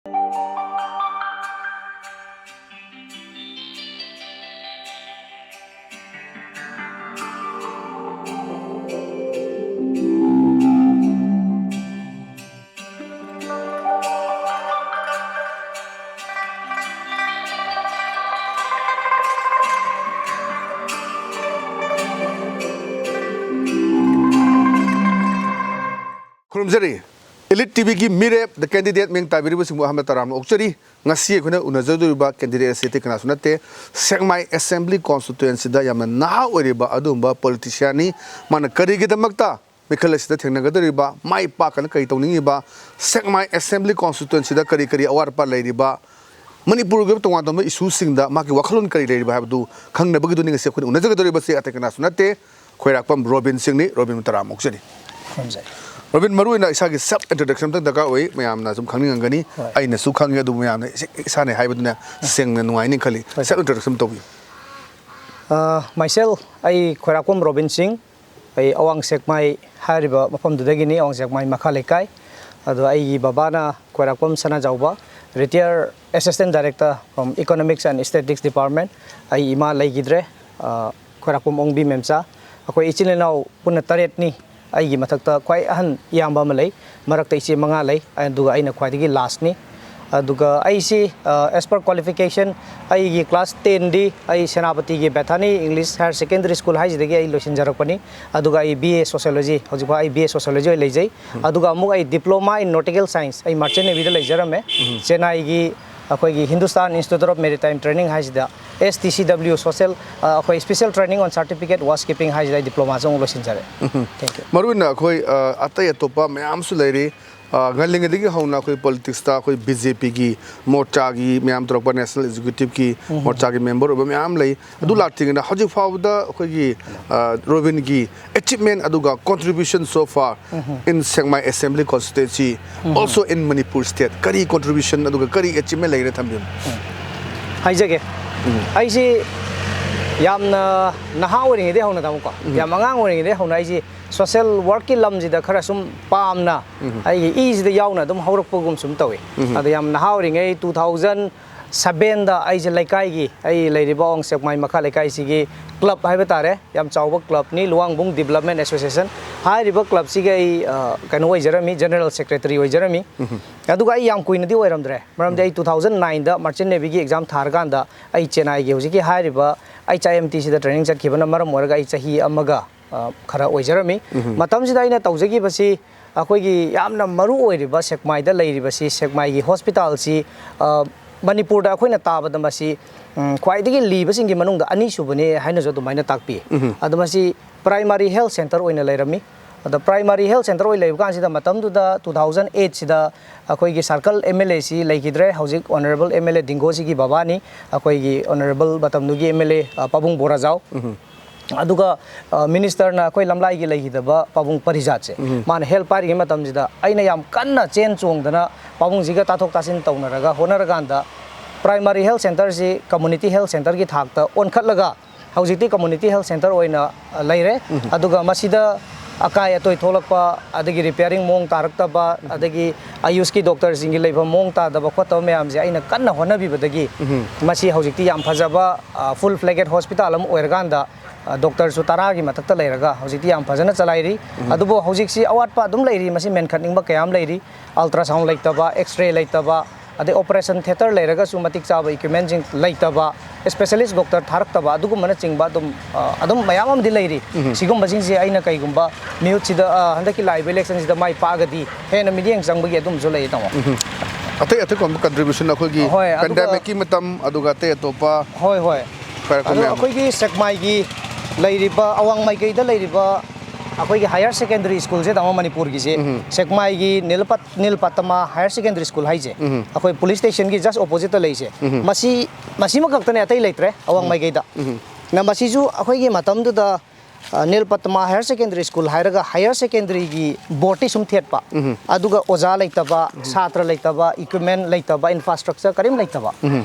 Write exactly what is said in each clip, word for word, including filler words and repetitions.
ꯈꯨꯔꯨꯝꯖꯔꯤ꯫ Elite ꯇꯤꯚꯤꯒꯤ ꯃꯤꯔꯦꯞ, The Candidate ꯃꯤꯡ ꯇꯥꯕꯤꯔꯤꯕꯁꯤꯡꯕꯨ ꯑꯍꯥꯟꯕ ꯇꯔꯥꯝꯅ ꯑꯣꯛꯆꯔꯤ꯫ ꯉꯁꯤ ꯑꯩꯈꯣꯏꯅ ꯎꯅꯖꯗꯣꯔꯤꯕ candidate ꯑꯁꯤ ꯑꯇꯩ ꯀꯅꯥꯁꯨ ꯅꯠꯇꯦ, ꯁꯦꯛꯃꯥꯏ Assembly Constituencyꯗ ꯌꯥꯝꯅ ꯅꯍꯥ ꯑꯣꯏꯔꯤꯕ ꯑꯗꯨꯒꯨꯝꯕ politicianꯅꯤ꯫ ꯃꯥꯅ ꯀꯔꯤꯒꯤꯗꯃꯛꯇ ꯃꯤꯈꯜ ꯑꯁꯤꯗ ꯊꯦꯡꯅꯒꯗꯧꯔꯤꯕ, ꯃꯥꯏ ꯄꯥꯛꯀꯅ ꯀꯔꯤ ꯇꯧꯅꯤꯡꯉꯤꯕ, ꯁꯦꯛꯃꯥꯏ Assembly Constituencyꯗ ꯀꯔꯤ ꯀꯔꯤ ꯑꯋꯥꯠ ꯑꯄꯥ ꯂꯩꯔꯤꯕ, ꯃꯅꯤꯄꯨꯔꯒꯤ ꯑꯣꯏꯕ ꯇꯣꯉꯥꯟ ꯇꯣꯉꯥꯟꯕ issueꯁꯤꯡꯗ ꯃꯥꯒꯤ ꯋꯥꯈꯜꯂꯣꯟ ꯀꯔꯤ ꯂꯩꯔꯤꯕ ꯍꯥꯏꯕꯗꯨ ꯈꯪꯅꯕꯒꯤꯗꯨꯅꯤ ꯉꯁꯤ ꯑꯩꯈꯣꯏꯅ ꯎꯅꯖꯒꯗꯧꯔꯤꯕꯁꯦ꯫ ꯑꯇꯩ ꯀꯅꯥꯁꯨ ꯅꯠꯇꯦ, ꯈꯣꯏꯔꯥꯛꯄꯝ ꯔꯣꯕꯤꯟ ꯁꯤꯡꯅꯤ꯫ ꯔꯣꯕꯤꯟ, ꯇꯔꯥꯝꯅ ꯑꯣꯛꯆꯔꯤ꯫ ꯈꯨꯔꯨꯝꯖꯔꯤ꯫ ꯔꯣꯕꯤꯟ, ꯃꯔꯨꯑꯣꯏꯅ ꯏꯁꯥꯒꯤ self introduction ꯑꯝꯇꯪ ꯗꯔꯀꯥꯔ ꯑꯣꯏ, ꯃꯌꯥꯝꯅ ꯁꯨꯝ ꯈꯪꯅꯤꯡꯉꯝꯒꯅꯤ꯫ ꯍꯣꯏ꯫ ꯑꯩꯅꯁꯨ ꯈꯪꯉꯤ, ꯑꯗꯨꯕꯨ ꯃꯌꯥꯝꯅ ꯏꯁꯥ-, ꯏꯁꯥꯅ ꯍꯥꯏꯕꯗꯨꯅ ꯁꯦꯡꯅ ꯅꯨꯡꯉꯥꯏꯅꯤ ꯈꯜꯂꯤ꯫ ꯍꯣꯏ꯫ Self introduction ꯇꯧꯕꯤꯌꯨ꯫ ꯑ, myself, ꯑꯩ ꯈꯣꯏꯔꯥꯛꯄꯝ ꯔꯣꯕꯤꯟ ꯁꯤꯡ, ꯑꯩ ꯑꯋꯥꯡ ꯁꯦꯛꯃꯥꯏ ꯍꯥꯏꯔꯤꯕ ꯃꯐꯝꯗꯨꯗꯒꯤꯅꯤ, ꯑꯋꯥꯡ ꯁꯦꯛꯃꯥꯏ ꯃꯈꯥ ꯂꯩꯀꯥꯏ꯫ ꯑꯗꯣ ꯑꯩꯒꯤ ꯕꯕꯥꯅ ꯈꯣꯏꯔꯥꯛꯄꯝ ꯁꯅꯥꯖꯥꯎꯕ, retired assistant director from Economics and Statistics Department꯫ ꯑꯩ ꯏꯃꯥ ꯂꯩꯈꯤꯗ꯭ꯔꯦ, ꯑ, ꯈꯣꯏꯔꯥꯛꯄꯝ ꯑꯣꯡꯕꯤ ꯃꯦꯝꯆꯥ꯫ ꯑꯩꯈꯣꯏ ꯏꯆꯤꯜ ꯏꯅꯥꯎ ꯄꯨꯟꯅ ꯇꯔꯦꯠꯅꯤ꯫ ꯑꯩꯒꯤ ꯃꯊꯛꯇ ꯈ꯭ꯋꯥꯏ ꯑꯍꯟ ꯏꯌꯥꯝꯕ ꯑꯃ ꯂꯩ, ꯃꯔꯛꯇ ꯏꯆꯦ ꯃꯉꯥ ꯂꯩ, ꯑꯗꯨꯒ ꯑꯩꯅ ꯈ꯭ꯋꯥꯏꯗꯒꯤ lastꯅꯤ꯫ ꯑꯗꯨꯒ ꯑꯩꯁꯤ, ꯑ, as per qualification, ꯑꯩꯒꯤ class tenꯗꯤ ꯑꯩ ꯁꯦꯅꯥꯄꯇꯤꯒꯤ ꯕꯦꯊꯥꯅꯤ English Higher Secondary School ꯍꯥꯏꯁꯤꯗꯒꯤ ꯑꯩ ꯂꯣꯏꯁꯤꯟꯖꯔꯛꯄꯅꯤ꯫ ꯑꯗꯨꯒ ꯑꯩ B A Sociology, ꯍꯧꯖꯤꯛꯐꯥꯎ ꯑꯩ B A Sociology ꯑꯣꯏꯅ ꯂꯩꯖꯩ꯫ ꯑꯗꯨꯒ ꯑꯃꯨꯛ ꯑꯩ Diploma in Nautical Science, ꯑꯩ Merchant Navyꯗ ꯂꯩꯖꯔꯝꯃꯦ꯫ ꯆꯦꯟꯅꯥꯏꯒꯤ ꯑꯩꯈꯣꯏꯒꯤ Hindustan Institute of Maritime Training ꯍꯥꯏꯁꯤꯗ, S T C W Social, ꯑ, ꯑꯩꯈꯣꯏ Special Training on Certificate Wash Keeping ꯍꯥꯏꯁꯤꯗ ꯑꯩ Diplomaꯁꯨ ꯑꯃꯨꯛ ꯂꯣꯏꯁꯤꯟꯖꯔꯦ꯫ ꯎꯝ꯫ Thank you꯫ ꯃꯔꯨꯑꯣꯏꯅ ꯑꯩꯈꯣꯏ, ꯑ, ꯑꯇꯩ ꯑꯇꯣꯞꯄ ꯃꯌꯥꯝꯁꯨ ꯂꯩꯔꯤ꯫ ꯑ, ꯉꯜꯂꯤꯉꯩꯗꯒꯤ ꯍꯧꯅ ꯑꯩꯈꯣꯏ politicsꯇ ꯑꯩꯈꯣꯏ B J Pꯒꯤ ꯃꯣꯔꯆꯥꯒꯤ ꯃꯌꯥꯝ ꯇꯧꯔꯛꯄ, National Executiveꯀꯤ ꯃꯣꯔꯆꯥꯒꯤ member ꯑꯣꯏꯕ ꯃꯌꯥꯝ ꯂꯩ꯫ ꯑꯗꯨ ꯂꯥꯛꯇ꯭ꯔꯤꯉꯩꯗ ꯍꯧꯖꯤꯛ ꯐꯥꯎꯕꯗ ꯑꯩꯈꯣꯏꯒꯤ, ꯑ, ꯔꯣꯕꯤꯟꯒꯤ achievement ꯑꯗꯨꯒ contribution so far in Sengmai Assembly Constituency, also in Manipur State, ꯀꯔꯤ contribution ꯑꯗꯨꯒ ꯀꯔꯤ achievement ꯂꯩꯔꯦ ꯊꯝꯕꯤꯌꯨ꯫ ꯍꯥꯏꯖꯒꯦ꯫ ꯑꯩꯁꯤ ꯌꯥꯝꯅ ꯅꯍꯥ ꯑꯣꯏꯔꯤꯉꯩꯗꯩ ꯍꯧꯅ, ꯇꯥꯃꯣꯀꯣ, ꯌꯥꯝ ꯑꯉꯥꯡ ꯑꯣꯏꯔꯤꯉꯩꯗꯩ ꯍꯧꯅ ꯑꯩꯁꯦ ꯁꯣꯁꯦꯜ ꯋꯥꯔꯛꯀꯤ ꯂꯝꯁꯤꯗ ꯈꯔ ꯁꯨꯝ ꯄꯥꯝꯅ ꯑꯩꯒꯤ ꯏꯁꯤꯗ ꯌꯥꯎꯅ ꯑꯗꯨꯝ ꯍꯧꯔꯛꯄꯒꯨꯝ ꯁꯨꯝ ꯇꯧꯏ꯫ ꯑꯗꯣ ꯌꯥꯝ ꯅꯍꯥ ꯑꯣꯏꯔꯤꯉꯩ two thousand sevenꯗ ꯑꯩꯁꯦ ꯂꯩꯀꯥꯏꯒꯤ, ꯑꯩ ꯂꯩꯔꯤꯕ ꯑꯋꯥꯡ ꯁꯦꯛꯃꯥꯏ ꯃꯈꯥ ꯂꯩꯀꯥꯏꯁꯤꯒꯤ ꯀ꯭ꯂꯕ ꯍꯥꯏꯕ ꯇꯥꯔꯦ, ꯌꯥꯝ ꯆꯥꯎꯕ ꯀ꯭ꯂꯕꯅꯤ, ꯂꯨꯋꯥꯡꯕꯨꯡ ꯗꯤꯕꯂꯞꯃꯦꯟ ꯑꯦꯁꯣꯁꯤꯌꯦꯁꯟ꯫ ꯍꯥꯏꯔꯤꯕ ꯀ꯭ꯂꯕꯁꯤꯒꯤ ꯑꯩ, ꯑ, ꯀꯩꯅꯣ ꯑꯣꯏꯖꯔꯝꯃꯤ, ꯖꯦꯅꯔꯦꯜ ꯁꯦꯀ꯭ꯔꯦꯇꯔꯤ ꯑꯣꯏꯖꯔꯝꯃꯤ꯫ ꯑꯗꯨꯒ ꯑꯩ ꯌꯥꯝ ꯀꯨꯏꯅꯗꯤ ꯑꯣꯏꯔꯝꯗ꯭ꯔꯦ, ꯃꯔꯝꯗꯤ ꯑꯩ two thousand nineꯗ ꯃꯥꯔꯆꯦꯟ ꯅꯦꯚꯤꯒꯤ ꯑꯦꯛꯖꯥꯝ ꯊꯥꯔꯀꯥꯟꯗ ꯑꯩ ꯆꯦꯟꯅꯥꯏꯒꯤ ꯍꯧꯖꯤꯛꯀꯤ ꯍꯥꯏꯔꯤꯕ HIMTꯁꯤꯗ ꯇ꯭ꯔꯦꯅꯤꯡ ꯆꯠꯈꯤꯕꯅ ꯃꯔꯝ ꯑꯣꯏꯔꯒ ꯑꯩ ꯆꯍꯤ ꯑꯃꯒ, ꯑ, ꯈꯔ ꯑꯣꯏꯖꯔꯝꯃꯤ꯫ ꯃꯇꯝꯁꯤꯗ ꯑꯩꯅ ꯇꯧꯖꯈꯤꯕꯁꯤ ꯑꯩꯈꯣꯏꯒꯤ ꯌꯥꯝꯅ ꯃꯔꯨ ꯑꯣꯏꯔꯤꯕ ꯁꯦꯛꯃꯥꯏꯗ ꯂꯩꯔꯤꯕꯁꯤ, ꯁꯦꯛꯃꯥꯏꯒꯤ ꯍꯣꯁꯄꯤꯇꯥꯜꯁꯤ, ꯑ, ꯃꯅꯤꯄꯨꯔꯗ ꯑꯩꯈꯣꯏꯅ ꯇꯥꯕꯗ ꯃꯁꯤ, ꯎꯝ, ꯈ꯭ꯋꯥꯏꯗꯒꯤ ꯂꯤꯕꯁꯤꯡꯒꯤ ꯃꯅꯨꯡꯗ ꯑꯅꯤꯁꯨꯕꯅꯤ ꯍꯥꯏꯅꯁꯨ ꯑꯗꯨꯃꯥꯏꯅ ꯇꯥꯛꯄꯤ꯫ ꯑꯗꯣ ꯃꯁꯤ ꯄ꯭ꯔꯥꯏꯃꯥꯔꯤ ꯍꯦꯜꯊ ꯁꯦꯟꯇꯔ ꯑꯣꯏꯅ ꯂꯩꯔꯝꯃꯤ꯫ ꯑꯗꯣ ꯄ꯭ꯔꯥꯏꯃꯥꯔꯤ ꯍꯦꯜꯊ ꯁꯦꯟꯇꯔ ꯑꯣꯏꯅ ꯂꯩꯕ ꯀꯥꯟꯁꯤꯗ, ꯃꯇꯝꯗꯨꯗ two thousand eightꯁꯤꯗ ꯑꯩꯈꯣꯏꯒꯤ ꯁꯥꯔꯀꯜ MLAꯁꯤ ꯂꯩꯈꯤꯗ꯭ꯔꯦ, ꯍꯧꯖꯤꯛ ꯑꯣꯅꯔꯦꯕꯜ MLA ꯗꯤꯡꯒꯣꯁꯤꯒꯤ ꯕꯕꯥꯅꯤ, ꯑꯩꯈꯣꯏꯒꯤ ꯑꯣꯅꯔꯦꯕꯜ ꯃꯇꯝꯗꯨꯒꯤ MLA, ꯑ, ꯄꯥꯕꯨꯡ ꯕꯣꯔꯥꯖꯥꯎ꯫ ꯑꯗꯨꯒ, ꯑ, ꯃꯤꯅꯤꯁꯇꯔꯅ ꯑꯩꯈꯣꯏ ꯂꯝꯂꯥꯏꯒꯤ ꯂꯩꯈꯤꯗꯕ ꯄꯥꯕꯨꯡ ꯄꯔꯤꯖꯥꯠꯁꯦ, ꯃꯥꯅ ꯍꯦꯜꯊ ꯄꯥꯏꯔꯤꯉꯩ ꯃꯇꯝꯁꯤꯗ ꯑꯩꯅ ꯌꯥꯝ ꯀꯟꯅ ꯆꯦꯟ ꯆꯣꯡꯗꯅ ꯄꯥꯕꯨꯡꯁꯤꯒ ꯇꯥꯊꯣꯛ ꯇꯥꯁꯤꯟ ꯇꯧꯅꯔꯒ ꯍꯣꯠꯅꯔꯀꯥꯟꯗ ꯄ꯭ꯔꯥꯏꯃꯥꯔꯤ ꯍꯦꯜꯊ ꯁꯦꯟꯇꯔꯁꯤ ꯀꯝꯃꯨꯅꯤꯇꯤ ꯍꯦꯜꯊ ꯁꯦꯟꯇꯔꯒꯤ ꯊꯥꯛꯇ ꯑꯣꯟꯈꯠꯂꯒ ꯍꯧꯖꯤꯛꯇꯤ ꯀꯝꯃꯨꯅꯤꯇꯤ ꯍꯦꯜꯊ ꯁꯦꯟꯇꯔ ꯑꯣꯏꯅ, ꯑ, ꯂꯩꯔꯦ꯫ ꯑꯗꯨꯒ ꯃꯁꯤꯗ ꯑꯀꯥꯏ ꯑꯇꯣꯏ ꯊꯣꯛꯂꯛꯄ, ꯑꯗꯒꯤ ꯔꯤꯄꯤꯌꯥꯔꯤꯡ ꯃꯑꯣꯡ ꯇꯥꯔꯛꯇꯕ, ꯑꯗꯒꯤ ꯑꯌꯨꯁꯀꯤ ꯗꯣꯛꯇꯔꯁꯤꯡꯒꯤ ꯂꯩꯐꯝ ꯃꯑꯣꯡ ꯇꯥꯗꯕ ꯈꯣꯠꯇꯕ ꯃꯌꯥꯝꯁꯦ ꯑꯩꯅ ꯀꯟꯅ ꯍꯣꯠꯅꯕꯤꯕꯗꯒꯤ ꯃꯁꯤ ꯍꯧꯖꯤꯛꯇꯤ ꯌꯥꯝ ꯐꯖꯕ, ꯑ, ꯐꯨꯜ ꯐ꯭ꯂꯦꯒꯦꯠ ꯍꯣꯁꯄꯤꯇꯥꯜ ꯑꯃ ꯑꯣꯏꯔꯀꯥꯟꯗ, ꯑ, ꯗꯣꯛꯇꯔꯁꯨ ꯇꯔꯥꯒꯤ ꯃꯊꯛꯇ ꯂꯩꯔꯒ ꯍꯧꯖꯤꯛꯇꯤ ꯌꯥꯝ ꯐꯖꯅ ꯆꯂꯥꯏꯔꯤ꯫ ꯑꯗꯨꯕꯨ ꯍꯧꯖꯤꯛꯁꯤ ꯑꯋꯥꯠꯄ ꯑꯗꯨꯝ ꯂꯩꯔꯤ, ꯃꯁꯤ ꯃꯦꯟꯈꯠꯅꯤꯡꯕ ꯀꯌꯥ ꯑꯃ ꯂꯩꯔꯤ꯫ ꯑꯜꯇ꯭ꯔꯥꯁꯥꯎꯟ ꯂꯩꯇꯕ, ꯑꯦꯛꯁꯔꯦ ꯂꯩꯇꯕ, ꯑꯗꯩ ꯑꯣꯄꯔꯦꯁꯟ ꯊꯤꯌꯦꯇꯔ ꯂꯩꯔꯒꯁꯨ ꯃꯇꯤꯛ ꯆꯥꯕ ꯏꯀ꯭ꯋꯤꯞꯃꯦꯟꯁꯤꯡ ꯂꯩꯇꯕ, ꯏꯁꯄꯦꯁꯦꯂꯤꯁ ꯗꯣꯛꯇꯔ ꯊꯥꯔꯛꯇꯕ, ꯑꯗꯨꯒꯨꯝꯕꯅꯆꯤꯡꯕ ꯑꯗꯨꯝ, ꯑ, ꯑꯗꯨꯝ ꯃꯌꯥꯝ ꯑꯃꯗꯤ ꯂꯩꯔꯤ꯫ ꯁꯤꯒꯨꯝꯕꯁꯤꯡꯁꯦ ꯑꯩꯅ ꯀꯩꯒꯨꯝꯕ ꯃꯤꯍꯨꯠꯁꯤꯗ, ꯑ, ꯍꯟꯗꯛꯀꯤ ꯂꯥꯛꯏꯕ ꯏꯂꯦꯛꯁꯟꯁꯤꯗ ꯃꯥꯏ ꯄꯥꯛꯑꯒꯗꯤ ꯍꯦꯟꯅ ꯃꯤꯠꯌꯦꯡ ꯆꯪꯕꯒꯤ ꯑꯗꯨꯝꯁꯨ ꯂꯩ, ꯇꯥꯃꯣ꯫ ꯑꯇꯩ ꯑꯇꯩ ꯀꯣꯟꯕ ꯀꯟꯇ꯭ꯔꯤꯕ꯭ꯌꯨꯁꯟ ꯑꯩꯈꯣꯏꯒꯤ ꯍꯣꯏ, ꯑꯗꯨꯒ ꯄꯦꯟꯗꯦꯃꯤꯛꯀꯤ ꯃꯇꯝ, ꯑꯗꯨꯒ ꯑꯇꯩ ꯑꯇꯣꯞꯄ ꯍꯣꯏ, ꯍꯣꯏ꯫ ꯀꯥꯏꯔꯛꯄ ꯑꯗꯣ ꯃꯌꯥꯝ꯫ ꯑꯩꯈꯣꯏꯒꯤ ꯁꯦꯛꯃꯥꯏꯒꯤ ꯂꯩꯔꯤꯕ, ꯑꯋꯥꯡ ꯃꯥꯏꯀꯩꯗ ꯂꯩꯔꯤꯕ ꯑꯩꯈꯣꯏꯒꯤ ꯍꯥꯌꯔ ꯁꯦꯀꯦꯟꯗꯔꯤ ꯁ꯭ꯀꯨꯜꯁꯦ, ꯇꯥꯃꯣ, ꯃꯅꯤꯄꯨꯔꯒꯤꯁꯦ, ꯁꯦꯛꯃꯥꯏꯒꯤ ꯅꯤꯂꯄꯠ-, ꯅꯤꯜꯄꯇꯃꯥ ꯍꯥꯌꯔ ꯁꯦꯀꯦꯟꯗꯔꯤ ꯁ꯭ꯀꯨꯜ ꯍꯥꯏꯁꯦ, ꯑꯩꯈꯣꯏ ꯄꯨꯂꯤꯁ ꯁ꯭ꯇꯦꯁꯟꯒꯤ ꯖꯁ ꯑꯣꯄꯣꯖꯤꯠꯇ ꯂꯩꯁꯦ, ꯃꯁꯤ, ꯃꯁꯤꯃ ꯈꯛꯇꯅꯦ, ꯑꯇꯩ ꯂꯩꯇ꯭ꯔꯦ ꯑꯋꯥꯡ ꯃꯥꯏꯀꯩꯗ꯫ ꯅ ꯃꯁꯤꯁꯨ ꯑꯩꯈꯣꯏꯒꯤ ꯃꯇꯝꯗꯨꯗ, ꯑ, ꯅꯤꯜꯄꯇꯃꯥ ꯍꯥꯌꯔ ꯁꯦꯀꯦꯟꯗꯔꯤ ꯁ꯭ꯀꯨꯜ ꯍꯥꯏꯔꯒ ꯍꯥꯌꯔ ꯁꯦꯀꯦꯟꯗꯔꯤꯒꯤ ꯕꯣꯔꯗꯇꯤ ꯁꯨꯝ ꯊꯦꯠꯄ, ꯑꯗꯨꯒ ꯑꯣꯖꯥ ꯂꯩꯇꯕ, ꯁꯥꯇ꯭ꯔ ꯂꯩꯇꯕ, ꯏꯀ꯭ꯋꯤꯞꯃꯦꯟ ꯂꯩꯇꯕ, ꯏꯟꯐ꯭ꯔꯥꯁ꯭ꯇ꯭ꯔꯛꯆꯔ ꯀꯔꯤꯝ ꯂꯩꯇꯕ꯫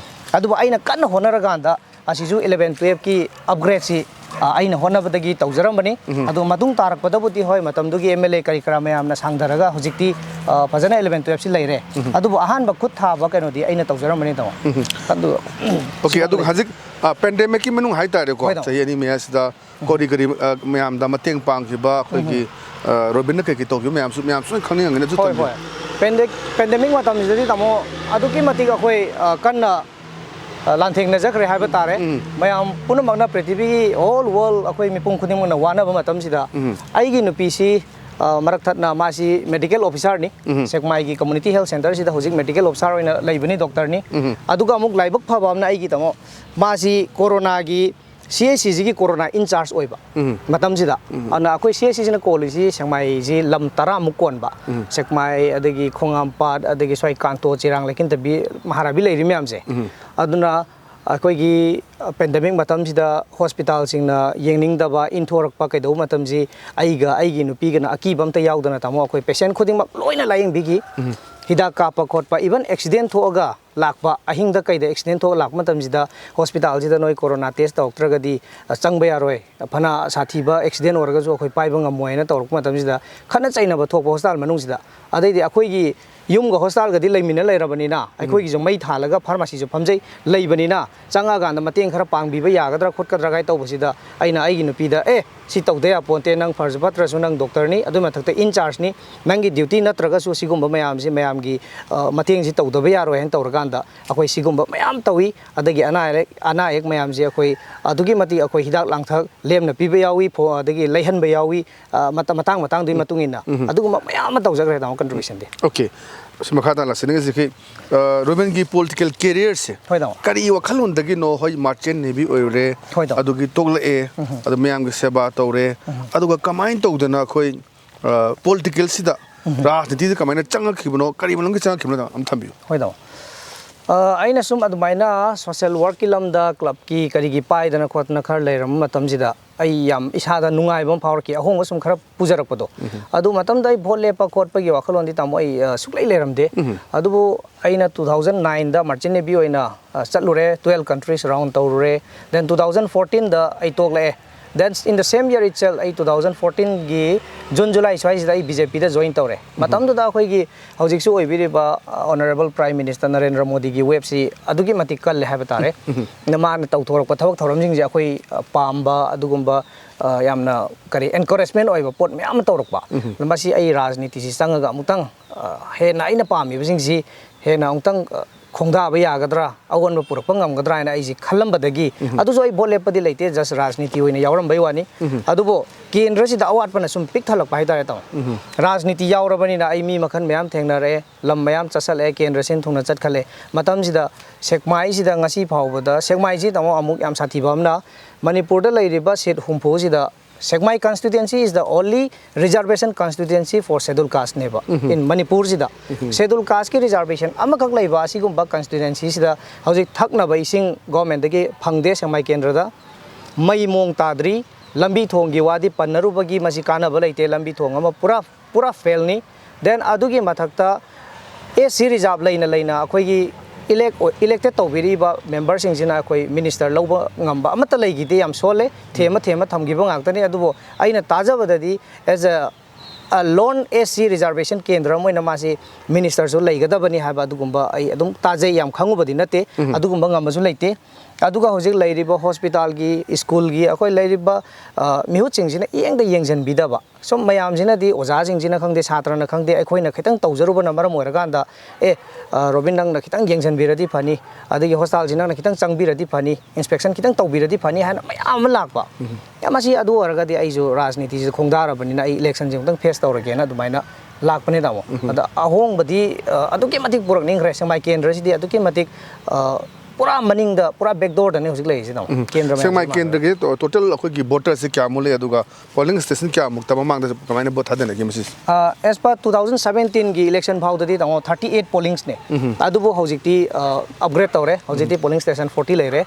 ꯑꯗꯨꯕꯨ ꯑꯩꯅ ꯀꯟꯅ ꯍꯣꯠꯅꯔꯀꯥꯟꯗ ꯑꯁꯤꯁꯨ eleven twelve ꯀꯤ upgrade ꯁꯤ ꯑ, ꯑꯩꯅ ꯍꯣꯠꯅꯕꯗꯒꯤ ꯇꯧꯖꯔꯝꯕꯅꯤ꯫ ꯑꯗꯣ ꯃꯇꯨꯡ ꯇꯥꯔꯛꯄꯗꯕꯨꯗꯤ ꯍꯣꯏ, ꯃꯇꯝꯗꯨꯒꯤ M L A ꯀꯔꯤ ꯀꯔꯥ ꯃꯌꯥꯝꯅ ꯁꯥꯡꯊꯔꯒ ꯍꯧꯖꯤꯛꯇꯤ ꯑ, ꯐꯖꯅ eleven twelve ꯁꯤ ꯂꯩꯔꯦ꯫ ꯑꯗꯨꯕꯨ ꯑꯍꯥꯟꯕ ꯈꯨꯠ ꯊꯥꯕ ꯀꯩꯅꯣꯗꯤ ꯑꯩꯅ ꯇꯧꯖꯔꯝꯕꯅꯤ, ꯇꯥꯃꯣ꯫ ꯑꯗꯨ ꯑꯣꯀꯦ, ꯑꯗꯨꯒ ꯍꯧꯖꯤꯛ ꯄꯦꯟꯗꯦꯃꯤꯛꯀꯤ ꯃꯅꯨꯡ ꯍꯥꯏꯇꯥꯔꯦꯀꯣ, ꯍꯣꯏ, ꯇꯥꯃꯣ꯫ ꯆꯍꯤ ꯑꯅꯤ ꯃꯌꯥꯁꯤꯗ ꯀꯔꯤ ꯀꯔꯤ ꯑ, ꯃꯌꯥꯝꯗ ꯃꯇꯦꯡ ꯄꯥꯡꯈꯤꯕ ꯑꯩꯈꯣꯏꯒꯤ ꯑ, ꯔꯣꯕꯤꯟꯅ ꯀꯩ ꯀꯩ ꯇꯧꯈꯤꯕ ꯃꯌꯥꯝꯁꯨ, ꯃꯌꯥꯝꯁꯨ ꯂꯣꯏ ꯈꯪꯅꯤꯡꯉꯝꯒꯅꯤ, ꯑꯗꯨ ꯍꯣꯏ, ꯊꯝꯕꯤꯌꯨ꯫ ꯍꯣꯏ꯫ ꯄꯦꯟꯗꯦ-, ꯄꯦꯟꯗꯦꯃꯤꯛ ꯃꯇꯝꯁꯤꯗꯗꯤ, ꯇꯥꯃꯣ, ꯑꯗꯨꯛꯀꯤ ꯃꯇꯤꯛ ꯑꯩꯈꯣꯏ ꯑ, ꯀꯟꯅ ꯑ, ꯂꯥꯟꯊꯦꯡꯅꯖꯈ꯭ꯔꯦ ꯍꯥꯏꯕ ꯇꯥꯔꯦ꯫ ꯃꯌꯥꯝ ꯄꯨꯝꯅꯃꯛꯅ, ꯄ꯭ꯔꯤꯊꯤꯕꯤꯒꯤ whole world, ꯑꯩꯈꯣꯏ ꯃꯤꯄꯨꯝ ꯈꯨꯗꯤꯡꯃꯛꯅ ꯋꯥꯅꯕ ꯃꯇꯝꯁꯤꯗ, ꯑꯩꯒꯤ ꯅꯨꯄꯤꯁꯤ ꯑ, ꯃꯔꯛ ꯊꯠꯅ ꯃꯥꯁꯤ medical officer ꯅꯤ꯫ ꯁꯦꯛꯃꯥꯏꯒꯤ community health centre ꯁꯤꯗ ꯍꯧꯖꯤꯛ medical officer ꯑꯣꯏꯅ ꯂꯩꯕꯅꯤ, doctor ꯅꯤ꯫ ꯑꯗꯨꯒ ꯑꯃꯨꯛ ꯂꯥꯏꯕꯛ ꯐꯕ ꯑꯃꯅ, ꯑꯩꯒꯤ ꯇꯥꯃꯣ, ꯃꯥꯁꯤ ꯀꯣꯔꯣꯅꯥꯒꯤ C H C ꯁꯤꯒꯤ ꯀꯣꯔꯣꯅꯥ in charge ꯑꯣꯏꯕ ꯃꯇꯝꯁꯤꯗ꯫ ꯑꯗꯨꯅ ꯑꯩꯈꯣꯏ C H C ꯁꯤꯅ ꯀꯣꯜꯂꯤꯁꯤ ꯁꯦꯛꯃꯥꯏꯁꯤ ꯂꯝ ꯇꯔꯥꯃꯨꯛ ꯀꯣꯟꯕ, ꯁꯦꯛꯃꯥꯏ, ꯑꯗꯒꯤ ꯈꯣꯡꯉꯥꯝꯄꯥꯠ, ꯑꯗꯒꯤ ꯁ꯭ꯋꯥꯏ ꯀꯥꯡꯇꯣ, ꯆꯤꯔꯥꯡ, ꯂꯩꯈꯤꯟꯇꯕꯤ, ꯃꯍꯥꯔꯥꯕꯤ ꯂꯩꯔꯤ ꯃꯌꯥꯝꯁꯦ꯫ ꯑꯗꯨꯅ ꯑꯩꯈꯣꯏꯒꯤ ꯄꯦꯟꯗꯦꯃꯤꯛ ꯃꯇꯝꯁꯤꯗ ꯍꯣꯁꯄꯤꯇꯥꯜꯁꯤꯡꯅ ꯌꯦꯡꯅꯤꯡꯗꯕ, ꯏꯟꯊꯣꯔꯛꯄ ꯀꯩꯗꯧꯕ ꯃꯇꯝꯁꯤ, ꯑꯩꯒ ꯑꯩꯒꯤ ꯅꯨꯄꯤꯒꯅ ꯑꯀꯤꯕ ꯑꯝꯇ ꯌꯥꯎꯗꯅ, ꯇꯥꯃꯣ, ꯑꯩꯈꯣꯏ ꯄꯦꯁꯦꯟ ꯈꯨꯗꯤꯡꯃꯛ ꯂꯣꯏꯅ ꯂꯥꯏꯌꯦꯡꯕꯤꯈꯤ꯫ ꯍꯤꯗꯥꯛ ꯀꯥꯞꯄ ꯈꯣꯠꯄ, even accident ꯊꯣꯛꯑꯒ ꯂꯥꯛꯄ, ꯑꯍꯤꯡꯗ ꯀꯩꯗ accident ꯊꯣꯛꯑ ꯂꯥꯛꯄ ꯃꯇꯝꯁꯤꯗ ꯍꯣꯁꯄꯤꯇꯥꯜꯁꯤꯗ ꯅꯣꯏ ꯀꯣꯔꯣꯅꯥ test ꯇꯧꯔꯛꯇ꯭ꯔꯒꯗꯤ, ꯑ, ꯆꯪꯕ ꯌꯥꯔꯣꯏ, ꯐꯅ ꯁꯥꯊꯤꯕ accident ꯑꯣꯏꯔꯒꯁꯨ ꯑꯩꯈꯣꯏ ꯄꯥꯏꯕ ꯉꯝꯃꯣꯏ ꯍꯥꯏꯅ ꯇꯧꯔꯛꯄ ꯃꯇꯝꯁꯤꯗ, ꯈꯠꯅ ꯆꯩꯅꯕ ꯊꯣꯛꯄ ꯍꯣꯁꯄꯤꯇꯥꯜ ꯃꯅꯨꯡꯁꯤꯗ꯫ ꯑꯗꯩꯗꯤ ꯑꯩꯈꯣꯏꯒꯤ ꯌꯨꯝꯒ ꯍꯣꯁꯄꯤꯇꯥꯜꯒꯗꯤ ꯂꯩꯃꯤꯟꯅ ꯂꯩꯔꯕꯅꯤꯅ, ꯑꯩꯈꯣꯏꯒꯤꯁꯨ ꯃꯩ ꯊꯥꯜꯂꯒ ꯐꯥꯔꯃꯥꯁꯤꯁꯨ ꯐꯝꯖꯩ, ꯂꯩꯕꯅꯤꯅ, ꯆꯪꯉꯛꯑꯀꯥꯟꯗ ꯃꯇꯦꯡ ꯈꯔ ꯄꯥꯡꯕꯤꯕ ꯌꯥꯒꯗ꯭ꯔꯥ ꯈꯣꯠꯀꯗ꯭ꯔꯥ ꯀꯥꯏ ꯇꯧꯕꯁꯤꯗ, ꯑꯩꯅ ꯑꯩꯒꯤ ꯅꯨꯄꯤꯗ, "ꯑꯦ, ꯁꯤ ꯇꯧꯗ ꯌꯥꯄꯣꯟꯇꯦ, ꯅꯪ ꯐꯔꯁꯨ ꯐꯠꯇ꯭ꯔꯁꯨ ꯅꯪ doctor ꯅꯤ, ꯑꯗꯨꯏ ꯃꯊꯛꯇ in charge ꯅꯤ, ꯅꯪꯒꯤ duty ꯅꯠꯇ꯭ꯔꯒꯁꯨ ꯁꯤꯒꯨꯝꯕ ꯃꯌꯥꯝꯁꯤ, ꯃꯌꯥꯝꯒꯤ, ꯑ, ꯃꯇꯦꯡꯁꯤ ꯇꯧꯗꯕ ꯌꯥꯔꯣꯏ" ꯍꯥꯏꯅ ꯇꯧꯔꯀꯥꯟꯗ, ꯑꯩꯈꯣꯏ ꯁꯤꯒꯨꯝꯕ ꯃꯌꯥꯝ ꯇꯧꯏ꯫ ꯑꯗꯒꯤ ꯑꯅꯥ ꯑꯌꯦꯛ, ꯑꯅꯥ ꯑꯌꯦꯛ ꯃꯌꯥꯝꯁꯤ ꯑꯩꯈꯣꯏ ꯑꯗꯨꯛꯀꯤ ꯃꯇꯤꯛ ꯑꯩꯈꯣꯏ ꯍꯤꯗꯥꯛ ꯂꯥꯡꯊꯛ ꯂꯦꯝꯅ ꯄꯤꯕ ꯌꯥꯎꯏ, ꯐꯣ-, ꯑꯗꯒꯤ ꯂꯩꯍꯟꯕ ꯌꯥꯎꯏ, ꯑ, ꯃꯇ-, ꯃꯇꯥꯡ ꯃꯇꯥꯡꯗꯨꯒꯤ ꯃꯇꯨꯡ ꯏꯟꯅ꯫ ꯑꯗꯨꯒꯨꯝꯕ ꯃꯌꯥꯝ ꯑꯃ ꯇꯧꯖꯈ꯭ꯔꯦ, ꯇꯥꯃꯣ, contribution ꯗꯤ꯫ ꯑꯣꯀꯦ꯫ ꯑꯁꯤ ꯃꯈꯥ ꯇꯥꯅ ꯂꯥꯛꯆꯅꯤꯡꯉꯤꯁꯤ ꯑꯩꯈꯣꯏ, ꯑ, ꯔꯣꯕꯤꯟꯒꯤ political career ꯁꯦ ꯍꯣꯏ, ꯇꯥꯃꯣ꯫ ꯀꯔꯤ ꯋꯥꯈꯜꯂꯣꯟꯗꯒꯤꯅꯣ? ꯍꯣꯏ, Merchant Navy ꯑꯣꯏꯔꯨꯔꯦ, ꯍꯣꯏ, ꯇꯥꯃꯣ꯫ ꯑꯗꯨꯒꯤ ꯇꯣꯛꯂꯛꯑꯦ, ꯑꯗꯨ ꯃꯌꯥꯝꯒꯤ ꯁꯦꯕꯥ ꯇꯧꯔꯦ, ꯑꯗꯨꯒ ꯀꯃꯥꯏꯅ ꯇꯧꯗꯅ ꯑꯩꯈꯣꯏ, ꯑ, political ꯁꯤꯗ, ꯔꯥꯖꯅꯤꯇꯤꯗ ꯀꯃꯥꯏꯅ ꯆꯪꯉꯛꯈꯤꯕꯅꯣ, ꯀꯔꯤ ꯃꯔꯝꯒꯤ ꯆꯪꯉꯛꯈꯤꯕꯅꯣ, ꯑꯝ ꯊꯝꯕꯤꯌꯨ꯫ ꯍꯣꯏ, ꯇꯥꯃꯣ꯫ ꯑ, ꯑꯩꯅ ꯁꯨꯝ ꯑꯗꯨꯃꯥꯏꯅ social work ꯀꯤ ꯂꯝꯗ, club ꯀꯤ ꯀꯔꯤꯒꯤ ꯄꯥꯏꯗꯅ ꯈꯣꯠꯇꯅ ꯈꯔ ꯂꯩꯔꯝꯕ ꯃꯇꯝꯁꯤꯗ, ꯑꯩ ꯌꯥꯝ ꯏꯁꯥꯗ ꯅꯨꯡꯉꯥꯏꯕ ꯑꯃ ꯐꯥꯎꯔꯛꯈꯤ, ꯑꯍꯣꯡꯕ ꯁꯨꯝ ꯈꯔ ꯄꯨꯖꯔꯛꯄꯗꯣ꯫ ꯑꯗꯨ ꯃꯇꯝꯗ ꯑꯩ ꯚꯣꯠ ꯂꯦꯞꯄ ꯈꯣꯠꯄꯒꯤ ꯋꯥꯈꯜꯂꯣꯟꯗꯤ, ꯇꯥꯃꯣ, ꯑꯩ ꯑ, ꯁꯨꯛꯂꯩ ꯂꯩꯔꯝꯗꯦ꯫ ꯑꯗꯨꯕꯨ ꯑꯩꯅ two thousand nine ꯗ ꯃꯥꯔꯆꯤꯟ ꯅꯦꯚꯤ ꯑꯣꯏꯅ ꯑ, ꯆꯠꯂꯨꯔꯦ, twelve countries round ꯇꯧꯔꯨꯔꯦ꯫ Then two thousand fourteen ꯗ ꯑꯩ ꯇꯣꯛꯂꯛꯑꯦ꯫ Then in the same year itself, ꯑꯩ two thousand fourteen ꯒꯤ June July ꯁ꯭ꯋꯥꯏꯁꯤꯗ ꯑꯩ B J P ꯗ join ꯇꯧꯔꯦ꯫ ꯃꯇꯝꯗꯨꯗ ꯑꯩꯈꯣꯏꯒꯤ ꯍꯧꯖꯤꯛꯁꯨ ꯑꯣꯏꯕꯤꯔꯤꯕ, ꯑ, Honourable Prime Minister ꯅꯔꯦꯟꯗ꯭ꯔ ꯃꯣꯗꯤꯒꯤ wave ꯁꯤ ꯑꯗꯨꯛꯀꯤ ꯃꯇꯤꯛ ꯀꯜꯂꯦ ꯍꯥꯏꯕ ꯇꯥꯔꯦ꯫ ꯃꯥꯅ ꯇꯧꯊꯣꯔꯛꯄ ꯊꯕꯛ ꯊꯧꯔꯝꯁꯤꯡꯁꯦ ꯑꯩꯈꯣꯏ, ꯑ, ꯄꯥꯝꯕ, ꯑꯗꯨꯒꯨꯝꯕ, ꯑ, ꯌꯥꯝꯅ ꯀꯔꯤ, encouragement ꯑꯣꯏꯕ ꯄꯣꯠ ꯃꯌꯥꯝ ꯑꯃ ꯇꯧꯔꯛꯄ꯫ ꯃꯁꯤ ꯑꯩ ꯔꯥꯖꯅꯤꯇꯤꯁꯤ ꯆꯪꯉꯒ ꯑꯃꯨꯛꯇꯪ, ꯑ, ꯍꯦꯟꯅ ꯑꯩꯅ ꯄꯥꯝꯃꯤꯕꯁꯤꯡꯁꯤ ꯍꯦꯟꯅ ꯑꯃꯨꯛꯇꯪ, ꯑ, ꯈꯣꯡꯗꯥꯕ ꯌꯥꯒꯗ꯭ꯔꯥ, ꯑꯑꯣꯟꯕ ꯄꯨꯔꯛꯄ ꯉꯝꯒꯗ꯭ꯔꯥ ꯍꯥꯏꯅ ꯑꯩꯁꯤ ꯈꯜꯂꯝꯕꯗꯒꯤ, ꯑꯗꯨꯁꯨ ꯑꯩ ꯚꯣꯠ ꯂꯦꯞꯄꯗꯤ ꯂꯩꯇꯦ, just ꯔꯥꯖꯅꯤꯇꯤ ꯑꯣꯏꯅ ꯌꯥꯎꯔꯝꯕꯩ ꯋꯥꯅꯤ꯫ ꯑꯗꯨꯕꯨ ꯀꯦꯟꯗ꯭ꯔꯁꯤꯗ ꯑꯋꯥꯠꯄꯅ ꯁꯨꯝ ꯄꯤꯛ ꯊꯜꯂꯛꯄ ꯍꯥꯏꯇꯥꯔꯦ, ꯇꯥꯃꯣ꯫ ꯔꯥꯖꯅꯤꯇꯤ ꯌꯥꯎꯔꯕꯅꯤꯅ ꯑꯩ ꯃꯤ ꯃꯈꯜ ꯃꯌꯥꯝ ꯊꯦꯡꯅꯔꯛꯑꯦ, ꯂꯝ ꯃꯌꯥꯝ ꯆꯠꯁꯜꯂꯛꯑꯦ, ꯀꯦꯟꯗ꯭ꯔ ꯁꯤꯟ ꯊꯨꯡꯅ ꯆꯠꯈꯜꯂꯦ꯫ ꯃꯇꯝꯁꯤꯗ ꯁꯦꯛꯃꯥꯏꯁꯤꯗ ꯉꯁꯤ ꯐꯥꯎꯕꯗ, ꯁꯦꯛꯃꯥꯏꯁꯤ, ꯇꯥꯃꯣ, ꯑꯃꯨꯛ ꯌꯥꯝ ꯁꯥꯊꯤꯕ ꯑꯃꯅ, ꯃꯅꯤꯄꯨꯔꯗ ꯂꯩꯔꯤꯕ seat ꯍꯨꯝꯐꯨꯁꯤꯗ Sekmai constituency is the only reservation constituency for Scheduled Caste ꯅꯦꯕ in ꯃꯅꯤꯄꯨꯔꯁꯤꯗ꯫ Scheduled Caste ꯀꯤ reservation ꯑꯃꯈꯛ ꯂꯩꯕ ꯑꯁꯤꯒꯨꯝꯕ constituency ꯁꯤꯗ ꯍꯧꯖꯤꯛ ꯊꯛꯅꯕ ꯏꯁꯤꯡ government ꯇꯒꯤ ꯐꯪꯗꯦ ꯁꯦꯛꯃꯥꯏ ꯀꯦꯟꯗ꯭ꯔꯗ꯫ ꯃꯩ ꯃꯑꯣꯡ ꯇꯥꯗ꯭ꯔꯤ, ꯂꯝꯕꯤ ꯊꯣꯡꯒꯤ ꯋꯥꯗꯤ ꯄꯟꯅꯔꯨꯕꯒꯤ ꯃꯁꯤ ꯀꯥꯟꯅꯕ ꯂꯩꯇꯦ, ꯂꯝꯕꯤ ꯊꯣꯡ ꯑꯃ ꯄꯨꯔꯥ, ꯄꯨꯔꯥ fail ꯅꯤ꯫ Then ꯑꯗꯨꯒꯤ ꯃꯊꯛꯇ S C reserve ꯂꯩꯅ ꯂꯩꯅ ꯑꯩꯈꯣꯏꯒꯤ elect ꯑꯣꯏ-, elected ꯇꯧꯕꯤꯔꯤꯕ member ꯁꯤꯡꯁꯤꯅ ꯑꯩꯈꯣꯏ minister ꯂꯧꯕ ꯉꯝꯕ ꯑꯃꯠꯇ ꯂꯩꯈꯤꯗꯦ, ꯌꯥꯝ ꯁꯣꯜꯂꯦ, ꯊꯦꯝꯃ ꯊꯦꯝꯃ ꯊꯝꯈꯤꯕ ꯉꯥꯛꯇꯅꯤ꯫ ꯑꯗꯨꯕꯨ ꯑꯩꯅ ꯇꯥꯖꯕꯗꯗꯤ as a, a lone S C reservation ꯀꯦꯟꯗ꯭ꯔ ꯑꯃ ꯑꯣꯏꯅ ꯃꯥꯁꯤ minister ꯁꯨ ꯂꯩꯒꯗꯕꯅꯤ ꯍꯥꯏꯕ ꯑꯗꯨꯒꯨꯝꯕ ꯑꯩ ꯑꯗꯨꯝ ꯇꯥꯖꯩ, ꯌꯥꯝ ꯈꯪꯉꯨꯕꯗꯤ ꯅꯠꯇꯦ, ꯑꯗꯨꯒꯨꯝꯕ ꯉꯝꯕꯁꯨ ꯂꯩꯇꯦ꯫ ꯑꯗꯨꯒ ꯍꯧꯖꯤꯛ ꯂꯩꯔꯤꯕ hospital ꯒꯤ, school ꯒꯤ, ꯑꯩꯈꯣꯏ ꯂꯩꯔꯤꯕ, ꯑ, ꯃꯤꯍꯨꯠꯁꯤꯡꯁꯤꯅ ꯏꯌꯦꯡꯗ ꯌꯦꯡꯁꯤꯟꯕꯤꯗꯕ, ꯁꯨꯝ ꯃꯌꯥꯝꯁꯤꯅꯗꯤ, ꯑꯣꯖꯥꯁꯤꯡꯁꯤꯅ ꯈꯪꯗꯦ, ꯁꯥꯇ꯭ꯔꯅ ꯈꯪꯗꯦ, ꯑꯩꯈꯣꯏꯅ ꯈꯤꯇꯪ ꯇꯧꯖꯔꯨꯕꯅ ꯃꯔꯝ ꯑꯣꯏꯔꯀꯥꯟꯗ, "ꯑꯦ, ꯑ, ꯔꯣꯕꯤꯟ, ꯅꯪꯅ ꯈꯤꯇꯪ ꯌꯦꯡꯁꯤꯟꯕꯤꯔꯗꯤ ꯐꯅꯤ, ꯑꯗꯒꯤ hospital ꯁꯤ ꯅꯪꯅ ꯈꯤꯇꯪ ꯆꯪꯕꯤꯔꯗꯤ ꯐꯅꯤ, inspection ꯈꯤꯇꯪ ꯇꯧꯕꯤꯔꯗꯤ ꯐꯅꯤ" ꯍꯥꯏꯅ ꯃꯌꯥꯝ ꯑꯃ ꯂꯥꯛꯄ꯫ ꯌꯥꯝ, ꯃꯁꯤ ꯑꯗꯨ ꯑꯣꯏꯔꯒꯗꯤ ꯑꯩꯁꯨ ꯔꯥꯖꯅꯤꯇꯤꯁꯤꯗ ꯈꯣꯡꯗꯥꯔꯕꯅꯤꯅ ꯑꯩ election ꯁꯦ ꯑꯃꯨꯛꯇꯪ face ꯇꯧꯔꯒꯦꯅ ꯑꯗꯨꯃꯥꯏꯅ ꯂꯥꯛꯄꯅꯦ, ꯇꯥꯃꯣ꯫ ꯑꯗ ꯑꯍꯣꯡꯕꯗꯤ, ꯑ, ꯑꯗꯨꯛꯀꯤ ꯃꯇꯤꯛ ꯄꯨꯔꯛꯅꯤꯡꯈ꯭ꯔꯦ꯫ ꯁꯦꯛꯃꯥꯏ ꯀꯦꯟꯗ꯭ꯔꯁꯤꯗꯤ ꯑꯗꯨꯛꯀꯤ ꯃꯇꯤꯛ, ꯑ, ꯄꯨꯔꯥ ꯃꯅꯤꯡꯗ, ꯄꯨꯔꯥ ꯕꯦꯛ ꯗꯣꯔꯗꯅꯦ ꯍꯧꯖꯤꯛ ꯂꯩꯔꯤꯁꯦ, ꯇꯥꯃꯣ꯫ ꯀꯦꯟꯗ꯭ꯔ ꯃꯌꯥꯝꯁꯦ ꯁꯦꯛꯃꯥꯏ ꯃꯥꯡꯉꯦ꯫ ꯀꯦꯟꯗ꯭ꯔꯒꯤ ꯇꯣꯇꯦꯜ ꯑꯩꯈꯣꯏꯒꯤ ꯚꯣꯇꯔꯁꯦ ꯀꯌꯥꯃꯨꯛ ꯂꯩ, ꯑꯗꯨꯒ ꯄꯣꯂꯤꯡ ꯁ꯭ꯇꯦꯁꯟ ꯀꯌꯥꯃꯨꯛꯇ ꯃꯃꯥꯡꯗ ꯀꯃꯥꯏꯅ ꯚꯣꯠ ꯊꯥꯗꯅꯒꯦ ꯃꯁꯤꯁꯦ? ꯑꯦꯁ ꯄꯔ ꯇꯨ ꯊꯥꯎꯖꯟ ꯁꯕꯦꯟꯇꯤꯟꯒꯤ ꯏꯂꯦꯛꯁꯟ ꯐꯥꯎꯗꯗꯤ, ꯇꯥꯃꯣ, ꯊꯥꯔꯇꯤ ꯑꯩꯠ ꯄꯣꯂꯤꯡꯁꯅꯦ꯫ ꯑꯗꯨꯕꯨ ꯍꯧꯖꯤꯛꯇꯤ ꯑꯞꯒ꯭ꯔꯦꯗ ꯇꯧꯔꯦ꯫ ꯍꯧꯖꯤꯛꯇꯤ ꯄꯣꯂꯤꯡ ꯁ꯭ꯇꯦꯁꯟ ꯐꯣꯔꯇꯤ ꯂꯩꯔꯦ꯫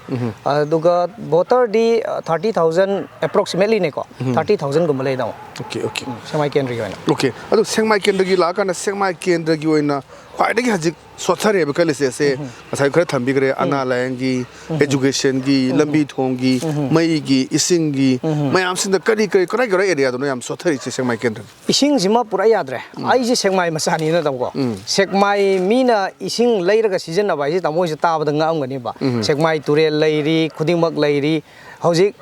ꯑꯗꯨꯒ ꯚꯣꯇꯔꯗꯤ ꯊꯥꯔꯇꯤ ꯊꯥꯎꯖꯟ ꯑꯦꯄ꯭ꯔꯣꯛꯁꯤꯃꯦꯠꯂꯤꯅꯦꯀꯣ꯫ ꯊꯥꯔꯇꯤ ꯊꯥꯎꯖꯟꯒꯨꯝꯕ ꯂꯩ, ꯇꯥꯃꯣ꯫ Okay, okay. ꯁꯦꯛꯃꯥꯏ ꯀꯦꯟꯗ꯭ꯔꯒꯤ ꯑꯣꯏꯅ꯫ ꯑꯣꯀꯦ꯫ ꯑꯗꯣ ꯁꯦꯛꯃꯥꯏ ꯀꯦꯟꯗ꯭ꯔꯒꯤ ꯂꯥꯛꯑꯀꯥꯟꯗ ꯁꯦꯛꯃꯥꯏ ꯀꯦꯟꯗ꯭ꯔꯒꯤ ꯑꯣꯏꯅ ꯈ꯭ꯋꯥꯏꯗꯒꯤ ꯍꯧꯖꯤꯛ ꯁꯣꯠꯊꯔꯦꯕ ꯈꯜꯂꯤꯁꯦ, ꯁꯦ ꯉꯁꯥꯏ ꯈꯔ ꯊꯝꯕꯤꯈ꯭ꯔꯦ, ꯑꯅꯥ ꯂꯥꯏꯌꯦꯡꯒꯤ, ꯑꯦꯖꯨꯀꯦꯁꯟꯒꯤ, ꯂꯝꯕꯤ ꯊꯣꯡꯒꯤ, ꯃꯩꯒꯤ, ꯏꯁꯤꯡꯒꯤ, ꯃꯌꯥꯝꯁꯤꯡꯗ ꯀꯔꯤ ꯀꯔꯤ, ꯀꯗꯥꯏ ꯀꯗꯥꯏ ꯑꯦꯔꯤꯌꯥꯗꯅꯣ ꯌꯥꯝ ꯁꯣꯠꯊꯔꯤꯁꯦ ꯁꯦꯛꯃꯥꯏ ꯀꯦꯟꯗ꯭ꯔꯒꯤ? ꯏꯁꯤꯡꯁꯤꯃ ꯄꯨꯔꯥ ꯌꯥꯗ꯭ꯔꯦ꯫ ꯑꯩꯁꯦ ꯁꯦꯛꯃꯥꯏ ꯃꯆꯥꯅꯤꯅ, ꯇꯥꯃꯣꯀꯣ꯫ ꯁꯦꯛꯃꯥꯏ ꯃꯤꯅ ꯏꯁꯤꯡ ꯂꯩꯔꯒ ꯁꯤꯖꯤꯟꯅꯕ ꯍꯥꯏꯁꯦ ꯇꯥꯃꯣ ꯍꯣꯏꯁꯨ ꯇꯥꯕꯗ ꯉꯛꯑꯝꯒꯅꯤꯕ꯫ ꯁꯦꯛꯃꯥꯏ ꯇꯨꯔꯦꯜ ꯂꯩꯔꯤ, ꯈꯨꯗꯤꯡꯃꯛ ꯂꯩꯔꯤ꯫ ꯍꯧꯖꯤꯛ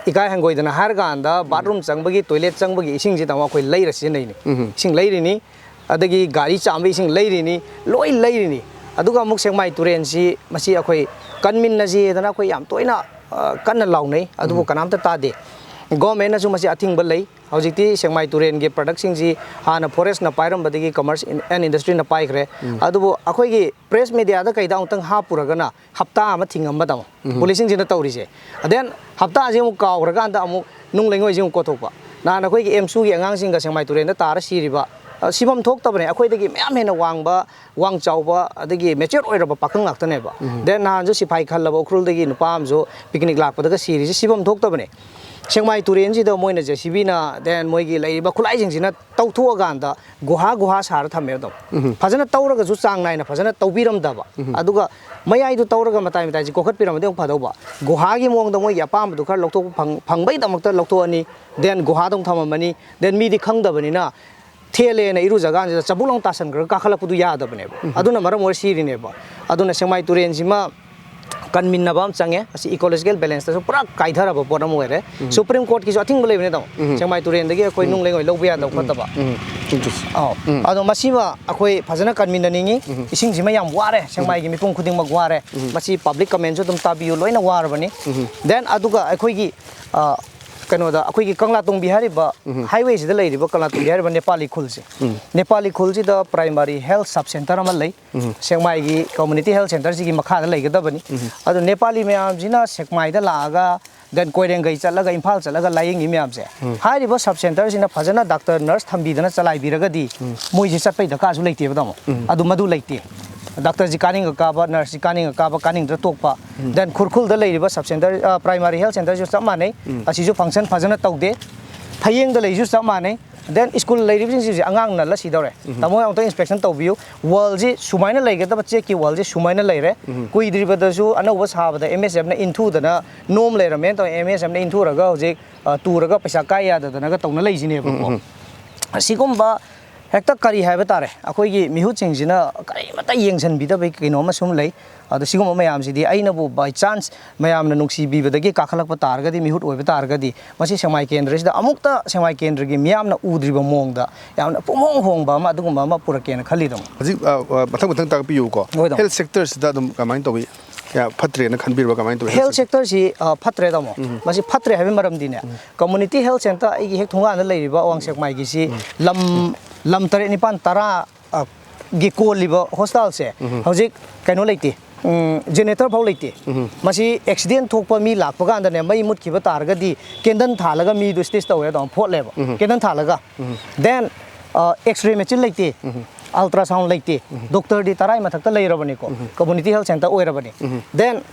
ꯏꯀꯥꯏ ꯍꯪꯒꯣꯏꯗꯅ ꯍꯥꯏꯔꯀꯥꯟꯗ, ꯕꯥꯠꯔꯨꯝ ꯆꯪꯕꯒꯤ, ꯇꯣꯏꯂꯦꯠ ꯆꯪꯕꯒꯤ ꯏꯁꯤꯡꯁꯤ ꯇꯥꯃꯣ ꯑꯩꯈꯣꯏ ꯂꯩꯔ ꯁꯤꯖꯤꯟꯅꯩꯅꯤ꯫ ꯏꯁꯤꯡ ꯂꯩꯔꯤꯅꯤ, ꯑꯗꯒꯤ ꯒꯥꯔꯤ ꯆꯥꯝꯕ ꯏꯁꯤꯡ ꯂꯩꯔꯤꯅꯤ, ꯂꯣꯏ ꯂꯩꯔꯤꯅꯤ꯫ ꯑꯗꯨꯒ ꯑꯃꯨꯛ ꯁꯦꯛꯃꯥꯏ ꯇꯨꯔꯦꯜꯁꯤ, ꯃꯁꯤ ꯑꯩꯈꯣꯏ ꯀꯟꯃꯤꯟꯅꯁꯦꯗꯅ ꯑꯩꯈꯣꯏ ꯌꯥꯝ ꯇꯣꯏꯅ, ꯑ, ꯀꯟꯅ ꯂꯥꯎꯅꯩ, ꯑꯗꯨꯕꯨ ꯀꯅꯥꯝꯇ ꯇꯥꯗꯦ꯫ ꯒꯣꯔꯃꯦꯟꯅꯁꯨ ꯃꯁꯤ ꯑꯊꯤꯡꯕ ꯂꯩ꯫ ꯍꯧꯖꯤꯛꯇꯤ ꯁꯦꯛꯃꯥꯏ ꯇꯨꯔꯦꯜꯒꯤ ꯄ꯭ꯔꯗꯛꯁꯤꯡꯁꯤ ꯍꯥꯟꯅ ꯐꯣꯔꯦꯁꯅ ꯄꯥꯏꯔꯝꯕꯗꯒꯤ ꯀꯃꯔꯁ ꯑꯦꯟ ꯏꯟꯗꯁꯇ꯭ꯔꯤꯅ ꯄꯥꯏꯈ꯭ꯔꯦ꯫ ꯑꯗꯨꯕꯨ ꯑꯩꯈꯣꯏꯒꯤ ꯄ꯭ꯔꯦꯁ ꯃꯦꯗꯤꯌꯥꯗ ꯀꯩꯗ ꯑꯃꯨꯛꯇꯪ ꯍꯥꯞꯄꯨꯔꯒꯅ ꯍꯞꯇꯥ ꯑꯃ ꯊꯤꯡꯉꯝꯕ, ꯇꯥꯃꯣ꯫ ꯄꯨꯂꯤꯁꯁꯤꯡꯁꯤꯅ ꯇꯧꯔꯤꯁꯦ꯫ Then ꯍꯞꯇꯥꯁꯤ ꯑꯃꯨꯛ ꯀꯥꯎꯈ꯭ꯔꯀꯥꯟꯗ ꯑꯃꯨꯛ ꯅꯨꯡ ꯂꯩꯉꯣꯏꯁꯤ ꯑꯃꯨꯛ ꯀꯣꯠꯊꯣꯛꯄ꯫ ꯅꯍꯥꯟ ꯑꯩꯈꯣꯏꯒꯤ ꯑꯦꯝꯁꯨꯒꯤ ꯑꯉꯥꯡꯁꯤꯡꯒ ꯁꯦꯛꯃꯥꯏ ꯇꯨꯔꯦꯜꯗ ꯇꯥꯔ ꯁꯤꯔꯤꯕ, ꯑ, ꯁꯤꯐꯝ ꯊꯣꯛꯇꯕꯅꯦ꯫ ꯑꯩꯈꯣꯏꯗꯒꯤ ꯃꯌꯥꯝ ꯍꯦꯟꯅ ꯋꯥꯡꯕ, ꯋꯥꯡ ꯆꯥꯎꯕ, ꯑꯗꯒꯤ ꯃꯦꯆ꯭ꯌꯣꯔ ꯑꯣꯏꯔꯕ ꯄꯥꯈꯪ ꯉꯥꯛꯇꯅꯦꯕ꯫ Then ꯅꯍꯥꯟꯁꯨ ꯁꯤꯐꯥꯏ ꯈꯜꯂꯕ ꯎꯈ꯭ꯔꯨꯜꯗꯒꯤ ꯅꯨꯄꯥ ꯑꯃꯁꯨ ꯄꯤꯛꯅꯤꯛ ꯂꯥꯛꯄꯗꯒ ꯁꯤꯔꯤꯁꯦ ꯁꯤꯐꯝ ꯊꯣꯛꯇꯕꯅꯦ꯫ ꯁꯦꯛꯃꯥꯏ ꯇꯨꯔꯦꯜꯁꯤꯗ ꯃꯣꯏꯅ ꯖꯦ ꯁꯤ ꯕꯤꯅ, then ꯃꯣꯏꯒꯤ ꯂꯩꯔꯤꯕ ꯈꯨꯠꯂꯥꯏꯁꯤꯡꯁꯤꯅ ꯇꯧꯊꯣꯛꯑꯀꯥꯟꯗ ꯒꯨꯍꯥ ꯒꯨꯍꯥ ꯁꯥꯔ ꯊꯝꯃꯦꯕ ꯑꯗꯨꯝ꯫ ꯐꯖꯅ ꯇꯧꯔꯒꯁꯨ ꯆꯥꯡ ꯅꯥꯏꯅ ꯐꯖꯅ ꯇꯧꯕꯤꯔꯝꯗꯕ꯫ ꯑꯗꯨꯒ ꯃꯌꯥꯏꯗꯨ ꯇꯧꯔꯒ ꯃꯇꯥꯏ ꯃꯇꯥꯏꯁꯤ ꯀꯣꯛꯈꯠꯄꯤꯔꯝꯃꯗꯤ ꯑꯃꯨꯛ ꯐꯗꯧꯕ꯫ ꯒꯨꯍꯥꯒꯤ ꯃꯑꯣꯡꯗ ꯃꯣꯏꯒꯤ ꯑꯄꯥꯝꯕꯗꯨ ꯈꯔ ꯂꯧꯊꯣꯛꯄ ꯐꯪ-, ꯐꯪꯕꯩꯗꯃꯛꯇ ꯂꯧꯊꯣꯛꯑꯅꯤ, then ꯒꯨꯍꯥꯗ ꯑꯃꯨꯛ ꯊꯝꯃꯝꯃꯅꯤ, then ꯃꯤꯗꯤ ꯈꯪꯗꯕꯅꯤꯅ ꯊꯦꯜꯂꯦꯅ ꯏꯔꯨꯖ ꯀꯥꯟꯁꯤꯗ ꯆꯕꯨꯛ ꯂꯥꯎ ꯇꯥꯁꯟꯈ꯭ꯔꯒ ꯀꯥꯈꯠꯂꯛꯄꯗꯨ ꯌꯥꯗꯕꯅꯦꯕ꯫ ꯑꯗꯨꯅ ꯃꯔꯝ ꯑꯣꯏꯔ ꯁꯤꯔꯤꯅꯦꯕ꯫ ꯑꯗꯨꯅ ꯁꯦꯛꯃꯥꯏ ꯇꯨꯔꯦꯜꯁꯤꯃ ꯀꯟꯃꯤꯟꯅꯕ ꯑꯃ ꯆꯪꯉꯦ꯫ ꯑꯁꯤ ꯏꯀꯣꯂꯣꯖꯤꯀꯦꯜ ꯕꯦꯂꯦꯟꯁꯇꯁꯨ ꯄꯨꯔꯥ ꯀꯥꯏꯊꯔꯕ ꯄꯣꯠ ꯑꯃ ꯑꯣꯏꯔꯦ꯫ ꯁꯨꯄ꯭ꯔꯤꯝ ꯀꯣꯔꯠꯀꯤꯁꯨ ꯑꯊꯤꯡꯕ ꯂꯩꯕꯅꯦ, ꯇꯥꯃꯣ꯫ ꯁꯦꯛꯃꯥꯏ ꯇꯨꯔꯦꯜꯗꯒꯤ ꯑꯩꯈꯣꯏ ꯅꯨꯡ ꯂꯩꯉꯣꯏ ꯂꯧꯕ ꯌꯥꯗꯕ ꯈꯣꯠꯇꯕ꯫ ꯎꯝ, ꯆꯨꯝ, ꯆꯨꯝ꯫ ꯑꯧ꯫ ꯑꯗꯣ ꯃꯁꯤꯃ ꯑꯩꯈꯣꯏ ꯐꯖꯅ ꯀꯟꯃꯤꯟꯅꯅꯤꯡꯉꯤ꯫ ꯏꯁꯤꯡꯁꯤꯃ ꯌꯥꯝ ꯋꯥꯔꯦ, ꯁꯦꯛꯃꯥꯏꯒꯤ ꯃꯤꯄꯨꯝ ꯈꯨꯗꯤꯡꯃꯛ ꯋꯥꯔꯦ꯫ ꯃꯁꯤ ꯄꯕ꯭ꯂꯤꯛ ꯀꯃꯦꯟꯁꯨ ꯑꯗꯨꯝ ꯇꯥꯕꯤꯌꯨ, ꯂꯣꯏꯅ ꯋꯥꯔꯕꯅꯤ꯫ Then ꯑꯗꯨꯒ ꯑꯩꯈꯣꯏꯒꯤ, ꯑ, ꯀꯩꯅꯣꯗ ꯑꯩꯈꯣꯏꯒꯤ ꯀꯪꯂꯥꯇꯣꯡꯕꯤ ꯍꯥꯏꯔꯤꯕ highwayꯁꯤꯗ ꯂꯩꯔꯤꯕ ꯀꯪꯂꯥꯇꯣꯡꯕꯤ ꯍꯥꯏꯔꯤꯕ Nepali ꯈꯨꯜꯁꯦ, Nepali ꯈꯨꯜꯁꯤꯗ primary health sub centre ꯑꯃ ꯂꯩ꯫ ꯁꯦꯛꯃꯥꯏꯒꯤ community health centreꯁꯤꯒꯤ ꯃꯈꯥꯗ ꯂꯩꯒꯗꯕꯅꯤ꯫ ꯑꯗꯨ ꯅꯦꯄꯥꯂꯤ ꯃꯌꯥꯝꯁꯤꯅ ꯁꯦꯛꯃꯥꯏꯗ ꯂꯥꯛꯑꯒ, then ꯀꯣꯏꯔꯦꯡꯒꯩ ꯆꯠꯂꯒ, ꯏꯝꯐꯥꯜ ꯆꯠꯂꯒ ꯂꯥꯏꯌꯦꯡꯉꯤ ꯃꯌꯥꯝꯁꯦ, ꯍꯥꯏꯔꯤꯕ sub centreꯁꯤꯅ ꯐꯖꯅ doctor nurse ꯊꯝꯕꯤꯗꯅ ꯆꯂꯥꯏꯕꯤꯔꯒꯗꯤ ꯃꯣꯏꯁꯦ ꯆꯠꯄꯩ ꯗꯔꯀꯥꯔꯁꯨ ꯂꯩꯇꯦꯕ, ꯇꯥꯃꯣ꯫ ꯑꯗꯨ ꯃꯗꯨ ꯂꯩꯇꯦ꯫ Doctorꯁꯤ ꯀꯥꯅꯤꯡꯉ ꯀꯥꯕ, nurseꯁꯤ ꯀꯥꯅꯤꯡꯉ ꯀꯥꯕ, ꯀꯥꯅꯤꯡꯗ꯭ꯔ ꯇꯣꯛꯄ꯫ Then ꯈꯨꯔꯈꯨꯜꯗ ꯂꯩꯔꯤꯕ sub centre, ꯑ, primary health centreꯁꯨ ꯆꯞ ꯃꯥꯟꯅꯩ꯫ ꯑꯁꯤꯁꯨ function ꯐꯖꯅ ꯇꯧꯗꯦ꯫ ꯐꯌꯦꯡꯗ ꯂꯩꯔꯤꯁꯨ ꯆꯞ ꯃꯥꯟꯅꯩ꯫ Then school ꯂꯩꯔꯤꯕꯁꯤꯡꯁꯦ ꯑꯉꯥꯡ ꯅꯜꯂ ꯁꯤꯗꯧꯔꯦ꯫ ꯇꯥꯃꯣ ꯑꯃꯨꯛꯇꯪ inspection ꯇꯧꯕꯤꯌꯨ꯫ Wallꯁꯤ ꯁꯨꯃꯥꯏꯅ ꯂꯩꯒꯗꯕ, ꯆꯦꯛꯀꯤ wallꯁꯤ ꯁꯨꯃꯥꯏꯅ ꯂꯩꯔꯦ꯫ ꯀꯨꯏꯗ꯭ꯔꯤꯕꯗꯁꯨ ꯑꯅꯧꯕ ꯁꯥꯕꯗ M S Fꯅ ꯏꯟꯊꯨꯗꯅ ꯅꯣꯝ ꯂꯩꯔꯝꯃꯦꯅ ꯇꯧꯔꯦ꯫ M S Fꯅ ꯏꯟꯊꯨꯔꯒ ꯍꯧꯖꯤꯛ, ꯑ, ꯇꯨꯔꯒ ꯄꯩꯁꯥ ꯀꯥꯏ ꯌꯥꯗꯗꯅꯒ ꯇꯧꯅ ꯂꯩꯁꯤꯅꯦꯕꯀꯣ꯫ ꯑꯁꯤꯒꯨꯝꯕ ꯍꯦꯛꯇ ꯀꯔꯤ ꯍꯥꯏꯕ ꯇꯥꯔꯦ, ꯑꯩꯈꯣꯏꯒꯤ ꯃꯤꯍꯨꯠꯁꯤꯡꯁꯤꯅ ꯀꯔꯤꯃꯠꯇ ꯌꯦꯡꯁꯤꯟꯕꯤꯗꯕꯒꯤ ꯀꯩꯅꯣ ꯑꯃ ꯁꯨꯝ ꯂꯩ꯫ ꯑꯗꯣ ꯁꯤꯒꯨꯝꯕ ꯃꯌꯥꯝꯁꯤꯗꯤ ꯑꯩꯅꯕꯨ by chance ꯃꯌꯥꯝꯅ ꯅꯨꯡꯁꯤꯕꯤꯕꯗꯒꯤ ꯀꯥꯈꯠꯂꯛꯄ ꯇꯥꯔꯒꯗꯤ, ꯃꯤꯍꯨꯠ ꯑꯣꯏꯕ ꯇꯥꯔꯒꯗꯤ, ꯃꯁꯤ ꯁꯦꯛꯃꯥꯏ ꯀꯦꯟꯗ꯭ꯔꯁꯤꯗ ꯑꯃꯨꯛꯇ ꯁꯦꯛꯃꯥꯏ ꯀꯦꯟꯗ꯭ꯔꯒꯤ ꯃꯤꯌꯥꯝꯅ ꯎꯗ꯭ꯔꯤꯕ ꯃꯑꯣꯡꯗ ꯌꯥꯝꯅ ꯄꯨꯡꯍꯣꯡ ꯍꯣꯡꯕ ꯑꯃ, ꯑꯗꯨꯒꯨꯝꯕ ꯑꯃ ꯄꯨꯔꯛꯀꯦꯅ ꯈꯜꯂꯤ, ꯇꯥꯃꯣ꯫ ꯍꯧꯖꯤꯛ, ꯑ, ꯑ, ꯃꯊꯪ ꯃꯊꯪ ꯇꯥꯛꯄꯤꯌꯨꯀꯣ꯫ ꯍꯣꯏ, ꯇꯥꯃꯣ꯫ Health sectorꯁꯤꯗ ꯑꯗꯨꯝ ꯀꯃꯥꯏꯅ ꯇꯧꯏ? ꯀꯌꯥ ꯐꯠꯇ꯭ꯔꯦꯅ ꯈꯟꯕꯤꯕ꯭ꯔꯥ? ꯀꯃꯥꯏꯅ ꯇꯧꯏ? Health sectorꯁꯤ, ꯑ, ꯐꯠꯇ꯭ꯔꯦ, ꯇꯥꯃꯣ꯫ ꯃꯁꯤ ꯐꯠꯇ꯭ꯔꯦ ꯍꯥꯏꯕꯒꯤ ꯃꯔꯝꯗꯤꯅꯦ, community health centre ꯑꯩꯒꯤ ꯍꯦꯛ ꯊꯣꯡꯒꯥꯟꯗ ꯂꯩꯔꯤꯕ ꯑꯋꯥꯡ ꯁꯦꯛꯃꯥꯏꯒꯤꯁꯤ ꯂꯝ, ꯂꯝ ꯇꯔꯦꯠ, ꯅꯤꯄꯥꯟ, ꯇꯔꯥ, ꯑ, ꯒꯤ ꯀꯣꯜꯂꯤꯕ hospitalꯁꯦ ꯍꯧꯖꯤꯛ ꯀꯩꯅꯣ ꯂꯩꯇꯦ, ꯎꯝ, generator ꯐꯥꯎ ꯂꯩꯇꯦ꯫ ꯃꯁꯤ accident ꯊꯣꯛꯄ, ꯃꯤ ꯂꯥꯛꯄ ꯀꯥꯟꯗꯅꯦ, ꯃꯩ ꯃꯨꯠꯈꯤꯕ ꯇꯥꯔꯒꯗꯤ candle ꯊꯥꯜꯂꯒ ꯃꯤꯗꯨ stitch ꯇꯧꯋꯦ, ꯑꯗꯨꯝ ꯐꯣꯠꯂꯦꯕ꯫ Candle ꯊꯥꯜꯂꯒ꯫ Then, ꯑ, X-ray machine ꯂꯩꯇꯦ, ultrasound ꯂꯩꯇꯦ, doctorꯗꯤ ꯇꯔꯥꯏ ꯃꯊꯛꯇ ꯂꯩꯔꯕꯅꯤꯀꯣ, community health centre ꯑꯣꯏꯔꯕꯅꯤ꯫ Then,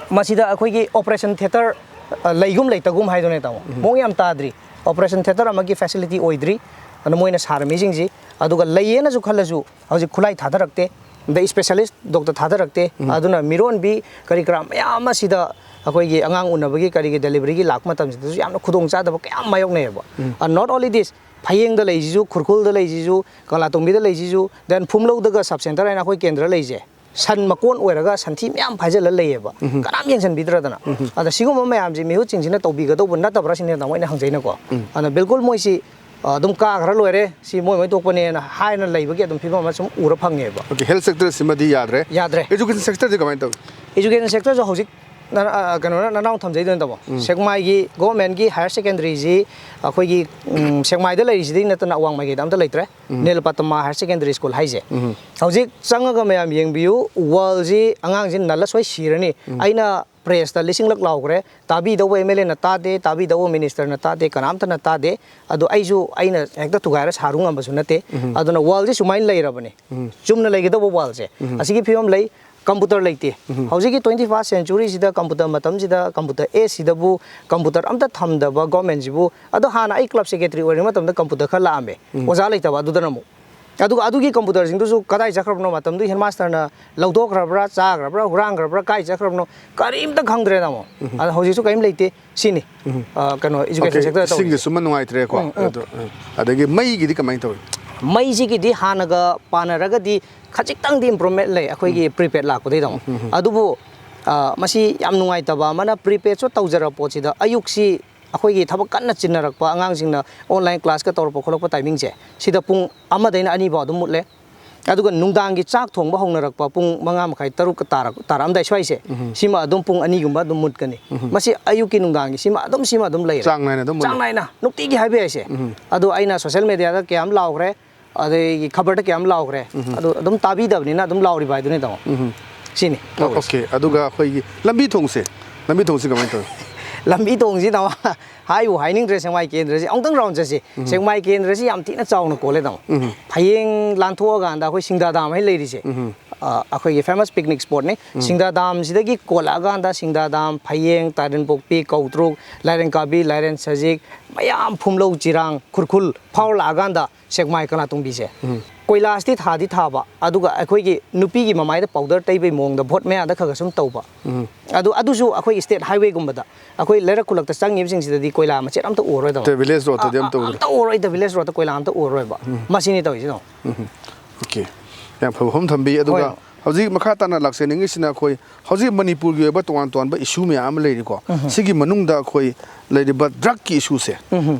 ꯃꯁꯤꯗ ꯑꯩꯈꯣꯏꯒꯤ operation theatre, ꯑ, ꯂꯩꯒꯨꯝ ꯂꯩꯇꯒꯨꯝ ꯍꯥꯏꯗꯨꯅꯦ, ꯇꯥꯃꯣ꯫ ꯃꯑꯣꯡ ꯌꯥꯝ ꯇꯥꯗ꯭ꯔꯤ꯫ Operation theatre ꯑꯃꯒꯤ facility ꯑꯣꯏꯗ꯭ꯔꯤ꯫ ꯑꯗꯨꯅ ꯃꯣꯏꯅ ꯁꯥꯔꯝꯃꯤꯁꯤꯡꯁꯤ, ꯑꯗꯨꯒ ꯂꯩꯌꯦꯅꯁꯨ ꯈꯜꯂꯁꯨ ꯍꯧꯖꯤꯛ ꯈꯨꯠꯂꯥꯏ ꯊꯥꯗꯔꯛꯇꯦ, ꯑꯗꯩ specialist doctor ꯊꯥꯗꯔꯛꯇꯦ꯫ ꯑꯗꯨꯅ ꯃꯤꯔꯣꯟꯕꯤ ꯀꯔꯤ ꯀꯔꯥ ꯃꯌꯥꯝ ꯑꯃ ꯁꯤꯗ ꯑꯩꯈꯣꯏꯒꯤ ꯑꯉꯥꯡ ꯎꯅꯕꯒꯤ ꯀꯔꯤꯒꯤ deliveryꯒꯤ ꯂꯥꯛꯄ ꯃꯇꯝꯁꯤꯗꯁꯨ ꯌꯥꯝꯅ ꯈꯨꯗꯣꯡ ꯆꯥꯗꯕ ꯀꯌꯥ ꯃꯥꯌꯣꯛꯅꯩꯌꯦꯕ꯫ And not only this, ꯐꯌꯦꯡꯗ ꯂꯩꯁꯤꯁꯨ, ꯈꯨꯔꯈꯨꯜꯗ ꯂꯩꯁꯤꯁꯨ, ꯀꯪꯂꯥꯇꯣꯡꯕꯤꯗ ꯂꯩꯁꯤꯁꯨ, then ꯐꯨꯝꯂꯧꯗꯒ sub centre ꯍꯥꯏꯅ ꯑꯩꯈꯣꯏ ꯀꯦꯟꯗ꯭ꯔ ꯂꯩꯁꯦ, ꯁꯟ ꯃꯀꯣꯟ ꯑꯣꯏꯔꯒ ꯁꯟꯊꯤ ꯃꯌꯥꯝ ꯐꯥꯏꯖꯤꯜꯂ ꯂꯩꯌꯦꯕ꯫ ꯀꯅꯥꯝ ꯌꯦꯡꯁꯤꯟꯕꯤꯗ꯭ꯔꯗꯅ꯫ ꯑꯗ ꯁꯤꯒꯨꯝꯕ ꯃꯌꯥꯝꯁꯦ ꯃꯤꯍꯨꯠꯁꯤꯡꯁꯤꯅ ꯇꯧꯕꯤꯒꯗꯧꯕ ꯅꯠꯇꯕ꯭ꯔꯥ ꯁꯤꯅꯦ, ꯇꯥꯃꯣ, ꯑꯩꯅ ꯍꯪꯖꯩꯅꯀꯣ꯫ ꯑꯗ ꯕꯤꯜꯀꯨꯜ ꯃꯣꯏꯁꯤ, ꯑ, ꯑꯗꯨꯝ ꯀꯥꯈ꯭ꯔ ꯂꯣꯏꯔꯦ, ꯁꯤ ꯃꯣꯏ ꯃꯣꯏ ꯊꯣꯛꯄꯅꯦꯅ ꯍꯥꯏꯅ ꯂꯩꯕꯒꯤ ꯑꯗꯨꯝ ꯐꯤꯕꯝ ꯑꯃ ꯁꯨꯝ ꯎꯔ ꯐꯪꯉꯦꯕ꯫ Okay, health sectorꯁꯤꯃꯗꯤ ꯌꯥꯗ꯭ꯔꯦ꯫ ꯌꯥꯗ꯭ꯔꯦ꯫ Education sectorꯗꯤ ꯀꯃꯥꯏꯅ ꯇꯧꯏ? Education sectorꯁꯨ ꯍꯧꯖꯤꯛ ꯅ- ꯑ, ꯀꯩꯅꯣꯅ ꯅꯅꯥꯎ ꯊꯝꯖꯩꯗꯨꯅ ꯇꯥꯃꯣ, ꯁꯦꯛꯃꯥꯏꯒꯤ ꯒꯣꯔꯃꯦꯟꯒꯤ ꯍꯥꯌꯔ ꯁꯦꯀꯦꯟꯗꯔꯤꯁꯤ ꯑꯩꯈꯣꯏꯒꯤ, ꯎꯝ, ꯁꯦꯛꯃꯥꯏꯗ ꯂꯩꯔꯤꯁꯤꯗꯩ ꯅꯠꯇꯅ ꯑꯋꯥꯡ ꯃꯥꯏꯀꯩꯗ ꯑꯝꯇ ꯂꯩꯇ꯭ꯔꯦ꯫ ꯅꯤꯜꯄꯇꯃꯥ ꯍꯥꯌꯔ ꯁꯦꯀꯦꯟꯗꯔꯤ ꯁ꯭ꯀꯨꯜ ꯍꯥꯏꯁꯦ꯫ ꯍꯧꯖꯤꯛ ꯆꯪꯉꯒ ꯃꯌꯥꯝ ꯌꯦꯡꯕꯤꯌꯨ, ꯋꯥꯜꯁꯤ ꯑꯉꯥꯡꯁꯤ ꯅꯜꯂ ꯁꯣꯏ ꯁꯤꯔꯅꯤ꯫ ꯑꯩꯅ ꯄ꯭ꯔꯦꯁꯇ ꯂꯤꯁꯤꯡꯂꯛ ꯂꯥꯎꯈ꯭ꯔꯦ, ꯇꯥꯕꯤꯗꯧꯕ ꯑꯦꯝ ꯑꯦꯜ ꯑꯦꯅ ꯇꯥꯗꯦ, ꯇꯥꯕꯤꯗꯧꯕ ꯃꯤꯅꯤꯁꯇꯔꯅ ꯇꯥꯗꯦ, ꯀꯅꯥꯝꯇꯅ ꯇꯥꯗꯦ꯫ ꯑꯗꯣ ꯑꯩꯁꯨ ꯑꯩꯅ ꯍꯦꯛꯇ ꯊꯨꯒꯥꯏꯔ ꯁꯥꯔꯨ ꯉꯝꯕꯁꯨ ꯅꯠꯇꯦ꯫ ꯑꯗꯨꯅ ꯋꯥꯜꯁꯤ ꯁꯨꯃꯥꯏꯅ ꯂꯩꯔꯕꯅꯤ, ꯆꯨꯝꯅ ꯂꯩꯒꯗꯧꯕ ꯋꯥꯜꯁꯦ꯫ ꯑꯁꯤꯒꯤ ꯐꯤꯕꯝ ꯂꯩ꯫ ꯀꯝꯄꯨꯇꯔ ꯂꯩꯇꯦ꯫ ꯍꯧꯖꯤꯛꯀꯤ ꯇ꯭ꯋꯦꯟꯇꯤ ꯐꯥꯔꯁ ꯁꯦꯟꯆꯨꯔꯤꯁꯤꯗ, ꯀꯝꯄꯨꯇꯔ ꯃꯇꯝꯁꯤꯗ, ꯀꯝꯄꯨꯇꯔ ꯑꯦꯖꯁꯤꯗꯕꯨ ꯀꯝꯄꯨꯇꯔ ꯑꯝꯇ ꯊꯝꯗꯕ ꯒꯣꯔꯃꯦꯟꯁꯤꯕꯨ꯫ ꯑꯗꯣ ꯍꯥꯟꯅ ꯑꯩ ꯀ꯭ꯂꯕ ꯁꯦꯀ꯭ꯔꯦꯇꯔꯤ ꯑꯣꯏꯔꯤꯉꯩ ꯃꯇꯝꯗ ꯀꯝꯄꯨꯇꯔ ꯈꯔ ꯂꯥꯛꯑꯝꯃꯦ, ꯑꯣꯖꯥ ꯂꯩꯇꯕ꯫ ꯑꯗꯨꯗꯅ ꯑꯃꯨꯛ, ꯑꯗꯨꯒ ꯑꯗꯨꯒꯤ ꯀꯝꯄꯨꯇꯔꯁꯤꯡꯗꯨꯁꯨ ꯀꯗꯥꯏ ꯆꯠꯈ꯭ꯔꯕꯅꯣ, ꯃꯇꯝꯗꯨ ꯍꯦꯗꯃꯥꯁꯇꯔꯅ ꯂꯧꯊꯣꯛꯈ꯭ꯔꯕ꯭ꯔꯥ, ꯆꯥꯈ꯭ꯔꯕ꯭ꯔꯥ, ꯍꯨꯔꯥꯟꯈ꯭ꯔꯕ꯭ꯔꯥ, ꯀꯥꯏ ꯆꯠꯈ꯭ꯔꯕꯅꯣ, ꯀꯔꯤꯝꯇ ꯈꯪꯗ꯭ꯔꯦ ꯇꯥꯃꯣ꯫ ꯑꯗꯣ ꯍꯧꯖꯤꯛꯁꯨ ꯀꯔꯤꯝ ꯂꯩꯇꯦ꯫ ꯁꯤꯅꯤ, ꯑ, ꯀꯩꯅꯣ, ꯑꯦꯖꯨꯀꯦꯁꯟ ꯑꯣꯀꯦ, ꯁꯦꯛꯇꯔꯗ ꯏꯁꯤꯡꯒꯤ ꯇꯧꯔꯤꯁꯦ꯫ ꯁꯨꯝꯕ ꯅꯨꯡꯉꯥꯏꯇ꯭ꯔꯦꯀꯣ꯫ ꯎꯝ, ꯎꯝ꯫ ꯑꯗꯣ, ꯎꯝ꯫ ꯑꯗꯒꯤ ꯃꯩꯒꯤꯗꯤ ꯀꯃꯥꯏꯅ ꯇꯧꯏ? ꯃꯩꯁꯤꯒꯤꯗꯤ ꯍꯥꯟꯅꯒ ꯄꯥꯅꯔꯒꯗꯤ ꯈꯖꯤꯛꯇꯪꯗꯤ ꯏꯝꯄ꯭ꯔꯨꯚꯃꯦꯟ ꯂꯩ ꯑꯩꯈꯣꯏꯒꯤ ꯄ꯭ꯔꯤꯄꯦꯗ ꯂꯥꯛꯄꯗꯩꯗꯣ꯫ ꯑꯗꯨꯕꯨ, ꯑ, ꯃꯁꯤ ꯌꯥꯝ ꯅꯨꯡꯉꯥꯏꯇꯕ ꯑꯃꯅ, ꯄ꯭ꯔꯤꯄꯦꯗꯁꯨ ꯇꯧꯖꯔ ꯄꯣꯠꯁꯤꯗ ꯑꯌꯨꯛꯁꯤ ꯑꯩꯈꯣꯏꯒꯤ ꯊꯕꯛ ꯀꯟꯅ ꯆꯤꯟꯅꯔꯛꯄ, ꯑꯉꯥꯡꯁꯤꯡꯅ ꯑꯣꯟꯂꯥꯏꯟ ꯀ꯭ꯂꯥꯁꯀ ꯇꯧꯔꯛꯄ ꯈꯣꯠꯂꯛꯄ ꯇꯥꯏꯃꯤꯡꯁꯦ, ꯁꯤꯗ ꯄꯨꯡ ꯑꯃꯗꯩꯅ ꯑꯅꯤ ꯐꯥꯎ ꯑꯗꯨꯝ ꯃꯨꯠꯂꯦ꯫ ꯑꯗꯨꯒ ꯅꯨꯡꯗꯥꯡꯒꯤ ꯆꯥꯛ ꯊꯣꯡꯕ ꯍꯧꯅꯔꯛꯄ ꯄꯨꯡ ꯃꯉꯥ ꯃꯈꯥꯏ, ꯇꯔꯨꯛ ꯇꯥꯔꯛ-, ꯇꯥꯔꯛꯑꯝꯗꯥꯏ ꯁ꯭ꯋꯥꯏꯁꯦ, ꯁꯤꯃ ꯑꯗꯨꯝ ꯄꯨꯡ ꯑꯅꯤꯒꯨꯝꯕ ꯑꯗꯨꯝ ꯃꯨꯠꯀꯅꯤ꯫ ꯃꯁꯤ ꯑꯌꯨꯛꯀꯤ ꯅꯨꯡꯗꯥꯡꯒꯤ ꯁꯤꯃ ꯑꯗꯨꯝ, ꯁꯤꯃ ꯑꯗꯨꯝ ꯂꯩꯔꯦ꯫ ꯆꯥꯡ ꯅꯥꯏꯅ ꯑꯗꯨꯝ ꯃꯨꯠꯂꯦ? ꯆꯥꯡ ꯅꯥꯏꯅ, ꯅꯨꯡꯇꯤꯒꯤ ꯍꯥꯏꯕ ꯌꯥꯏꯁꯦ꯫ ꯑꯗꯣ ꯑꯩꯅ ꯁꯣꯁꯦꯜ ꯃꯦꯗꯤꯌꯥꯗ ꯀꯌꯥꯝ ꯂꯥꯎꯈ꯭ꯔꯦ, ꯑꯗꯒꯤ ꯈꯕꯔꯗ ꯀꯌꯥꯝ ꯂꯥꯎꯈ꯭ꯔꯦ, ꯑꯗꯨ ꯑꯗꯨꯝ ꯇꯥꯕꯤꯗꯕꯅꯤꯅ ꯑꯗꯨꯝ ꯂꯥꯎꯔꯤꯕ ꯍꯥꯏꯗꯨꯅꯤ, ꯇꯥꯃꯣ꯫ ꯁꯤꯅꯤ ꯇꯧꯔꯤꯁꯦ꯫ ꯑꯣꯀꯦ, ꯑꯗꯨꯒ ꯑꯩꯈꯣꯏꯒꯤ ꯂꯝꯕꯤ ꯊꯣꯡꯁꯦ, ꯂꯝꯕꯤ ꯊꯣꯡꯁꯦ ꯀꯃꯥꯏꯅ ꯇꯧꯏ? ꯂꯝꯕꯤ ꯊꯣꯡꯁꯤ, ꯇꯥꯃꯣ, ꯍꯥꯏꯕꯨ ꯍꯥꯏꯅꯤꯡꯗ꯭ꯔꯦ, ꯁꯦꯛꯃꯥꯏ ꯀꯦꯟꯗ꯭ꯔꯁꯤ ꯑꯃꯨꯛꯇꯪ ꯔꯥꯎꯟ ꯆꯠꯁꯤ꯫ ꯁꯦꯛꯃꯥꯏ ꯀꯦꯟꯗ꯭ꯔꯁꯤ ꯌꯥꯝ ꯊꯤꯅ ꯆꯥꯎꯅ ꯀꯣꯜꯂꯦ, ꯇꯥꯃꯣ꯫ ꯐꯌꯦꯡ ꯂꯥꯟꯊꯣꯛꯑꯀꯥꯟꯗ ꯑꯩꯈꯣꯏ ꯁꯤꯡꯗꯥ ꯗꯥꯝ ꯍꯥꯏꯅ ꯂꯩꯔꯤꯁꯦ, ꯑ, ꯑꯩꯈꯣꯏꯒꯤ ꯐꯦꯃꯁ ꯄꯤꯛꯅꯤꯛ ꯁ꯭ꯄꯣꯠꯅꯤ꯫ ꯁꯤꯡꯗꯥ ꯗꯥꯝꯁꯤꯗꯒꯤ ꯀꯣꯜꯂꯛꯑꯀꯥꯟꯗ ꯁꯤꯡꯗꯥ ꯗꯥꯝ, ꯐꯌꯦꯡ, ꯇꯥꯏꯔꯦꯟꯄꯣꯛꯄꯤ, ꯀꯧꯇ꯭ꯔꯨꯛ, ꯂꯥꯏꯔꯦꯟ ꯀꯥꯕꯤ, ꯂꯥꯏꯔꯦꯟ ꯁꯖꯤꯛ, ꯃꯌꯥꯝ ꯐꯨꯝꯂꯧ, ꯆꯤꯔꯥꯡ, ꯈꯨꯔꯈꯨꯜ ꯐꯥꯎꯔ ꯂꯥꯛꯑꯀꯥꯟꯗ ꯁꯦꯛꯃꯥꯏ ꯀꯪꯂꯥꯇꯣꯡꯕꯤꯁꯦ꯫ ꯀꯣꯏꯂꯥꯁꯇꯤ ꯊꯥꯗꯤ ꯊꯥꯕ, ꯑꯗꯨꯒ ꯑꯩꯈꯣꯏꯒꯤ ꯅꯨꯄꯤꯒꯤ ꯃꯃꯥꯏꯗ ꯄꯥꯎꯗꯔ ꯇꯩꯕꯩ ꯃꯑꯣꯡꯗ ꯚꯣꯠ ꯃꯌꯥꯗ ꯈꯔ ꯈꯔ ꯁꯨꯝ ꯇꯧꯕ꯫ ꯑꯗꯨ, ꯑꯗꯨꯁꯨ ꯑꯩꯈꯣꯏ ꯁ꯭ꯇꯦꯠ ꯍꯥꯏꯋꯦꯒꯨꯝꯕꯗ ꯑꯩꯈꯣꯏ ꯂꯩꯔꯛ ꯈꯨꯜꯂꯛꯇ ꯆꯪꯉꯤꯕꯁꯤꯡꯁꯤꯗꯗꯤ ꯀꯣꯏꯂꯥ ꯃꯆꯦꯠ ꯑꯝꯇ ꯎꯔꯔꯣꯏꯗꯕ꯫ ꯚꯤꯂꯦꯖ ꯔꯣꯗꯇꯗꯤ ꯑ, ꯑꯝꯇ ꯑ, ꯎꯗ꯭ꯔꯦ꯫ ꯑꯝꯇ ꯎꯔꯔꯣꯏꯗ, ꯚꯤꯂꯦꯖ ꯔꯣꯗꯇ ꯀꯣꯏꯂꯥ ꯑꯝꯇ ꯎꯔꯔꯣꯏꯕ꯫ ꯃꯁꯤꯅꯤ ꯇꯧꯔꯤꯁꯤ, ꯇꯥꯃꯣ꯫ ꯑꯣꯀꯦ, ꯌꯥꯝ ꯐꯕ ꯋꯥꯐꯝ ꯊꯝꯕꯤ꯫ ꯑꯗꯨꯒ ꯍꯣꯏ꯫ ꯍꯧꯖꯤꯛ ꯃꯈꯥ ꯇꯥꯅ ꯂꯥꯛꯆꯅꯤꯡꯉꯤꯁꯤꯅ, ꯑꯩꯈꯣꯏ ꯍꯧꯖꯤꯛ ꯃꯅꯤꯄꯨꯔꯒꯤ ꯑꯣꯏꯕ ꯇꯣꯉꯥꯟ ꯇꯣꯉꯥꯟꯕ ꯏꯁꯨ ꯃꯌꯥꯝ ꯑꯃ ꯂꯩꯔꯤꯀꯣ꯫ ꯁꯤꯒꯤ ꯃꯅꯨꯡꯗ ꯑꯩꯈꯣꯏ ꯂꯩꯔꯤꯕ ꯗ꯭ꯔꯒꯀꯤ ꯏꯁꯨꯁꯦ,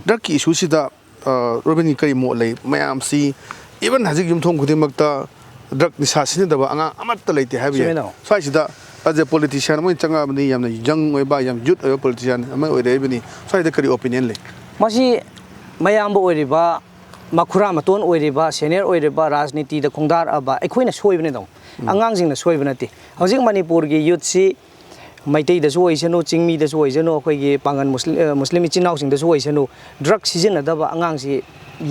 ꯗ꯭ꯔꯒꯀꯤ ꯏꯁꯨꯁꯤꯗ, ꯑ, ꯔꯣꯕꯤꯟꯒꯤ ꯀꯔꯤ ꯃꯣꯠ ꯂꯩ? ꯃꯌꯥꯝꯁꯤ, ꯏꯚꯟ ꯍꯧꯖꯤꯛ ꯌꯨꯝꯊꯣꯡ ꯈꯨꯗꯤꯡꯃꯛꯇ ꯗ꯭ꯔꯒ ꯅꯤꯁꯥ ꯁꯤꯖꯤꯟꯅꯗꯕ ꯑꯉꯥꯡ ꯑꯃꯠꯇ ꯂꯩꯇꯦ ꯍꯥꯏꯕ ꯌꯥꯏ꯫ ꯆꯨꯝꯃꯦ, ꯇꯥꯃꯣ꯫ ꯁ꯭ꯋꯥꯏꯁꯤꯗ ꯑꯦꯖ ꯑꯦ ꯄꯣꯂꯤꯇꯤꯁꯤꯌꯥꯟ ꯑꯃ ꯑꯣꯏꯅ ꯆꯪꯉꯛꯑꯕꯅꯤ, ꯌꯥꯝꯅ ꯌꯪ ꯑꯣꯏꯕ, ꯌꯥꯝ ꯌꯨꯠ ꯑꯣꯏꯕ ꯄꯣꯂꯤꯇꯤꯁꯤꯌꯥꯟ ꯑꯃ ꯑꯣꯏꯔꯛꯏꯕꯅꯤ꯫ ꯁ꯭ꯋꯥꯏꯗ ꯀꯔꯤ ꯑꯣꯄꯤꯅꯤꯌꯟ ꯂꯩ? ꯃꯁꯤ ꯃꯌꯥꯝꯕ ꯑꯣꯏꯔꯤꯕ, ꯃꯈꯨꯔꯥ ꯃꯇꯣꯟ ꯑꯣꯏꯔꯤꯕ, ꯁꯦꯅꯤꯌꯔ ꯑꯣꯏꯔꯤꯕ, ꯔꯥꯖꯅꯤꯇꯤꯗ ꯈꯣꯡꯗꯥꯔꯛꯑꯕ ꯑꯩꯈꯣꯏꯅ ꯁꯣꯏꯕꯅꯦ꯫ ꯑꯗꯨꯝ ꯑꯉꯥꯡꯁꯤꯡꯅ ꯁꯣꯏꯕ ꯅꯠꯇꯦ꯫ ꯍꯧꯖꯤꯛ ꯃꯅꯤꯄꯨꯔꯒꯤ ꯌꯨꯠꯁꯤ ꯃꯩꯇꯩꯗꯁꯨ ꯑꯣꯏꯁꯅꯨ, ꯆꯤꯡꯃꯤꯗꯁꯨ ꯑꯣꯏꯁꯅꯨ, ꯑꯩꯈꯣꯏꯒꯤ ꯄꯥꯡꯒꯜ ꯃꯨꯁꯂꯤꯝ, ꯑ, ꯃꯨꯁꯂꯤꯝ ꯏꯆꯤꯟ ꯏꯅꯥꯎꯁꯤꯡꯗꯁꯨ ꯑꯣꯏꯁꯅꯨ, ꯗ꯭ꯔꯒ ꯁꯤꯖꯤꯟꯅꯗꯕ ꯑꯉꯥꯡꯁꯤ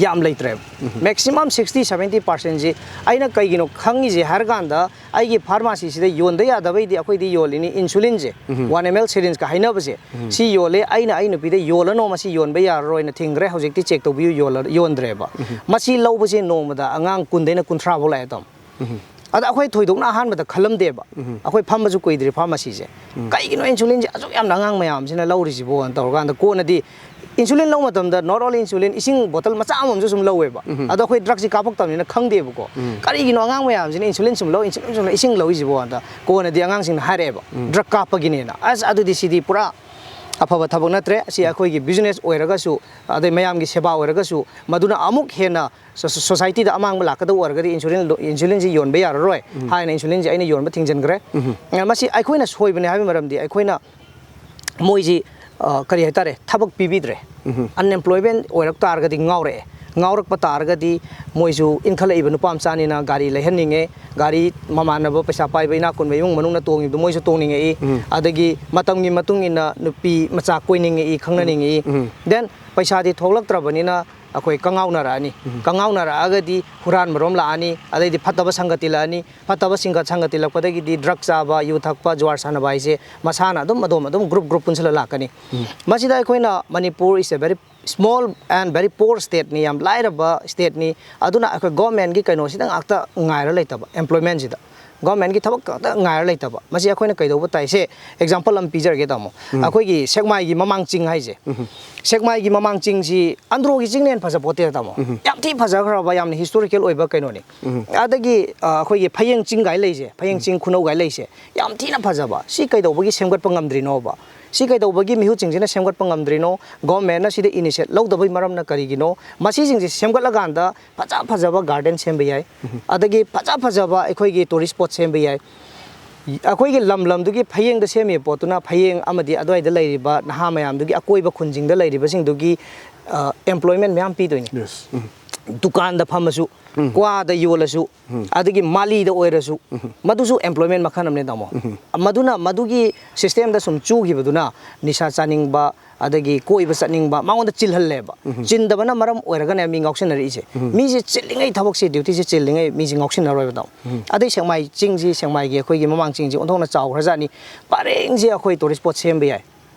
ꯌꯥꯝ ꯂꯩꯇ꯭ꯔꯦꯕ꯫ ꯃꯦꯛꯁꯤꯃꯝ ꯁꯤꯛꯁꯇꯤ ꯁꯕꯦꯟꯇꯤ ꯄꯥꯔꯁꯦꯟꯁꯤ ꯑꯩꯅ ꯀꯩꯒꯤꯅꯣ ꯈꯪꯉꯤꯁꯦ ꯍꯥꯏꯔꯀꯥꯟꯗ, ꯑꯩꯒꯤ ꯐꯥꯔꯃꯥꯁꯤꯁꯤꯗ ꯌꯣꯟꯗ ꯌꯥꯗꯕꯩꯗꯤ ꯑꯩꯈꯣꯏꯗꯤ ꯌꯣꯜꯂꯤꯅꯤ, ꯏꯟꯁꯨꯂꯤꯟꯁꯦ, ꯋꯥꯟ ꯑꯦꯝ ꯑꯦꯜ ꯁꯤꯔꯤꯟꯁꯀ ꯍꯥꯏꯅꯕꯁꯦ, ꯁꯤ ꯌꯣꯜꯂꯦ꯫ ꯑꯩꯅ ꯑꯩ ꯅꯨꯄꯤꯗ "ꯌꯣꯜꯂꯅꯣ, ꯃꯁꯤ ꯌꯣꯟꯕ ꯌꯥꯔꯔꯣꯏꯅ ꯊꯤꯡꯈ꯭ꯔꯦ, ꯍꯧꯖꯤꯛꯇꯤ ꯆꯦꯛ ꯇꯧꯕꯤꯌꯨ, ꯌꯣꯜꯂ-, ꯌꯣꯟꯗ꯭ꯔꯦꯕ"꯫ ꯃꯁꯤ ꯂꯧꯕꯁꯦ ꯅꯣꯡꯃꯗ ꯑꯉꯥꯡ ꯀꯨꯟꯗꯩꯅ ꯀꯨꯟꯊ꯭ꯔꯥ ꯐꯥꯎ ꯂꯥꯛꯑꯦ, ꯇꯥꯃꯣ꯫ ꯑꯗ ꯑꯩꯈꯣꯏ ꯊꯣꯏꯗꯣꯛꯅ ꯑꯍꯥꯟꯕꯗ ꯈꯜꯂꯝꯗꯦꯕ꯫ ꯑꯩꯈꯣꯏ ꯐꯝꯕꯁꯨ ꯀꯨꯏꯗ꯭ꯔꯤ ꯐꯥꯔꯃꯥꯁꯤꯁꯦ꯫ "ꯀꯩꯒꯤꯅꯣ ꯏꯟꯁꯨꯂꯤꯟꯁꯦ ꯑꯁꯨꯛ ꯌꯥꯝꯅ ꯑꯉꯥꯡ ꯃꯌꯥꯝꯁꯤꯅ ꯂꯧꯔꯤꯁꯤꯕꯣꯅ" ꯇꯧꯔꯀꯥꯟꯗ, ꯀꯣꯟꯅꯗꯤ ꯏꯟꯁꯨꯂꯤꯟ ꯂꯧꯕ ꯃꯇꯝꯗ not only insulin, ꯏꯁꯤꯡ ꯕꯣꯇꯜ ꯃꯆꯥ ꯑꯃꯃꯝꯁꯨ ꯁꯨꯝ ꯂꯧꯋꯦꯕ꯫ ꯑꯗꯣ ꯑꯩꯈꯣꯏ ꯗ꯭ꯔꯒꯁꯤ ꯀꯥꯞꯄꯛꯇꯕꯅꯤꯅ ꯈꯪꯗꯦꯕꯀꯣ꯫ "ꯀꯔꯤꯒꯤꯅꯣ ꯑꯉꯥꯡ ꯃꯌꯥꯝꯁꯤꯅ ꯏꯟꯁꯨꯂꯤꯟ ꯁꯨꯝ ꯂꯧ, ꯏꯟꯁꯨꯂꯤꯟ ꯁꯨꯝ ꯂꯧ, ꯏꯁꯤꯡ ꯂꯧ" ꯍꯥꯏꯁꯤꯕꯣ? ꯑꯗ ꯀꯣꯟꯅꯗꯤ ꯑꯉꯥꯡꯁꯤꯡꯅ ꯍꯥꯏꯔꯛꯑꯦꯕ, "ꯗ꯭ꯔꯒ ꯀꯥꯞꯄꯒꯤꯅꯦꯅ"꯫ ꯑꯁ, ꯑꯗꯨꯗꯤ ꯁꯤꯗꯤ ꯄꯨꯔꯥ ꯑꯐꯕ ꯊꯕꯛ ꯅꯠꯇ꯭ꯔꯦ꯫ ꯑꯁꯤ ꯑꯩꯈꯣꯏꯒꯤ ꯕꯤꯖꯤꯅꯦꯁ ꯑꯣꯏꯔꯒꯁꯨ, ꯑꯗꯩ ꯃꯌꯥꯝꯒꯤ ꯁꯦꯕꯥ ꯑꯣꯏꯔꯒꯁꯨ, ꯃꯗꯨꯅ ꯑꯃꯨꯛ ꯍꯦꯟꯅ ꯁꯣ-, ꯁꯣ-, ꯁꯣꯁꯥꯏꯇꯤꯗ ꯑꯃꯥꯡꯕ ꯂꯥꯛꯀꯗꯕ ꯑꯣꯏꯔꯒꯗꯤ ꯏꯟꯁꯨꯂꯤꯟ ꯂꯣ-, ꯏꯟꯁꯨꯂꯤꯟꯁꯤ ꯌꯣꯟꯕ ꯌꯥꯔꯔꯣꯏ ꯍꯥꯏꯅ ꯏꯟꯁꯨꯂꯤꯟꯁꯤ ꯑꯩꯅ ꯌꯣꯟꯕ ꯊꯤꯡꯖꯤꯟꯈ꯭ꯔꯦ꯫ ꯑ, ꯃꯁꯤ ꯑꯩꯈꯣꯏꯅ ꯁꯣꯏꯕꯅꯦ ꯍꯥꯏꯕꯒꯤ ꯃꯔꯝꯗꯤ ꯑꯩꯈꯣꯏꯅ ꯃꯣꯏꯁꯤ, ꯑ, ꯀꯔꯤ ꯍꯥꯏꯇꯥꯔꯦ, ꯊꯕꯛ ꯄꯤꯕꯤꯗ꯭ꯔꯦ꯫ ꯑꯟꯑꯦꯝꯄ꯭ꯂꯣꯏꯃꯦꯟ ꯑꯣꯏꯔꯛ ꯇꯥꯔꯒꯗꯤ ꯉꯥꯎꯔꯛꯑꯦ꯫ ꯉꯥꯎꯔꯛꯄ ꯇꯥꯔꯒꯗꯤ ꯃꯣꯏꯁꯨ ꯏꯟꯈꯠꯂꯛꯏꯕ ꯅꯨꯄꯥ ꯃꯆꯥꯅꯤꯅ ꯒꯥꯔꯤ ꯂꯩꯍꯟꯅꯤꯡꯉꯦ, ꯒꯥꯔꯤ ꯃꯃꯥꯟꯅꯕ ꯄꯩꯁꯥ ꯄꯥꯏꯕ ꯏꯅꯥꯛ ꯈꯨꯟꯕ ꯏꯃꯨꯡ ꯃꯅꯨꯡꯅ ꯇꯣꯡꯉꯤꯕꯗꯣ ꯃꯣꯏꯁꯨ ꯇꯣꯡꯅꯤꯡꯉꯛꯏ꯫ ꯑꯗꯒꯤ ꯃꯇꯝꯒꯤ ꯃꯇꯨꯡ ꯏꯟꯅ ꯅꯨꯄꯤ ꯃꯆꯥ ꯀꯣꯏꯅꯤꯡꯉꯛꯏ, ꯈꯪꯅꯅꯤꯡꯉꯛꯏ꯫ Then ꯄꯩꯁꯥꯗꯤ ꯊꯣꯛꯂꯛꯇ꯭ꯔꯕꯅꯤꯅ ꯑꯩꯈꯣꯏ ꯀꯉꯥꯎꯅꯔꯛꯑꯅꯤ꯫ ꯀꯉꯥꯎꯅꯔꯛꯑꯒꯗꯤ ꯍꯨꯔꯥꯟꯕꯔꯣꯝ ꯂꯥꯛꯑꯅꯤ, ꯑꯗꯩꯗꯤ ꯐꯠꯇꯕ ꯁꯪꯒ ꯇꯤꯜꯂꯛꯑꯅꯤ꯫ ꯐꯠꯇꯕ ꯁꯪꯒ, ꯁꯪꯒ ꯇꯤꯜꯂꯛꯄꯗꯒꯤꯗꯤ ꯗ꯭ꯔꯒ ꯆꯥꯕ, ꯌꯨ ꯊꯛꯄ, ꯖꯨꯋꯥꯔ ꯁꯥꯟꯅꯕ ꯍꯥꯏꯁꯦ ꯃꯁꯥꯅ ꯑꯗꯨꯝ ꯑꯗꯣꯝ ꯑꯗꯨꯝ ꯒ꯭ꯔꯨꯞ ꯒ꯭ꯔꯨꯞ ꯄꯨꯟꯁꯤꯜꯂ ꯂꯥꯛꯀꯅꯤ꯫ ꯃꯁꯤꯗ ꯑꯩꯈꯣꯏꯅ, Manipur is a very small and very poor stateꯅꯤ, ꯌꯥꯝ ꯂꯥꯏꯔꯕ stateꯅꯤ꯫ ꯑꯗꯨꯅ ꯑꯩꯈꯣꯏ ꯒꯣꯔꯃꯦꯟꯒꯤ ꯀꯩꯅꯣꯁꯤꯗ ꯉꯥꯛꯇ ꯉꯥꯏꯔ ꯂꯩꯇꯕ, ꯑꯦꯝꯄ꯭ꯂꯣꯏꯃꯦꯟꯁꯤꯗ, ꯒꯣꯔꯃꯦꯟꯒꯤ ꯊꯕꯛ ꯈꯛꯇ ꯉꯥꯏꯔ ꯂꯩꯇꯕ, ꯃꯁꯤ ꯑꯩꯈꯣꯏꯅ ꯀꯩꯗꯧꯕ ꯇꯥꯏ? ꯁꯦ, ꯑꯦꯛꯖꯥꯝꯄꯜ ꯑꯃ ꯄꯤꯖꯔꯒꯦ, ꯇꯥꯃꯣ꯫ ꯑꯩꯈꯣꯏꯒꯤ ꯁꯦꯛꯃꯥꯏꯒꯤ ꯃꯃꯥꯡ ꯆꯤꯡ ꯍꯥꯏꯁꯦ, ꯁꯦꯛꯃꯥꯏꯒꯤ ꯃꯃꯥꯡ ꯆꯤꯡꯁꯤ ꯑꯟꯗ꯭ꯔꯣꯒꯤ ꯆꯤꯡꯅ ꯍꯦꯟꯅ ꯐꯖꯄꯣꯠꯇꯦꯗ, ꯇꯥꯃꯣ꯫ ꯌꯥꯝ ꯊꯤ ꯐꯖꯈ꯭ꯔꯕ, ꯌꯥꯝꯅ ꯍꯤꯁꯇꯣꯔꯤꯀꯦꯜ ꯑꯣꯏꯕ ꯀꯩꯅꯣꯅꯤ꯫ ꯑꯗꯒꯤ, ꯑ, ꯑꯩꯈꯣꯏꯒꯤ ꯐꯌꯦꯡ ꯆꯤꯡ ꯀꯥꯏ ꯂꯩꯁꯦ, ꯐꯌꯦꯡ ꯆꯤꯡ, ꯈꯨꯅꯧ ꯀꯥꯏ ꯂꯩꯁꯦ, ꯌꯥꯝ ꯊꯤꯅ ꯐꯖꯕ꯫ ꯁꯤ ꯀꯩꯗꯧꯕꯒꯤ ꯁꯦꯝꯒꯠꯄ ꯉꯝꯗ꯭ꯔꯤꯅꯣꯕ? ꯁꯤ ꯀꯩꯗꯧꯕꯒꯤ ꯃꯤꯍꯨꯠꯁꯤꯡꯁꯤꯅ ꯁꯦꯝꯒꯠꯄ ꯉꯝꯗ꯭ꯔꯤꯅꯣ? ꯒꯣꯔꯃꯦꯟꯅ ꯁꯤꯗ ꯏꯅꯤꯁꯤꯌꯦꯠ ꯂꯧꯗꯕꯩ ꯃꯔꯝꯅ ꯀꯔꯤꯒꯤꯅꯣ? ꯃꯁꯤꯁꯤꯡꯁꯦ ꯁꯦꯝꯒꯠꯂꯀꯥꯟꯗ ꯐꯖ ꯐꯖꯕ ꯒꯥꯔꯗꯦꯟ ꯁꯦꯝꯕ ꯌꯥꯏ, ꯑꯗꯒꯤ ꯐꯖ ꯐꯖꯕ ꯑꯩꯈꯣꯏꯒꯤ ꯇꯨꯔꯤꯁ ꯁ꯭ꯄꯣꯠ ꯁꯦꯝꯕ ꯌꯥꯏ꯫ ꯑꯩꯈꯣꯏꯒꯤ ꯂꯝ ꯂꯝꯗꯨꯒꯤ ꯐꯌꯦꯡꯗ ꯁꯦꯝꯃꯤꯕ ꯄꯣꯠꯇꯨꯅ ꯐꯌꯦꯡ ꯑꯃꯗꯤ ꯑꯗꯨꯋꯥꯏꯗ ꯂꯩꯔꯤꯕ ꯅꯍꯥ ꯃꯌꯥꯝꯗꯨꯒꯤ, ꯑꯀꯣꯏꯕ ꯈꯨꯟꯁꯤꯡꯗ ꯂꯩꯔꯤꯕꯁꯤꯡꯗꯨꯒꯤ ꯑꯦꯝꯄ꯭ꯂꯣꯏꯃꯦꯟ ꯃꯌꯥꯝ ꯄꯤꯗꯣꯏꯅꯤ꯫ Yes. ꯎꯝ. ꯗꯨꯀꯥꯟꯗ ꯐꯝꯃꯁꯨ, ꯀ꯭ꯋꯥꯗ ꯌꯣꯜꯂꯁꯨ, ꯑꯗꯒꯤ ꯃꯥꯂꯤꯗ ꯑꯣꯏꯔꯁꯨ, ꯃꯗꯨꯁꯨ ꯑꯦꯝꯄ꯭ꯂꯣꯏꯃꯦꯟ ꯃꯈꯜ ꯑꯃꯅꯦ, ꯇꯥꯃꯣ꯫ ꯃꯗꯨꯅ, ꯃꯗꯨꯒꯤ ꯁꯤꯁꯇꯦꯝꯗ ꯁꯨꯝ ꯆꯨꯈꯤꯕꯗꯨꯅ ꯅꯤꯁꯥ ꯆꯥꯅꯤꯡꯕ, ꯑꯗꯒꯤ ꯀꯣꯏꯕ ꯆꯠꯅꯤꯡꯕ ꯃꯉꯣꯟꯗ ꯆꯤꯜꯍꯜꯂꯦꯕ꯫ ꯆꯤꯟꯗꯕꯅ ꯃꯔꯝ ꯑꯣꯏꯔꯒꯅꯦ ꯃꯤ ꯉꯥꯎꯁꯤꯟꯅꯔꯛꯏꯁꯦ꯫ ꯃꯤꯁꯦ ꯆꯤꯜꯂꯤꯉꯩ, ꯊꯕꯛꯁꯦ, ꯗ꯭ꯌꯨꯇꯤꯁꯦ ꯆꯤꯜꯂꯤꯉꯩ ꯃꯤꯁꯦ ꯉꯥꯎꯁꯤꯟꯅꯔꯣꯏꯕ, ꯇꯥꯃꯣ꯫ ꯑꯗꯩ ꯁꯦꯛꯃꯥꯏ ꯆꯤꯡꯁꯤ, ꯁꯦꯛꯃꯥꯏꯒꯤ ꯑꯩꯈꯣꯏꯒꯤ ꯃꯃꯥꯡ ꯆꯤꯡꯁꯤ ꯑꯣꯟꯊꯣꯛꯅ ꯆꯥꯎꯈ꯭ꯔꯖꯥꯠꯅꯤ꯫ ꯄꯔꯦꯡꯁꯦ ꯑꯩꯈꯣꯏ ꯇꯨꯔꯤꯁ ꯁ꯭ꯄꯣꯠ ꯁꯦꯝꯕ ꯌꯥꯏ꯫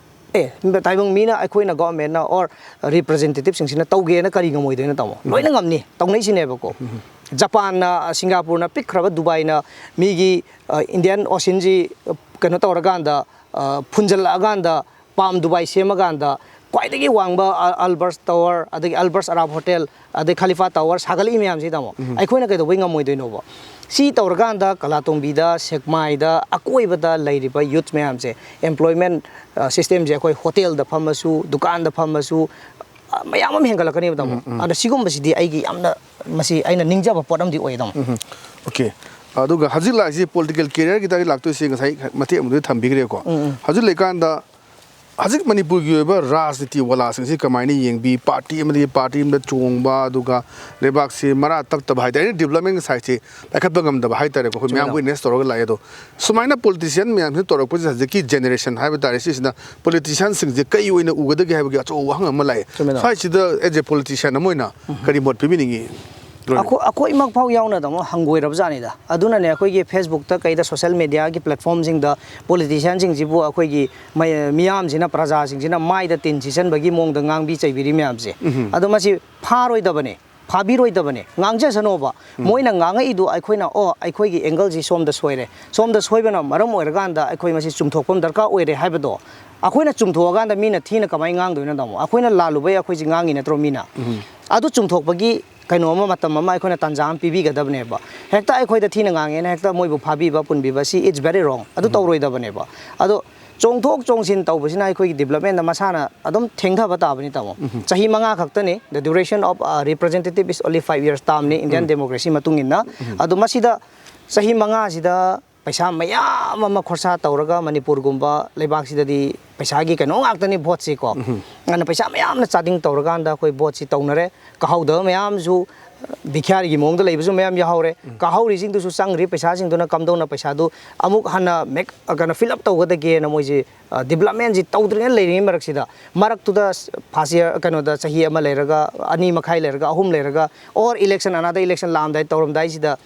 ꯑꯦ, ꯇꯥꯏꯕꯪ ꯃꯤꯅ, ꯑꯩꯈꯣꯏꯅ, ꯒꯣꯚꯔꯟꯃꯦꯟꯠꯅ ꯑꯣꯔ ꯔꯤꯄ꯭ꯔꯖꯦꯟꯇꯦꯇꯤꯚꯁꯤꯡꯁꯤꯅ ꯇꯧꯒꯦꯅ ꯀꯔꯤ ꯉꯝꯃꯣꯏꯗꯣꯏꯅꯣ, ꯇꯥꯃꯣ? ꯂꯣꯏꯅ ꯉꯝꯅꯤ, ꯇꯧꯅꯩꯁꯤꯅꯦꯕꯀꯣ꯫ ꯖꯄꯥꯟꯅ, ꯁꯤꯡꯒꯥꯄꯨꯔꯅ, ꯄꯤꯛꯈ꯭ꯔꯕ ꯗꯨꯕꯥꯏꯅ ꯃꯤꯒꯤ ꯏꯟꯗꯤꯌꯥꯟ ꯑꯣꯁꯤꯟꯁꯤ ꯀꯩꯅꯣ ꯇꯧꯔꯀꯥꯟꯗ, ꯐꯨꯟꯖꯜꯂꯛꯑꯀꯥꯟꯗ, ꯄꯥꯝ ꯗꯨꯕꯥꯏ ꯁꯦꯝꯃꯀꯥꯟꯗ ꯈ꯭ꯋꯥꯏꯗꯒꯤ ꯋꯥꯡꯕ ꯑ-, ꯑꯜꯕꯔꯁ ꯇꯥꯋꯔ, ꯑꯗꯒꯤ ꯑꯜꯕꯔꯁ ꯑꯔꯥꯕ ꯍꯣꯇꯦꯜ, ꯑꯗꯩ ꯈꯂꯤꯐꯥ ꯇꯥꯋꯔ ꯁꯥꯒꯠꯂꯛꯏ ꯃꯌꯥꯝꯁꯤ, ꯇꯥꯃꯣ꯫ ꯑꯩꯈꯣꯏꯅ ꯀꯩꯗꯧꯕꯩ ꯉꯝꯃꯣꯏꯗꯣꯏꯅꯣꯕ? ꯁꯤ ꯇꯧꯔꯀꯥꯟꯗ ꯀꯂꯥꯇꯣꯡꯕꯤꯗ, ꯁꯦꯛꯃꯥꯏꯗ, ꯑꯀꯣꯏꯕꯗ ꯂꯩꯔꯤꯕ ꯌꯨꯠ ꯃꯌꯥꯝꯁꯦ, ꯑꯦꯝꯄ꯭ꯂꯣꯏꯃꯦꯟ ꯁꯤꯁꯇꯦꯝꯁꯦ, ꯑꯩꯈꯣꯏ ꯍꯣꯇꯦꯜꯗ ꯐꯝꯃꯁꯨ, ꯗꯨꯀꯥꯟꯗ ꯐꯝꯃꯁꯨ, ꯑ, ꯃꯌꯥꯝ ꯑꯃ ꯍꯦꯟꯒꯠꯂꯛꯀꯅꯦꯕ, ꯇꯥꯃꯣ꯫ ꯑꯗ ꯁꯤꯒꯨꯝꯕꯁꯤꯗꯤ ꯑꯩꯒꯤ ꯌꯥꯝꯅ, ꯃꯁꯤ ꯑꯩꯅ ꯅꯤꯡꯖꯕ ꯄꯣꯠ ꯑꯃꯗꯤ ꯑꯣꯏꯌꯦ, ꯇꯥꯃꯣ꯫ ꯑꯣꯀꯦ꯫ ꯑꯗꯨꯒ ꯍꯧꯖꯤꯛ ꯂꯥꯛꯏꯁꯤ ꯄꯣꯂꯤꯇꯤꯀꯦꯜ ꯀꯦꯔꯤꯌꯔꯒꯤ ꯇꯥꯔꯒꯦꯠ ꯂꯥꯛꯇꯣꯏꯁꯤ ꯉꯁꯥꯏ ꯃꯇꯦꯛ ꯑꯃꯗꯤ ꯊꯝꯕꯤꯈ꯭ꯔꯦꯀꯣ꯫ ꯍꯧꯖꯤꯛ ꯂꯩꯀꯥꯟꯗ ꯍꯧꯖꯤꯛ ꯃꯅꯤꯄꯨꯔꯒꯤ ꯑꯣꯏꯕ ꯔꯥꯖꯅꯤꯇꯤ ꯋꯥꯂꯥꯁꯤꯡꯁꯤ ꯀꯃꯥꯏꯅ ꯌꯦꯡꯕꯤ? ꯄꯥꯔꯇꯤ ꯑꯃꯗꯒꯤ ꯄꯥꯔꯇꯤ ꯑꯃꯗ ꯆꯣꯡꯕ, ꯑꯗꯨꯒ ꯂꯩꯕꯥꯛꯁꯤ ꯃꯔꯥ ꯇꯞꯇꯕ ꯍꯥꯏꯇꯥꯔꯦ, ꯗꯤꯕ꯭ꯂꯞꯃꯦꯟꯒꯤ ꯁꯥꯏꯠꯁꯤ ꯄꯥꯏꯈꯠꯄ ꯉꯝꯗꯕ ꯍꯥꯏꯇꯥꯔꯦꯀꯣ, ꯑꯩꯈꯣꯏ ꯃꯌꯥꯝ ꯋꯤꯠꯅꯦꯁ ꯇꯧꯔꯒ ꯂꯥꯛꯑꯦ꯫ ꯑꯗꯣ ꯁꯨꯃꯥꯏꯅ ꯄꯣꯂꯤꯇꯤꯁꯤꯌꯥꯟ ꯃꯌꯥꯝꯁꯤꯅ ꯇꯧꯔꯛꯄꯁꯤꯗ ꯍꯧꯖꯤꯛꯀꯤ ꯖꯦꯅꯦꯔꯦꯁꯟ ꯍꯥꯏꯕ ꯇꯥꯔꯦ, ꯁꯤꯁꯤꯅ ꯄꯣꯂꯤꯇꯤꯁꯤꯌꯥꯟꯁꯤꯡꯁꯦ ꯀꯩ ꯑꯣꯏꯅ ꯎꯒꯗꯒꯦ ꯍꯥꯏꯕꯒꯤ ꯑꯆꯧꯕ ꯋꯥꯍꯪ ꯑꯃ ꯂꯥꯛꯑꯦ꯫ ꯆꯨꯝꯃꯦ, ꯇꯥꯃꯣ꯫ ꯁ꯭ꯋꯥꯏꯁꯤꯗ ꯑꯦꯖ ꯑꯦ ꯄꯣꯂꯤꯇꯤꯁꯤꯌꯥꯟ ꯑꯃ ꯑꯣꯏꯅ ꯀꯔꯤ ꯃꯣꯠ ꯄꯤꯕꯤꯅꯤꯡꯉꯤ? ꯑꯩꯈꯣꯏ, ꯑꯩꯈꯣꯏꯃꯛ ꯐꯥꯎ ꯌꯥꯎꯅ, ꯇꯥꯃꯣ, ꯍꯪꯒꯣꯏꯔꯕ ꯖꯥꯠꯅꯤꯗ꯫ ꯑꯗꯨꯅꯅꯦ ꯑꯩꯈꯣꯏꯒꯤ ꯐꯦꯁꯕꯨꯛꯇ ꯀꯩꯗ, ꯁꯣꯁꯦꯜ ꯃꯦꯗꯤꯌꯥꯒꯤ ꯄ꯭ꯂꯦꯠꯐꯣꯔꯝꯁꯤꯡꯗ ꯄꯣꯂꯤꯇꯤꯁꯤꯌꯥꯟꯁꯤꯡꯁꯤꯕꯨ ꯑꯩꯈꯣꯏꯒꯤ ꯃꯩ-, ꯃꯤꯌꯥꯝꯁꯤꯅ, ꯄ꯭ꯔꯖꯥꯁꯤꯡꯁꯤꯅ ꯃꯥꯏꯗ ꯇꯤꯟ ꯁꯤꯠꯆꯟꯕꯒꯤ ꯃꯑꯣꯡꯗ ꯉꯥꯡꯕꯤ ꯆꯩꯕꯤꯔꯤ ꯃꯌꯥꯝꯁꯦ꯫ ꯑꯗꯣ ꯃꯁꯤ ꯐꯥꯔꯣꯏꯗꯕꯅꯦ, ꯐꯥꯕꯤꯔꯣꯏꯗꯕꯅꯦ, ꯉꯥꯡꯖꯁꯅꯣꯕ꯫ ꯃꯣꯏꯅ ꯉꯥꯡꯉꯛꯏꯗꯨ ꯑꯩꯈꯣꯏꯅ, ꯑꯣ, ꯑꯩꯈꯣꯏꯒꯤ ꯑꯦꯡꯒꯜꯁꯤ ꯁꯣꯝꯗ ꯁꯣꯏꯔꯦ, ꯁꯣꯝꯗ ꯁꯣꯏꯕꯅ ꯃꯔꯝ ꯑꯣꯏꯔꯀꯥꯟꯗ ꯑꯩꯈꯣꯏ ꯃꯁꯤ ꯆꯨꯝꯊꯣꯛꯄ ꯑꯃ ꯗꯔꯀꯥꯔ ꯑꯣꯏꯔꯦ ꯍꯥꯏꯕꯗꯣ ꯑꯩꯈꯣꯏꯅ ꯆꯨꯝꯊꯣꯛꯑꯀꯥꯟꯗ ꯃꯤꯅ ꯊꯤꯅ ꯀꯃꯥꯏꯅ ꯉꯥꯡꯗꯣꯏꯅꯣ, ꯇꯥꯃꯣ? ꯑꯩꯈꯣꯏꯅ ꯂꯥꯜꯂꯨꯕꯩ ꯑꯩꯈꯣꯏꯁꯤ ꯉꯥꯡꯉꯤ ꯅꯠꯇ꯭ꯔꯣ ꯃꯤꯅ? ꯑꯗꯨ ꯆꯨꯝꯊꯣꯛꯄꯒꯤ ꯀꯩꯅꯣ ꯑꯃ, ꯃꯇꯝ ꯑꯃ ꯑꯩꯈꯣꯏꯅ ꯇꯥꯟꯖꯥ ꯑꯃ ꯄꯤꯕꯤꯒꯗꯕꯅꯦꯕ꯫ ꯍꯦꯛꯇ ꯑꯩꯈꯣꯏꯗ ꯊꯤꯅ ꯉꯥꯡꯉꯦꯅ ꯍꯦꯛꯇ ꯃꯣꯏꯕꯨ ꯐꯥꯕꯤꯕ, ꯄꯨꯟꯕꯤꯕ, ꯁꯤ it's very wrong꯫ ꯑꯗꯨ ꯇꯧꯔꯣꯏꯗꯕꯅꯦꯕ꯫ ꯑꯗꯣ ꯆꯣꯡꯊꯣꯛ ꯆꯣꯡꯁꯤꯟ ꯇꯧꯕꯁꯤꯅ ꯑꯩꯈꯣꯏꯒꯤ ꯗꯤꯕ꯭ꯂꯞꯃꯦꯟꯗ ꯃꯁꯥꯅ ꯑꯗꯨꯝ ꯊꯦꯡꯊꯕ ꯇꯥꯕꯅꯤ, ꯇꯥꯃꯣ꯫ ꯆꯍꯤ ꯃꯉꯥ ꯈꯛꯇꯅꯤ, the duration of, uh, representative is only five years termꯅꯤ, Indian democracy ꯃꯇꯨꯡ ꯏꯟꯅ꯫ ꯑꯗꯣ ꯃꯁꯤꯗ ꯆꯍꯤ ꯃꯉꯥꯁꯤꯗ ꯄꯩꯁꯥ ꯃꯌꯥꯝ ꯑꯃ ꯈꯣꯔꯁꯥ ꯇꯧꯔꯒ, ꯃꯅꯤꯄꯨꯔꯒꯨꯝꯕ ꯂꯩꯕꯥꯛꯁꯤꯗꯗꯤ ꯄꯩꯁꯥꯒꯤ ꯀꯩꯅꯣ ꯉꯥꯛꯇꯅꯤ ꯚꯣꯠꯁꯤꯀꯣ꯫ ꯑꯗꯨꯅ ꯄꯩꯁꯥ ꯃꯌꯥꯝꯅ ꯆꯥꯗꯤꯡ ꯇꯧꯔꯀꯥꯟꯗ ꯑꯩꯈꯣꯏ ꯚꯣꯠꯁꯤ ꯇꯧꯅꯔꯦ꯫ ꯀꯥꯍꯧꯗꯕ ꯃꯌꯥꯝꯁꯨ, ꯚꯤꯈ꯭ꯌꯥꯔꯤꯒꯤ ꯃꯑꯣꯡꯗ ꯂꯩꯕꯁꯨ ꯃꯌꯥꯝ ꯌꯥꯎꯍꯧꯔꯦ꯫ ꯀꯥꯍꯧꯔꯤꯁꯤꯡꯗꯨꯁꯨ ꯆꯪꯈ꯭ꯔꯤ ꯄꯩꯁꯥꯁꯤꯡꯗꯨꯅ ꯀꯝꯗꯧꯅ ꯄꯩꯁꯥꯗꯨ ꯑꯃꯨꯛ ꯍꯟꯅ ꯃꯦꯛ ꯀꯩꯅꯣ ꯐꯤꯜ ꯑꯞ ꯇꯧꯒꯗꯒꯦꯅ ꯃꯣꯏꯁꯤ ꯗꯤꯕꯂꯞꯃꯦꯟꯁꯤ ꯇꯧꯗ꯭ꯔꯤꯉꯩ ꯂꯩꯔꯤꯉꯩ ꯃꯔꯛꯁꯤꯗ, ꯃꯔꯛꯇꯨꯗ ꯐꯥꯁ ꯏꯌꯥꯔ ꯀꯩꯅꯣꯗ ꯆꯍꯤ ꯑꯃ ꯂꯩꯔꯒ, ꯑꯅꯤ ꯃꯈꯥꯏ ꯂꯩꯔꯒ, ꯑꯍꯨꯝ ꯂꯩꯔꯒ, ꯑꯣꯔ ꯏꯂꯦꯛꯁꯟ ꯑꯅꯥꯗ ꯏꯂꯦꯛꯁꯟ ꯂꯥꯛꯑꯝꯗꯥꯏ ꯇꯧꯔꯝꯗꯥꯏꯁꯤꯗ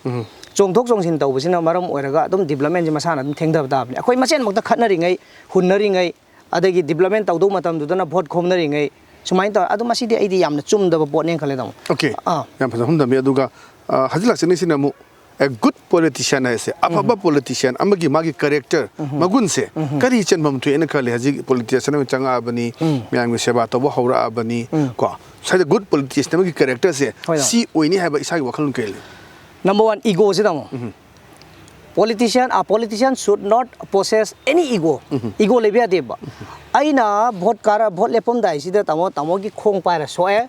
ꯆꯣꯡꯊꯣꯛ ꯆꯣꯡꯁꯤꯟ ꯇꯧꯕꯁꯤꯅ ꯃꯔꯝ ꯑꯣꯏꯔꯒ ꯑꯗꯨꯝ ꯗꯤꯕꯂꯞꯃꯦꯟꯁꯤ ꯃꯁꯥꯅ ꯑꯗꯨꯝ ꯊꯦꯡꯊꯕ ꯇꯥꯕꯅꯤ꯫ ꯑꯩꯈꯣꯏ ꯃꯁꯦꯟꯃꯛꯇ ꯈꯠꯅꯔꯤꯉꯩ, ꯍꯨꯟꯅꯔꯤꯉꯩ, ꯑꯗꯒꯤ ꯗꯤꯕꯂꯞꯃꯦꯟ ꯇꯧꯗꯧ ꯃꯇꯝꯗꯨꯗꯅ ꯚꯣꯠ ꯈꯣꯝꯅꯔꯤꯉꯩ, ꯁꯨꯃꯥꯏꯅ ꯇꯧꯔꯦ꯫ ꯑꯗꯣ ꯃꯁꯤꯗꯤ ꯑꯩꯗꯤ ꯌꯥꯝꯅ ꯆꯨꯝꯗꯕ ꯄꯣꯠꯅꯦꯅ ꯈꯜꯂꯦ, ꯇꯥꯃꯣ꯫ ꯑꯣꯀꯦ꯫ ꯑꯥ꯫ ꯌꯥꯝ ꯐꯖꯅ ꯍꯨꯝꯗꯝꯃꯤ꯫ ꯑꯗꯨꯒ, ꯑ, ꯍꯧꯖꯤꯛ ꯂꯥꯛꯆꯅꯤꯡꯉꯤꯁꯤꯅ ꯑꯃꯨꯛ, a good politician ꯍꯥꯏꯁꯦ, ꯑꯐꯕ ꯄꯣꯂꯤꯇꯤꯁꯤꯌꯥꯟ ꯑꯃꯒꯤ ꯃꯥꯒꯤ ꯀꯦꯔꯦꯛꯇꯔ ꯃꯒꯨꯟꯁꯦ ꯀꯔꯤ ꯆꯟꯐꯝ ꯊꯣꯛꯑꯦꯅ ꯈꯜꯂꯤ? ꯍꯧꯖꯤꯛ ꯄꯣꯂꯤꯇꯤꯁꯤꯌꯥꯟ ꯑꯃ ꯆꯪꯉꯛꯑꯕꯅꯤ, ꯃꯌꯥꯝꯒꯤ ꯁꯦꯕꯥ ꯇꯧꯕ ꯍꯧꯔꯛꯑꯕꯅꯤ, ꯀꯣ, ꯁ꯭ꯋꯥꯏꯗ ꯒꯨꯗ ꯄꯣꯂꯤꯇꯤꯁꯤꯌꯥꯟ ꯑꯃꯒꯤ ꯀꯦꯔꯦꯛꯇꯔꯁꯦ ꯁꯤ ꯑꯣꯏꯅꯤ ꯍꯥꯏꯕ ꯏꯁꯥꯒꯤ ꯋꯥꯈꯜꯂꯣꯟ ꯀꯔꯤ ꯂꯩ? ꯅꯝꯕꯔ ꯋꯥꯟ, ꯏꯒꯣꯁꯤ, ꯇꯥꯃꯣ꯫ Politician, a politician should not possess any ego. Ego ꯂꯩꯕ ꯌꯥꯗꯦꯕ꯫ ꯑꯩꯅ ꯚꯣꯠ ꯀꯥꯔ, ꯚꯣꯠ ꯂꯦꯞꯄꯝꯗꯥꯏꯁꯤꯗ, ꯇꯥꯃꯣ, ꯇꯥꯃꯣꯒꯤ ꯈꯣꯡ ꯄꯥꯏꯔ ꯁꯣꯛꯑꯦ,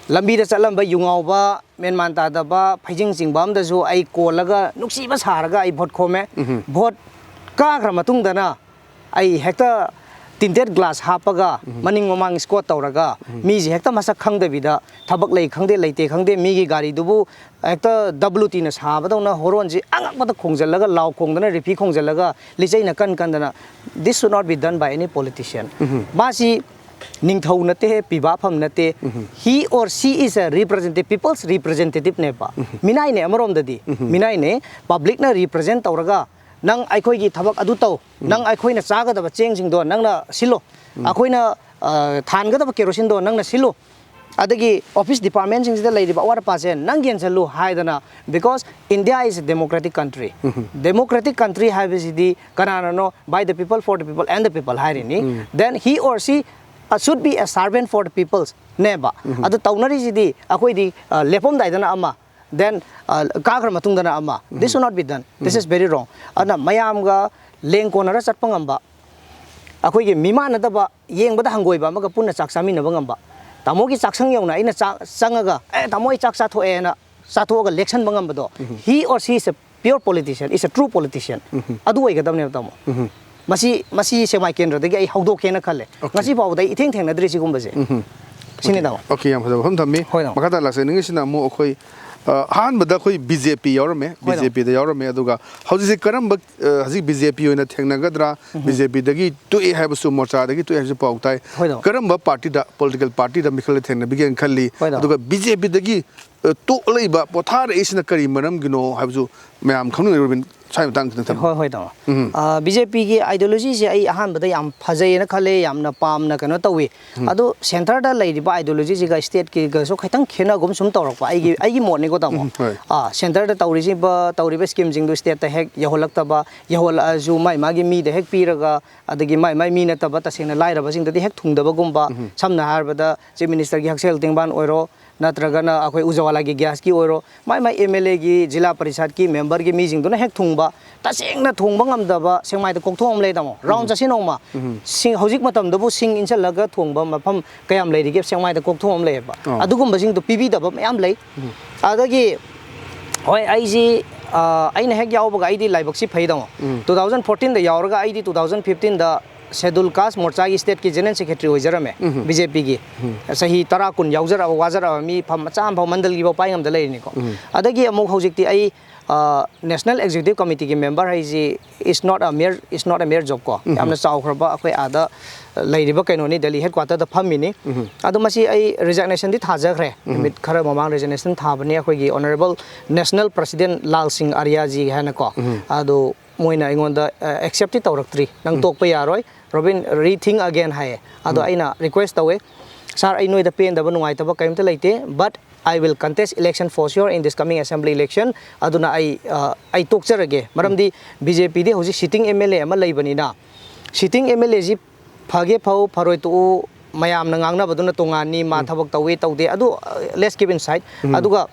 ꯂꯝꯕꯤꯗ ꯆꯠꯂꯝꯕ ꯌꯨ ꯉꯥꯎꯕ, ꯃꯦꯟꯃꯥꯟ ꯇꯥꯗꯕ, ꯐꯩꯖꯤꯡ ꯆꯤꯡꯕ ꯑꯃꯗꯁꯨ ꯑꯩ ꯀꯣꯜꯂꯒ ꯅꯨꯡꯁꯤꯕ ꯁꯥꯔꯒ ꯑꯩ ꯚꯣꯠ ꯈꯣꯝꯃꯦ꯫ ꯚꯣꯠ ꯀꯥꯈ꯭ꯔ ꯃꯇꯨꯡꯗꯅ ꯑꯩ ꯍꯦꯛꯇ ꯇꯤꯟꯇꯦꯠ ꯒ꯭ꯂꯥꯁ ꯍꯥꯞꯄꯒ, ꯃꯅꯤꯡ ꯃꯃꯥꯡ ꯏꯁꯀꯣꯠ ꯇꯧꯔꯒ, ꯃꯤꯁꯦ ꯍꯦꯛꯇ ꯃꯁꯛ ꯈꯪꯗꯕꯤꯗ, ꯊꯕꯛ ꯂꯩ ꯈꯪꯗꯦ ꯂꯩꯇꯦ ꯈꯪꯗꯦ, ꯃꯤꯒꯤ ꯒꯥꯔꯤꯗꯨꯕꯨ ꯍꯦꯛꯇ ꯗꯕ꯭ꯂꯨ ꯇꯤꯅ ꯁꯥꯕꯗꯧꯅ ꯍꯣꯔꯣꯟꯁꯤ ꯑꯉꯛꯄꯗ ꯈꯣꯡꯖꯤꯜꯂꯒ, ꯂꯥꯎ ꯈꯣꯡꯗꯅ, ꯔꯤꯐꯤ ꯈꯣꯡꯖꯤꯜꯂꯒ, ꯂꯤꯆꯩꯅ ꯀꯟ ꯀꯟꯗꯅ, this should not be done by any politician. ꯃꯥꯁꯤ ꯅꯤꯡꯊꯧ ꯅꯠꯇꯦ, ꯄꯤꯕꯥꯐꯝ ꯅꯠꯇꯦ꯫ He or she is a representative, people's representative ꯅꯦꯕ꯫ ꯃꯤꯅꯥꯏꯅꯦ ꯑꯃꯔꯣꯝꯗꯗꯤ꯫ ꯃꯤꯅꯥꯏꯅꯦ꯫ ꯄꯕ꯭ꯂꯤꯛꯅ ꯔꯤꯄ꯭ꯔꯖꯦꯟ ꯇꯧꯔꯒ, "ꯅꯪ ꯑꯩꯈꯣꯏꯒꯤ ꯊꯕꯛ ꯑꯗꯨ ꯇꯧ, ꯅꯪ ꯑꯩꯈꯣꯏꯅ ꯆꯥꯒꯗꯕ ꯆꯦꯡꯁꯤꯡꯗꯣ ꯅꯪꯅ ꯁꯤꯜꯂꯣ, ꯑꯩꯈꯣꯏꯅ, ꯑ, ꯊꯥꯟꯒꯗꯕ ꯀꯦꯔꯣꯁꯤꯟꯗꯣ ꯅꯪꯅ ꯁꯤꯜꯂꯨ, ꯑꯗꯒꯤ ꯑꯣꯐꯤꯁ ꯗꯤꯄꯥꯔꯠꯃꯦꯟꯁꯤꯡꯁꯤꯗ ꯂꯩꯔꯤꯕ ꯑꯋꯥꯠ ꯑꯄꯥꯁꯦ ꯅꯪ ꯌꯦꯡꯁꯤꯜꯂꯨ" ꯍꯥꯏꯗꯅ, because India is a democratic country. Democratic country ꯍꯥꯏꯕꯁꯤꯗꯤ ꯀꯅꯥꯅꯅꯣ? By the people, for the people, and the people ꯍꯥꯏꯔꯤꯅꯤ꯫ Then he or she, uh, should be a servant for the peoples ꯅꯦꯕ꯫ ꯑꯗꯨ ꯇꯧꯅꯔꯤꯁꯤꯗꯤ ꯑꯩꯈꯣꯏꯗꯤ, ꯑ, ꯂꯦꯞꯄꯝꯗꯥꯏꯗꯅ ꯑꯃ, then, ꯑ, ꯀꯥꯈ꯭ꯔ ꯃꯇꯨꯡꯗꯅ ꯑꯃ꯫ This should not be done. This is very wrong. ꯑꯗꯨꯅ ꯃꯌꯥꯝꯒ ꯂꯦꯡ ꯀꯣꯟꯅꯔ ꯆꯠꯄ ꯉꯝꯕ, ꯑꯩꯈꯣꯏꯒꯤ ꯃꯤꯃꯥꯟꯅꯗꯕ, ꯌꯦꯡꯕꯗ ꯍꯪꯒꯣꯏꯕ ꯑꯃꯒ ꯄꯨꯟꯅ ꯆꯥꯛ ꯆꯥꯃꯤꯟꯅꯕ ꯉꯝꯕ, ꯇꯥꯃꯣꯒꯤ ꯆꯥꯛꯁꯪ ꯌꯧꯅ ꯑꯩꯅ ꯆꯥꯛ ꯆꯪꯉꯒ, "ꯑꯦ, ꯇꯥꯃꯣ, ꯑꯩ ꯆꯥꯛ ꯆꯥꯊꯣꯛꯑꯦꯅ" ꯆꯥꯊꯣꯛꯑꯒ ꯂꯦꯛꯁꯟꯕ ꯉꯝꯕꯗꯣ, he or she is a pure politician, is a true politician. ꯑꯗꯨ ꯑꯣꯏꯒꯗꯕꯅꯦꯕ, ꯇꯥꯃꯣ꯫ ꯃꯁꯤ, ꯃꯁꯤ ꯁꯦꯛꯃꯥꯏ ꯀꯦꯟꯗ꯭ꯔꯗꯒꯤ ꯑꯩ ꯍꯧꯗꯣꯛꯀꯦꯅ ꯈꯜꯂꯦ꯫ ꯉꯁꯤ ꯐꯥꯎꯕꯗ ꯑꯩ ꯏꯊꯦꯡ ꯊꯦꯡꯅꯗ꯭ꯔꯤ ꯁꯤꯒꯨꯝꯕꯁꯦ꯫ ꯁꯤꯅꯤ, ꯇꯥꯃꯣ꯫ ꯑꯣꯀꯦ, ꯌꯥꯝ ꯐꯖꯕ ꯋꯥꯐꯝ ꯊꯝꯃꯤ꯫ ꯍꯣꯏ, ꯇꯥꯃꯣ꯫ ꯃꯈꯥ ꯇꯥꯅ ꯂꯥꯛꯆꯅꯤꯡꯉꯤꯁꯤꯅ ꯑꯃꯨꯛ ꯑꯩꯈꯣꯏ, ꯑ, ꯑꯍꯥꯟꯕꯗ ꯑꯩꯈꯣꯏ ꯕꯤ ꯖꯦ ꯄꯤ ꯌꯥꯎꯔꯝꯃꯦ, ꯍꯣꯏ, ꯇꯥꯃꯣ꯫ ꯕꯤ ꯖꯦ ꯄꯤꯗ ꯌꯥꯎꯔꯝꯃꯦ, ꯑꯗꯨꯒ ꯍꯧꯖꯤꯛꯁꯦ ꯀꯔꯝꯕ, ꯑ, ꯍꯧꯖꯤꯛ ꯕꯤ ꯖꯦ ꯄꯤ ꯑꯣꯏꯅ ꯊꯦꯡꯅꯒꯗ꯭ꯔꯥ, ꯕꯤ ꯖꯦ ꯄꯤꯗꯒꯤ ꯇꯣꯛꯑꯦ ꯍꯥꯏꯕꯁꯨ, ꯃꯣꯔꯆꯥꯗꯒꯤ ꯇꯣꯛꯑꯦ ꯍꯥꯏꯕꯁꯨ ꯄꯥꯎ ꯇꯥꯏ꯫ ꯍꯣꯏ, ꯇꯥꯃꯣ꯫ ꯀꯔꯝꯕ ꯄꯥꯔꯇꯤꯗ, ꯄꯣꯂꯤꯇꯤꯀꯦꯜ ꯄꯥꯔꯇꯤꯗ ꯃꯤꯈꯜꯗ ꯊꯦꯡꯅꯕꯤꯒꯦꯅ ꯈꯜꯂꯤ? ꯍꯣꯏ, ꯇꯥꯃꯣ꯫ ꯑꯗꯨꯒ ꯕꯤ ꯖꯦ ꯄꯤꯗꯒꯤ, ꯑ, ꯇꯣꯛꯂꯛꯏꯕ, ꯄꯣꯊꯥꯔꯛꯏꯁꯤꯅ ꯀꯔꯤ ꯃꯔꯝꯒꯤꯅꯣ ꯍꯥꯏꯕꯁꯨ ꯃꯌꯥꯝ ꯈꯪꯅꯤꯡꯉꯤ, ꯔꯣꯕꯤꯟ꯫ ꯁ꯭ꯋꯥꯏ ꯃꯇꯥꯡꯁꯤꯗ ꯊꯝꯕꯤꯌꯨ꯫ ꯍꯣꯏ, ꯍꯣꯏ, ꯇꯥꯃꯣ꯫ ꯕꯤ ꯖꯦ ꯄꯤꯒꯤ ideologyꯁꯦ ꯑꯩ ꯑꯍꯥꯟꯕꯗ ꯌꯥꯝ ꯐꯖꯩꯌꯦꯅ ꯈꯜꯂꯦ, ꯌꯥꯝꯅ ꯄꯥꯝꯅ ꯀꯩꯅꯣ ꯇꯧꯏ꯫ ꯑꯗꯣ centreꯗ ꯂꯩꯔꯤꯕ ideologyꯁꯤꯒ stateꯀꯤꯒꯁꯨ ꯈꯤꯇꯪ ꯈꯦꯠꯅꯒꯨꯝ ꯁꯨꯝ ꯇꯧꯔꯛꯄ, ꯑꯩꯒꯤ, ꯑꯩꯒꯤ ꯃꯣꯠꯅꯤꯀꯣ, ꯇꯥꯃꯣ꯫ ꯎꯝ, ꯍꯣꯏ꯫ ꯑꯥ, centreꯗ ꯇꯧꯔꯤꯁꯤꯕ, ꯇꯧꯔꯤꯕ schemeꯁꯤꯡꯗꯣ stateꯇ ꯍꯦꯛ ꯌꯧꯍꯜꯂꯛꯇꯕ, ꯌꯧꯍꯜꯂꯛꯑꯁꯨ ꯃꯥꯏ ꯃꯥꯒꯤ ꯃꯤꯗ ꯍꯦꯛ ꯄꯤꯔꯒ, ꯑꯗꯒꯤ ꯃꯥꯏ ꯃꯥꯏ ꯃꯤ ꯅꯠꯇꯕ ꯇꯁꯦꯡꯅ ꯂꯥꯏꯔꯕꯁꯤꯡꯗꯗꯤ ꯍꯦꯛ ꯊꯨꯡꯗꯕꯒꯨꯝꯕ, ꯁꯝꯅ ꯍꯥꯏꯔꯕꯗ Chief Ministerꯒꯤ ꯍꯛꯁꯦꯜ ꯇꯦꯡꯕꯥꯟ ꯑꯣꯏꯔꯣ, ꯅꯠꯇ꯭ꯔꯒꯅ ꯑꯩꯈꯣꯏ ꯎꯖꯋꯥꯂꯥꯒꯤ gasꯀꯤ ꯑꯣꯏꯔꯣ, ꯃꯥꯏ ꯃꯥꯏ M L Aꯒꯤ, ꯖꯤꯂꯥ ꯄꯔꯤꯁꯠꯀꯤ memberꯒꯤ ꯃꯤꯁꯤꯡꯗꯨꯅ ꯍꯦꯛ ꯊꯨꯡꯕ, ꯇꯁꯦꯡꯅ ꯊꯣꯡꯕ ꯉꯝꯗꯕ ꯁꯦꯛꯃꯥꯏꯗ ꯀꯣꯛꯊꯣꯛ ꯑꯃ ꯂꯩ, ꯇꯥꯃꯣ꯫ Round ꯆꯠꯁꯤ ꯅꯣꯡꯃ꯫ ꯁꯤꯡ, ꯍꯧꯖꯤꯛ ꯃꯇꯝꯗꯕꯨ ꯁꯤꯡ ꯏꯟꯁꯤꯜꯂꯒ ꯊꯣꯡꯕ ꯃꯐꯝ ꯀꯌꯥꯝ ꯂꯩꯔꯤꯒꯦ? ꯁꯦꯛꯃꯥꯏꯗ ꯀꯣꯛꯊꯣꯛ ꯑꯃ ꯂꯩꯌꯦꯕ꯫ ꯑꯗꯨꯒꯨꯝꯕꯁꯤꯡꯗꯣ ꯄꯤꯕꯤꯗꯕ ꯃꯌꯥꯝ ꯂꯩ꯫ ꯑꯗꯒꯤ, ꯍꯣꯏ, ꯑꯩꯁꯤ, ꯑ, ꯑꯩꯅ ꯍꯦꯛ ꯌꯥꯎꯕꯒ ꯑꯩꯗꯤ ꯂꯥꯏꯕꯛꯁꯤ ꯐꯩ, ꯇꯥꯃꯣ꯫ Two thousand fourteenꯗ ꯌꯥꯎꯔꯒ ꯑꯩꯗꯤ two thousand fifteenꯗ Scheduled Caste ꯃꯣꯔꯆꯥꯒꯤ stateꯀꯤ general secretary ꯑꯣꯏꯖꯔꯝꯃꯦ, B J Pꯒꯤ꯫ ꯆꯍꯤ ꯇꯔꯥ, ꯀꯨꯟ ꯌꯥꯎꯖꯔꯛꯑꯕ, ꯋꯥꯖꯔꯛꯑꯕ ꯃꯤ ꯐꯝ ꯃꯆꯥ ꯑꯃꯐꯥꯎ ꯃꯟꯗꯜꯒꯤꯐꯥꯎ ꯄꯥꯏ ꯉꯝꯗ ꯂꯩꯔꯤꯅꯤꯀꯣ꯫ ꯑꯗꯒꯤ ꯑꯃꯨꯛ ꯍꯧꯖꯤꯛꯇꯤ ꯑꯩ, ꯑ, National Executive Committeeꯒꯤ member ꯍꯥꯏꯁꯤ is not a mere, is not a mere job ꯀꯣ꯫ ꯌꯥꯝꯅ ꯆꯥꯎꯈ꯭ꯔꯕ ꯑꯩꯈꯣꯏ ꯑꯥꯗ ꯂꯩꯔꯤꯕ ꯀꯩꯅꯣꯅꯤ, Delhi headquarterꯗ ꯐꯝꯃꯤꯅꯤ꯫ ꯑꯗꯣ ꯃꯁꯤ ꯑꯩ resignation ꯗꯤ ꯊꯥꯖꯈ꯭ꯔꯦ꯫ ꯅꯨꯃꯤꯠ ꯈꯔ ꯃꯃꯥꯡ resignation ꯊꯥꯕꯅꯤ ꯑꯩꯈꯣꯏꯒꯤ honourable National President ꯂꯥꯜ ꯁꯤꯡ ꯑꯥꯔꯤꯌꯥꯖꯤ ꯍꯥꯏꯅꯀꯣ꯫ ꯑꯗꯣ ꯃꯣꯏꯅ ꯑꯩꯉꯣꯟꯗ, ꯑ, accept ꯇꯤ ꯇꯧꯔꯛꯇ꯭ꯔꯤ꯫ "ꯅꯪ ꯇꯣꯛꯄ ꯌꯥꯔꯣꯏ, ꯔꯣꯕꯤꯟ, rethink again" ꯍꯥꯏꯌꯦ꯫ ꯑꯗꯣ ꯑꯩꯅ request ꯇꯧꯋꯦ, "Sir, ꯑꯩ ꯅꯣꯏꯗ ꯄꯦꯟꯗꯕ, ꯅꯨꯡꯉꯥꯏꯇꯕ ꯀꯔꯤꯝꯇ ꯂꯩꯇꯦ, but I will contest election for sure in this coming assembly election"꯫ ꯑꯗꯨꯅ ꯑꯩ, ꯑ, ꯑꯩ ꯇꯣꯛꯆꯔꯒꯦ꯫ ꯃꯔꯝꯗꯤ B J P ꯗꯤ ꯍꯧꯖꯤꯛ sitting M L A ꯑꯃ ꯂꯩꯕꯅꯤꯅ, sitting M L A ꯁꯤ ꯐꯒꯦ ꯐꯧ, ꯐꯔꯣꯏ ꯇꯣꯛꯎ, ꯃꯌꯥꯝꯅ ꯉꯥꯡꯅꯕꯗꯨꯅ ꯇꯣꯉꯥꯟꯅꯤ, ꯃꯥ ꯊꯕꯛ ꯇꯧꯏ ꯇꯧꯗꯦ, ꯑꯗꯨ, ꯑ, let's keep inside꯫ ꯑꯗꯨꯒ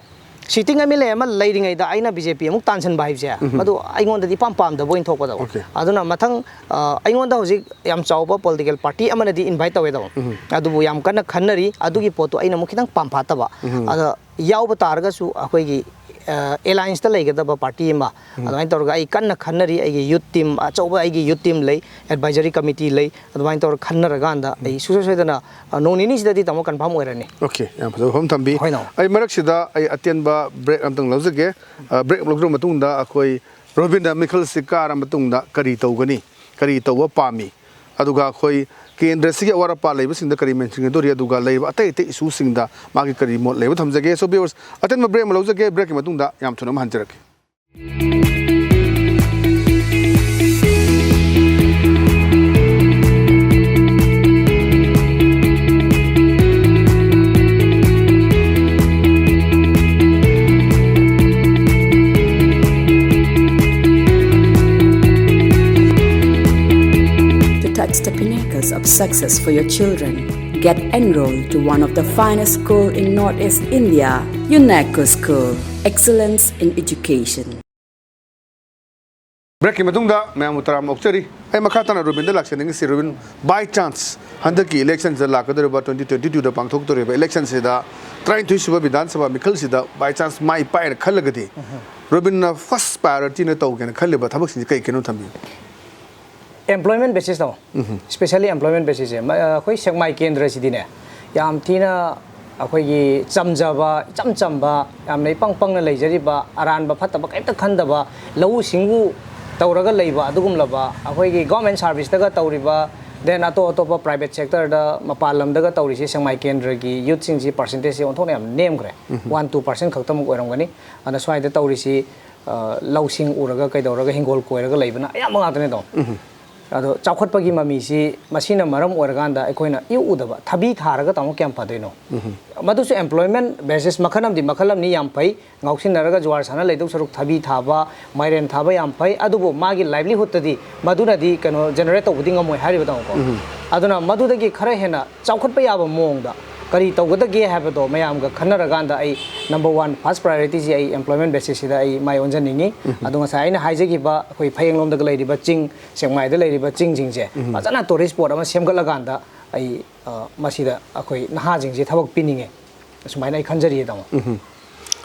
sitting M L A ꯑꯃ ꯂꯩꯔꯤꯉꯩꯗ ꯑꯩꯅ B J P ꯑꯃꯨꯛ ꯇꯥꯟꯁꯤꯟꯕ ꯍꯥꯏꯕꯁꯦ, ꯃꯗꯨ ꯑꯩꯉꯣꯟꯗꯗꯤ ꯏꯄꯥꯝ ꯄꯥꯝꯗꯕ ꯑꯣꯏꯅ ꯊꯣꯛꯄꯗꯣ꯫ Okay. ꯑꯗꯨꯅ ꯃꯊꯪ, ꯑ, ꯑꯩꯉꯣꯟꯗ ꯍꯧꯖꯤꯛ ꯌꯥꯝ ꯆꯥꯎꯕ political party ꯑꯃꯅꯗꯤ invite ꯇꯧꯋꯦ, ꯇꯥꯃꯣ꯫ ꯑꯗꯨꯕꯨ ꯌꯥꯝ ꯀꯟꯅ ꯈꯟꯅꯔꯤ, ꯑꯗꯨꯒꯤ ꯄꯣꯠꯇꯨ ꯑꯩꯅ ꯑꯃꯨꯛ ꯈꯤꯇꯪ ꯄꯥꯝꯐꯥꯠꯇꯕ꯫ ꯑꯗ ꯌꯥꯎꯕ ꯇꯥꯔꯒꯁꯨ ꯑꯩꯈꯣꯏꯒꯤ ꯑꯦꯂꯥꯏꯟꯁꯇ ꯂꯩꯒꯗꯕ ꯄꯥꯔꯇꯤ ꯑꯃ, ꯑꯗꯨꯃꯥꯏꯅ ꯇꯧꯔꯒ ꯑꯩ ꯀꯟꯅ ꯈꯟꯅꯔꯤ꯫ ꯑꯩꯒꯤ ꯌꯨꯠ ꯇꯤꯝ, ꯑꯆꯧꯕ ꯑꯩꯒꯤ ꯌꯨꯠ ꯇꯤꯝ ꯂꯩ, ꯑꯦꯗꯚꯥꯏꯖꯔꯤ ꯀꯃꯤꯇꯤ ꯂꯩ, ꯑꯗꯨꯃꯥꯏꯅ ꯇꯧꯔꯒ ꯈꯟꯅꯔꯀꯥꯟꯗ ꯑꯩ ꯁꯨꯡꯁꯣꯏ ꯁꯣꯏꯗꯅ, ꯑ, ꯅꯣꯡ ꯅꯤꯅꯤꯁꯤꯗꯗꯤ, ꯇꯥꯃꯣ, ꯀꯟꯐꯥꯔꯝ ꯑꯣꯏꯔꯅꯤ꯫ ꯑꯣꯀꯦ, ꯌꯥꯝ ꯐꯖꯕ ꯋꯥꯐꯝ ꯊꯝꯕꯤ꯫ ꯍꯣꯏ, ꯅꯥꯎ꯫ ꯑꯩ ꯃꯔꯛꯁꯤꯗ ꯑꯩ ꯑꯇꯦꯟꯕ ꯕ꯭ꯔꯦꯛ ꯑꯃꯇꯪ ꯂꯧꯖꯒꯦ꯫ ꯑ, ꯕ꯭ꯔꯦꯛ ꯂꯧꯈ꯭ꯔ ꯃꯇꯨꯡꯗ ꯑꯩꯈꯣꯏ ꯔꯣꯕꯤꯟꯅ ꯃꯤꯈꯜꯁꯤ ꯀꯥꯔ ꯃꯇꯨꯡꯗ ꯀꯔꯤ ꯇꯧꯒꯅꯤ, ꯀꯔꯤ ꯇꯧꯕ ꯄꯥꯝꯃꯤ, ꯑꯗꯨꯒ ꯑꯩꯈꯣꯏ ꯀꯦꯟꯗ꯭ꯔꯁꯤꯒꯤ ꯑꯋꯥꯠ ꯑꯄꯥ ꯂꯩꯕꯁꯤꯡꯗ ꯀꯔꯤ ꯃꯦꯟꯁꯤꯟꯒꯗꯧꯔꯤ, ꯑꯗꯨꯒ ꯂꯩꯔꯤꯕ ꯑꯇꯩ ꯑꯇꯩ ꯏꯁꯨꯁꯤꯡꯗ ꯃꯥꯒꯤ ꯀꯔꯤ ꯃꯣꯠ ꯂꯩꯕ ꯊꯝꯖꯒꯦ꯫ So viewers, ꯑꯇꯦꯟꯕ ꯕ꯭ꯔꯦꯛ ꯑꯃ ꯂꯧꯖꯒꯦ꯫ ꯕ꯭ꯔꯦꯛꯀꯤ ꯃꯇꯨꯡꯗ ꯌꯥꯝ ꯊꯨꯅ ꯑꯃꯨꯛ ꯍꯟꯖꯔꯛꯀꯦ꯫ To touch the pinnacles of success for your children, get enrolled to one of the finest school in Northeast India, UNECO School. Excellence in education. ꯕ꯭ꯔꯦꯛꯀꯤ ꯃꯇꯨꯡꯗ ꯃꯌꯥꯝꯕꯨ ꯇꯔꯥꯝꯅ ꯑꯣꯛꯆꯔꯤ꯫ ꯑꯩ ꯃꯈꯥ ꯇꯥꯅ ꯔꯨꯕꯤꯟꯗ ꯂꯥꯛꯆꯅꯤꯡꯉꯤꯁꯤ, ꯔꯨꯕꯤꯟ, by chance ꯍꯟꯗꯛꯀꯤ ꯏꯂꯦꯛꯁꯟꯁꯤꯗ ꯂꯥꯛꯀꯗꯧꯔꯤꯕ twenty twenty twoꯗ ꯄꯥꯡꯊꯣꯛꯇꯧꯔꯤꯕ ꯏꯂꯦꯛꯁꯟꯁꯤꯗ ꯇꯔꯥꯅꯤꯊꯣꯏ ꯁꯨꯕ ꯕꯤꯙꯥꯟ ꯁꯚꯥ ꯃꯤꯈꯜꯁꯤꯗ by chance ꯃꯥꯏ ꯄꯥꯛꯑꯦꯅ ꯈꯜꯂꯒꯗꯤ, ꯔꯨꯕꯤꯟꯅ ꯐꯥꯔꯁ ꯄ꯭ꯔꯥꯏꯌꯣꯔꯤꯇꯤꯅ ꯇꯧꯒꯦꯅ ꯈꯜꯂꯤꯕ ꯊꯕꯛꯁꯤꯡꯁꯤ ꯀꯩ ꯀꯩꯅꯣ ꯊꯝꯕꯤꯌꯨ꯫ ꯑꯦꯝꯄ꯭ꯂꯣꯏꯃꯦꯟ ꯕꯦꯁꯤꯁ ꯇꯧ꯫ Specially employment basisꯁꯦ, ꯃ-, ꯑꯩꯈꯣꯏ ꯁꯦꯛꯃꯥꯏ ꯀꯦꯟꯗ꯭ꯔꯁꯤꯗꯤꯅꯦ, ꯌꯥꯝ ꯊꯤꯅ ꯑꯩꯈꯣꯏꯒꯤ ꯆꯝꯖꯕ, ꯏꯆꯝ ꯆꯝꯕ, ꯌꯥꯝꯅ ꯏꯄꯪ ꯄꯪꯅ ꯂꯩꯖꯔꯤꯕ, ꯑꯔꯥꯟꯕ ꯐꯠꯇꯕ ꯀꯔꯤꯝꯇ ꯈꯟꯗꯕ, ꯂꯧꯎ ꯁꯤꯡꯎ ꯇꯧꯔꯒ ꯂꯩꯕ ꯑꯗꯨꯒꯨꯝꯂꯕ, ꯑꯩꯈꯣꯏꯒꯤ ꯒꯣꯔꯃꯦꯟ ꯁꯥꯔꯚꯤꯁꯇꯒ ꯇꯧꯔꯤꯕ, then ꯑꯇꯣꯞ ꯑꯇꯣꯞꯄ ꯄ꯭ꯔꯥꯏꯚꯦꯠ ꯁꯦꯛꯇꯔꯗ, ꯃꯄꯥꯟ ꯂꯝꯗꯒ ꯇꯧꯔꯤꯁꯤ, ꯁꯦꯛꯃꯥꯏ ꯀꯦꯟꯗ꯭ꯔꯒꯤ ꯌꯨꯠꯁꯤꯡꯁꯤ ꯄꯥꯔꯁꯦꯟꯇꯦꯖꯁꯤ ꯑꯣꯟꯊꯣꯛꯅ ꯌꯥꯝ ꯅꯦꯝꯈ꯭ꯔꯦ꯫ One two percent ꯈꯛꯇꯃꯛ ꯑꯣꯏꯔꯝꯒꯅꯤ꯫ ꯑꯗꯨꯅ ꯁ꯭ꯋꯥꯏꯗ ꯇꯧꯔꯤꯁꯤ, ꯑ, ꯂꯧꯁꯤꯡ ꯎꯔꯒ ꯀꯩꯗꯧꯔꯒ ꯍꯤꯡꯒꯣꯜ ꯀꯣꯏꯔꯒ ꯂꯩꯕꯅ ꯑꯌꯥꯝꯕ ꯉꯥꯛꯇꯅꯦ ꯇꯥꯃꯣ꯫ ꯑꯗꯣ ꯆꯥꯎꯈꯠꯄꯒꯤ ꯃꯃꯤꯁꯤ ꯃꯁꯤꯅ ꯃꯔꯝ ꯑꯣꯏꯔꯀꯥꯟꯗ ꯑꯩꯈꯣꯏꯅ ꯏꯎ ꯎꯗꯕ ꯊꯕꯤ ꯊꯥꯔꯒ, ꯇꯥꯃꯣ, ꯀꯌꯥꯝ ꯐꯗꯣꯏꯅꯣ? ꯃꯗꯨꯁꯨ ꯑꯦꯝꯄ꯭ꯂꯣꯏꯃꯦꯟ ꯕꯦꯁꯤꯁ ꯃꯈꯜ ꯑꯃꯗꯤ ꯃꯈꯜ ꯑꯃꯅꯤ, ꯌꯥꯝ ꯐꯩ꯫ ꯉꯥꯎꯁꯤꯟꯅꯔꯒ ꯖꯨꯋꯥꯔ ꯁꯥꯟꯅ ꯂꯩꯗꯧ ꯁꯔꯨꯛ ꯊꯕꯤ ꯊꯥꯕ, ꯃꯥꯏꯔꯦꯟ ꯊꯥꯕ ꯌꯥꯝ ꯐꯩ꯫ ꯑꯗꯨꯕꯨ ꯃꯥꯒꯤ ꯂꯥꯏꯚꯂꯤꯍꯨꯗꯇꯗꯤ ꯃꯗꯨꯅꯗꯤ ꯀꯩꯅꯣ ꯖꯦꯅꯦꯔꯦꯠ ꯇꯧꯕꯗꯤ ꯉꯝꯃꯣꯏ ꯍꯥꯏꯔꯤꯕ, ꯇꯥꯃꯣꯀꯣ꯫ ꯑꯗꯨꯅ ꯃꯗꯨꯗꯒꯤ ꯈꯔ ꯍꯦꯟꯅ ꯆꯥꯎꯈꯠꯄ ꯌꯥꯕ ꯃꯑꯣꯡꯗ ꯀꯔꯤ ꯇꯧꯒꯗꯒꯦ ꯍꯥꯏꯕꯗꯣ ꯃꯌꯥꯝꯒ ꯈꯟꯅꯔꯀꯥꯟꯗ ꯑꯩ number one, first priorityꯁꯤ ꯑꯩ ꯑꯦꯝꯄ꯭ꯂꯣꯏꯃꯦꯟ ꯕꯦꯁꯤꯁꯁꯤꯗ ꯑꯩ ꯃꯥꯏ ꯑꯣꯟꯖꯅꯤꯡꯉꯤ꯫ ꯑꯗꯣ ꯉꯁꯥꯏ ꯑꯩꯅ ꯍꯥꯏꯖꯈꯤꯕ ꯑꯩꯈꯣꯏ ꯐꯌꯦꯡꯂꯣꯝꯗꯒ ꯂꯩꯔꯤꯕ ꯆꯤꯡ, ꯁꯦꯛꯃꯥꯏꯗ ꯂꯩꯔꯤꯕ ꯆꯤꯡꯁꯤꯡꯁꯦ ꯐꯖꯅ ꯇꯨꯔꯤꯁ ꯁ꯭ꯄꯣꯠ ꯑꯃ ꯁꯦꯝꯒꯠꯂꯀꯥꯟꯗ ꯑꯩ, ꯑ, ꯃꯁꯤꯗ ꯑꯩꯈꯣꯏ ꯅꯍꯥꯁꯤꯡꯁꯦ ꯊꯕꯛ ꯄꯤꯅꯤꯡꯉꯦ, ꯑꯁꯨꯃꯥꯏꯅ ꯑꯩ ꯈꯟꯖꯔꯤꯌꯦ, ꯇꯥꯃꯣ꯫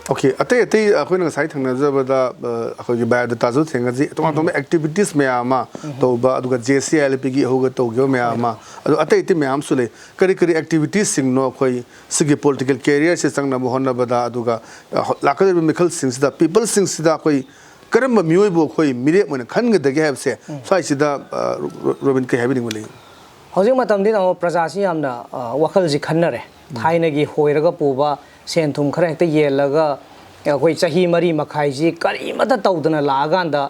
ꯑꯣꯀꯦ, ꯑꯇꯩ ꯑꯇꯩ ꯑꯩꯈꯣꯏꯅ ꯉꯁꯥꯏ ꯊꯦꯡꯅꯖꯕꯗ, ꯑ, ꯑꯩꯈꯣꯏꯒꯤ ꯕꯥꯏꯑꯣꯗꯥꯇꯥꯁꯨ ꯊꯦꯡꯅꯖꯩ, ꯇꯣꯉꯥꯟ ꯇꯣꯉꯥꯟꯕ ꯑꯦꯛꯇꯤꯚꯤꯇꯤꯁ ꯃꯌꯥꯝ ꯑꯃ ꯇꯧꯕ, ꯑꯗꯨꯒ ꯖꯦ ꯁꯤ ꯑꯥꯏ ꯑꯦꯜ ꯄꯤꯒꯤ ꯏꯍꯧꯒ ꯇꯧꯈꯤꯕ ꯃꯌꯥꯝ ꯑꯃ, ꯑꯗꯨ ꯑꯇꯩ ꯑꯇꯩ ꯃꯌꯥꯝ ꯑꯃꯁꯨ ꯂꯩ꯫ ꯀꯔꯤ ꯀꯔꯤ ꯑꯦꯛꯇꯤꯚꯤꯇꯤꯁꯁꯤꯡꯅꯣ ꯑꯩꯈꯣꯏ ꯁꯤꯒꯤ ꯄꯣꯂꯤꯇꯤꯀꯦꯜ ꯀꯦꯔꯤꯌꯔꯁꯦ ꯆꯪꯅꯕ ꯍꯣꯠꯅꯕꯗ, ꯑꯗꯨꯒ, ꯑ, ꯍ-, ꯂꯥꯛꯀꯗꯧꯔꯤꯕ ꯃꯤꯈꯜꯁꯤꯡꯁꯤꯗ, ꯄꯤꯄꯜꯁꯤꯡꯁꯤꯗ ꯑꯩꯈꯣꯏ ꯀꯔꯝꯕ ꯃꯤꯑꯣꯏꯕꯨ ꯑꯩꯈꯣꯏ ꯃꯤꯔꯦꯞ ꯑꯣꯏꯅ ꯈꯟꯒꯗꯒꯦ ꯍꯥꯏꯕꯁꯦ ꯁ꯭ꯋꯥꯏꯁꯤꯗ, ꯑ, ꯔꯣ-, ꯔꯣ-, ꯔꯣꯕꯤꯟ, ꯀꯩ ꯍꯥꯏꯕꯤꯅꯤꯡꯕ ꯂꯩ? ꯍꯧꯖꯤꯛ ꯃꯇꯝꯗꯤ ꯇꯥꯃꯣ ꯄ꯭ꯔꯖꯥꯁꯤ ꯌꯥꯝꯅ, ꯑ, ꯋꯥꯈꯜꯁꯤ ꯈꯟꯅꯔꯦ꯫ ꯊꯥꯏꯅꯒꯤ ꯍꯣꯏꯔꯒ ꯄꯨꯕ ꯁꯦꯟ ꯊꯨꯝ ꯈꯔ ꯍꯦꯛꯇ ꯌꯦꯜꯂꯒ ꯑꯩꯈꯣꯏ ꯆꯍꯤ ꯃꯔꯤ ꯃꯈꯥꯏꯁꯤ ꯀꯔꯤꯃꯠꯇ ꯇꯧꯗꯅ ꯂꯥꯛꯑꯀꯥꯟꯗ,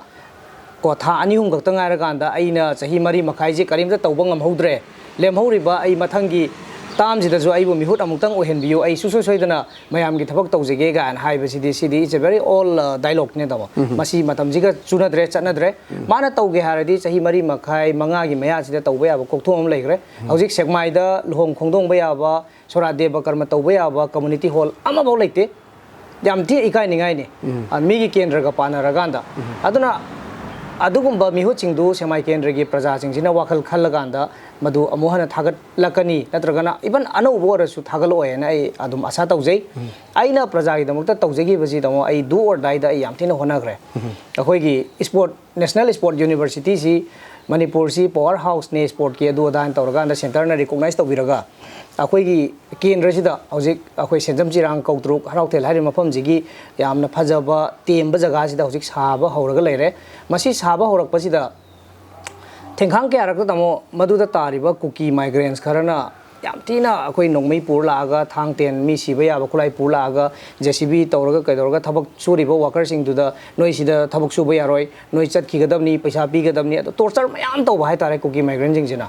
ꯀꯣ, ꯊꯥ ꯑꯅꯤ ꯑꯍꯨꯝ ꯈꯛꯇ ꯉꯥꯏꯔꯀꯥꯟꯗ ꯑꯩꯅ ꯆꯍꯤ ꯃꯔꯤ ꯃꯈꯥꯏꯁꯤ ꯀꯔꯤꯝꯇ ꯇꯧꯕ ꯉꯝꯍꯧꯗ꯭ꯔꯦ, ꯂꯦꯝꯍꯧꯔꯤꯕ ꯑꯩ ꯃꯊꯪꯒꯤ ꯇꯥꯝꯁꯤꯗꯁꯨ ꯑꯩꯕꯨ ꯃꯤꯍꯨꯠ ꯑꯃꯨꯛꯇꯪ ꯑꯣꯏꯍꯟꯕꯤꯌꯨ, ꯑꯩ ꯁꯨꯡꯁꯣꯏ ꯁꯣꯏꯗꯅ ꯃꯌꯥꯝꯒꯤ ꯊꯕꯛ ꯇꯧꯖꯒꯦ ꯀꯥꯏꯅ ꯍꯥꯏꯕꯁꯤꯗꯤ, ꯁꯤꯗꯤ it's a very old, ꯑ, dialogue ꯅꯦ ꯇꯥꯃꯣ꯫ ꯃꯁꯤ ꯃꯇꯝꯁꯤꯒ ꯆꯨꯅꯗ꯭ꯔꯦ, ꯆꯠꯅꯗ꯭ꯔꯦ꯫ ꯃꯥꯅ ꯇꯧꯒꯦ ꯍꯥꯏꯔꯗꯤ ꯆꯍꯤ ꯃꯔꯤ ꯃꯈꯥꯏ, ꯃꯉꯥꯒꯤ ꯃꯌꯥꯁꯤꯗ ꯇꯧꯕ ꯌꯥꯕ ꯀꯣꯛꯊꯣꯛ ꯑꯃ ꯂꯩꯈ꯭ꯔꯦ꯫ ꯍꯧꯖꯤꯛ ꯁꯦꯛꯃꯥꯏꯗ ꯂꯨꯍꯣꯡ ꯈꯣꯡꯗꯣꯡꯕ ꯌꯥꯕ, ꯁꯣꯔꯥꯠ ꯗꯦꯕ ꯀꯔꯃ ꯇꯧꯕ ꯌꯥꯕ ꯀꯝꯃꯨꯅꯤꯇꯤ ꯍꯣꯜ ꯑꯃꯐꯥꯎ ꯂꯩꯇꯦ꯫ ꯌꯥꯝ ꯊꯤ ꯏꯀꯥꯏꯅꯤꯡꯉꯥꯏꯅꯤ꯫ ꯑ, ꯃꯤꯒꯤ ꯀꯦꯟꯗ꯭ꯔꯒ ꯄꯥꯟꯅꯔꯀꯥꯟꯗ꯫ ꯑꯗꯨꯅ ꯑꯗꯨꯒꯨꯝꯕ ꯃꯤꯍꯨꯠꯁꯤꯡꯗꯨ ꯁꯦꯛꯃꯥꯏ ꯀꯦꯟꯗ꯭ꯔꯒꯤ ꯄ꯭ꯔꯖꯥꯁꯤꯡꯁꯤꯅ ꯋꯥꯈꯜ ꯈꯜꯂꯀꯥꯟꯗ ꯃꯗꯨ ꯑꯃꯨꯛ ꯍꯟꯅ ꯊꯥꯒꯠꯂꯛꯀꯅꯤ, ꯅꯠꯇ꯭ꯔꯒꯅ even ꯑꯅꯧꯕ ꯑꯣꯏꯔꯁꯨ ꯊꯥꯒꯠꯂꯛꯑꯣꯏꯅ ꯑꯩ ꯑꯗꯨꯝ ꯑꯁꯥ ꯇꯧꯖꯩ꯫ ꯑꯩꯅ ꯄ꯭ꯔꯖꯥꯒꯤ ꯗꯃꯛꯇ ꯇꯧꯖꯈꯤꯕꯁꯤ ꯇꯥꯃꯣ, ꯑꯩ do or die ꯗ ꯑꯩ ꯌꯥꯝ ꯊꯤꯅ ꯍꯣꯠꯅꯈ꯭ꯔꯦ꯫ ꯑꯩꯈꯣꯏꯒꯤ ꯏꯁꯄꯣꯔꯠ, ꯅꯦꯁꯅꯦꯜ ꯏꯁꯄꯣꯔꯠ ꯌꯨꯅꯤꯚꯔꯁꯤꯇꯤꯁꯤ ꯃꯅꯤꯄꯨꯔꯁꯤ ꯄꯋꯥꯔ ꯍꯥꯎꯁꯅꯦ ꯏꯁꯄꯣꯔꯠꯀꯤ, ꯑꯗꯨ ꯑꯗꯥꯅ ꯇꯧꯔꯀꯥꯟꯗ ꯁꯦꯟꯇꯔꯅ ꯔꯤꯀꯣꯛꯅꯥꯏꯁ ꯇꯧꯕꯤꯔꯒ ꯑꯩꯈꯣꯏꯒꯤ ꯀꯦꯟꯗ꯭ꯔꯁꯤꯗ ꯍꯧꯖꯤꯛ ꯑꯩꯈꯣꯏ ꯁꯦꯟꯖꯝ ꯆꯤꯔꯥꯡ ꯀꯧꯇ꯭ꯔꯨꯛ ꯍꯔꯥꯎꯊꯦꯜ ꯍꯥꯏꯔꯤꯕ ꯃꯐꯝꯁꯤꯒꯤ ꯌꯥꯝꯅ ꯐꯖꯕ ꯇꯦꯝꯕ ꯖꯒꯥꯁꯤꯗ ꯍꯧꯖꯤꯛ ꯁꯥꯕ ꯍꯧꯔꯒ ꯂꯩꯔꯦ꯫ ꯃꯁꯤ ꯁꯥꯕ ꯍꯧꯔꯛꯄꯁꯤꯗ ꯊꯦꯡꯈꯥꯡ ꯀꯌꯥꯔꯛꯇ ꯇꯥꯃꯣ, ꯃꯗꯨꯗ ꯇꯥꯔꯤꯕ ꯀꯨꯀꯤ ꯃꯥꯏꯒ꯭ꯔꯦꯟꯁ ꯈꯔꯅ ꯌꯥꯝ ꯊꯤꯅ ꯑꯩꯈꯣꯏ ꯅꯣꯡꯃꯩ ꯄꯨꯔ ꯂꯥꯛꯑꯒ, ꯊꯥꯡ ꯇꯦꯟ, ꯃꯤ ꯁꯤꯕ ꯌꯥꯕ ꯈꯨꯠꯂꯥꯏ ꯄꯨꯔ ꯂꯥꯛꯑꯒ, ꯖꯦ ꯁꯤ ꯕꯤ ꯇꯧꯔꯒ ꯀꯩꯗꯧꯔꯒ ꯊꯕꯛ ꯁꯨꯔꯤꯕ ꯋꯥꯀꯔꯁꯤꯡꯗꯨꯗ, "ꯅꯣꯏ ꯁꯤꯗ ꯊꯕꯛ ꯁꯨꯕ ꯌꯥꯔꯣꯏ, ꯅꯣꯏ ꯆꯠꯈꯤꯒꯗꯕꯅꯤ, ꯄꯩꯁꯥ ꯄꯤꯒꯗꯕꯅꯤ", ꯑꯗꯣ ꯇꯣꯔꯆꯔ ꯃꯌꯥꯝ ꯇꯧꯕ ꯍꯥꯏꯇꯥꯔꯦ ꯀꯨꯀꯤ ꯃꯥꯏꯒ꯭ꯔꯦꯟꯁꯤꯡꯁꯤꯅ꯫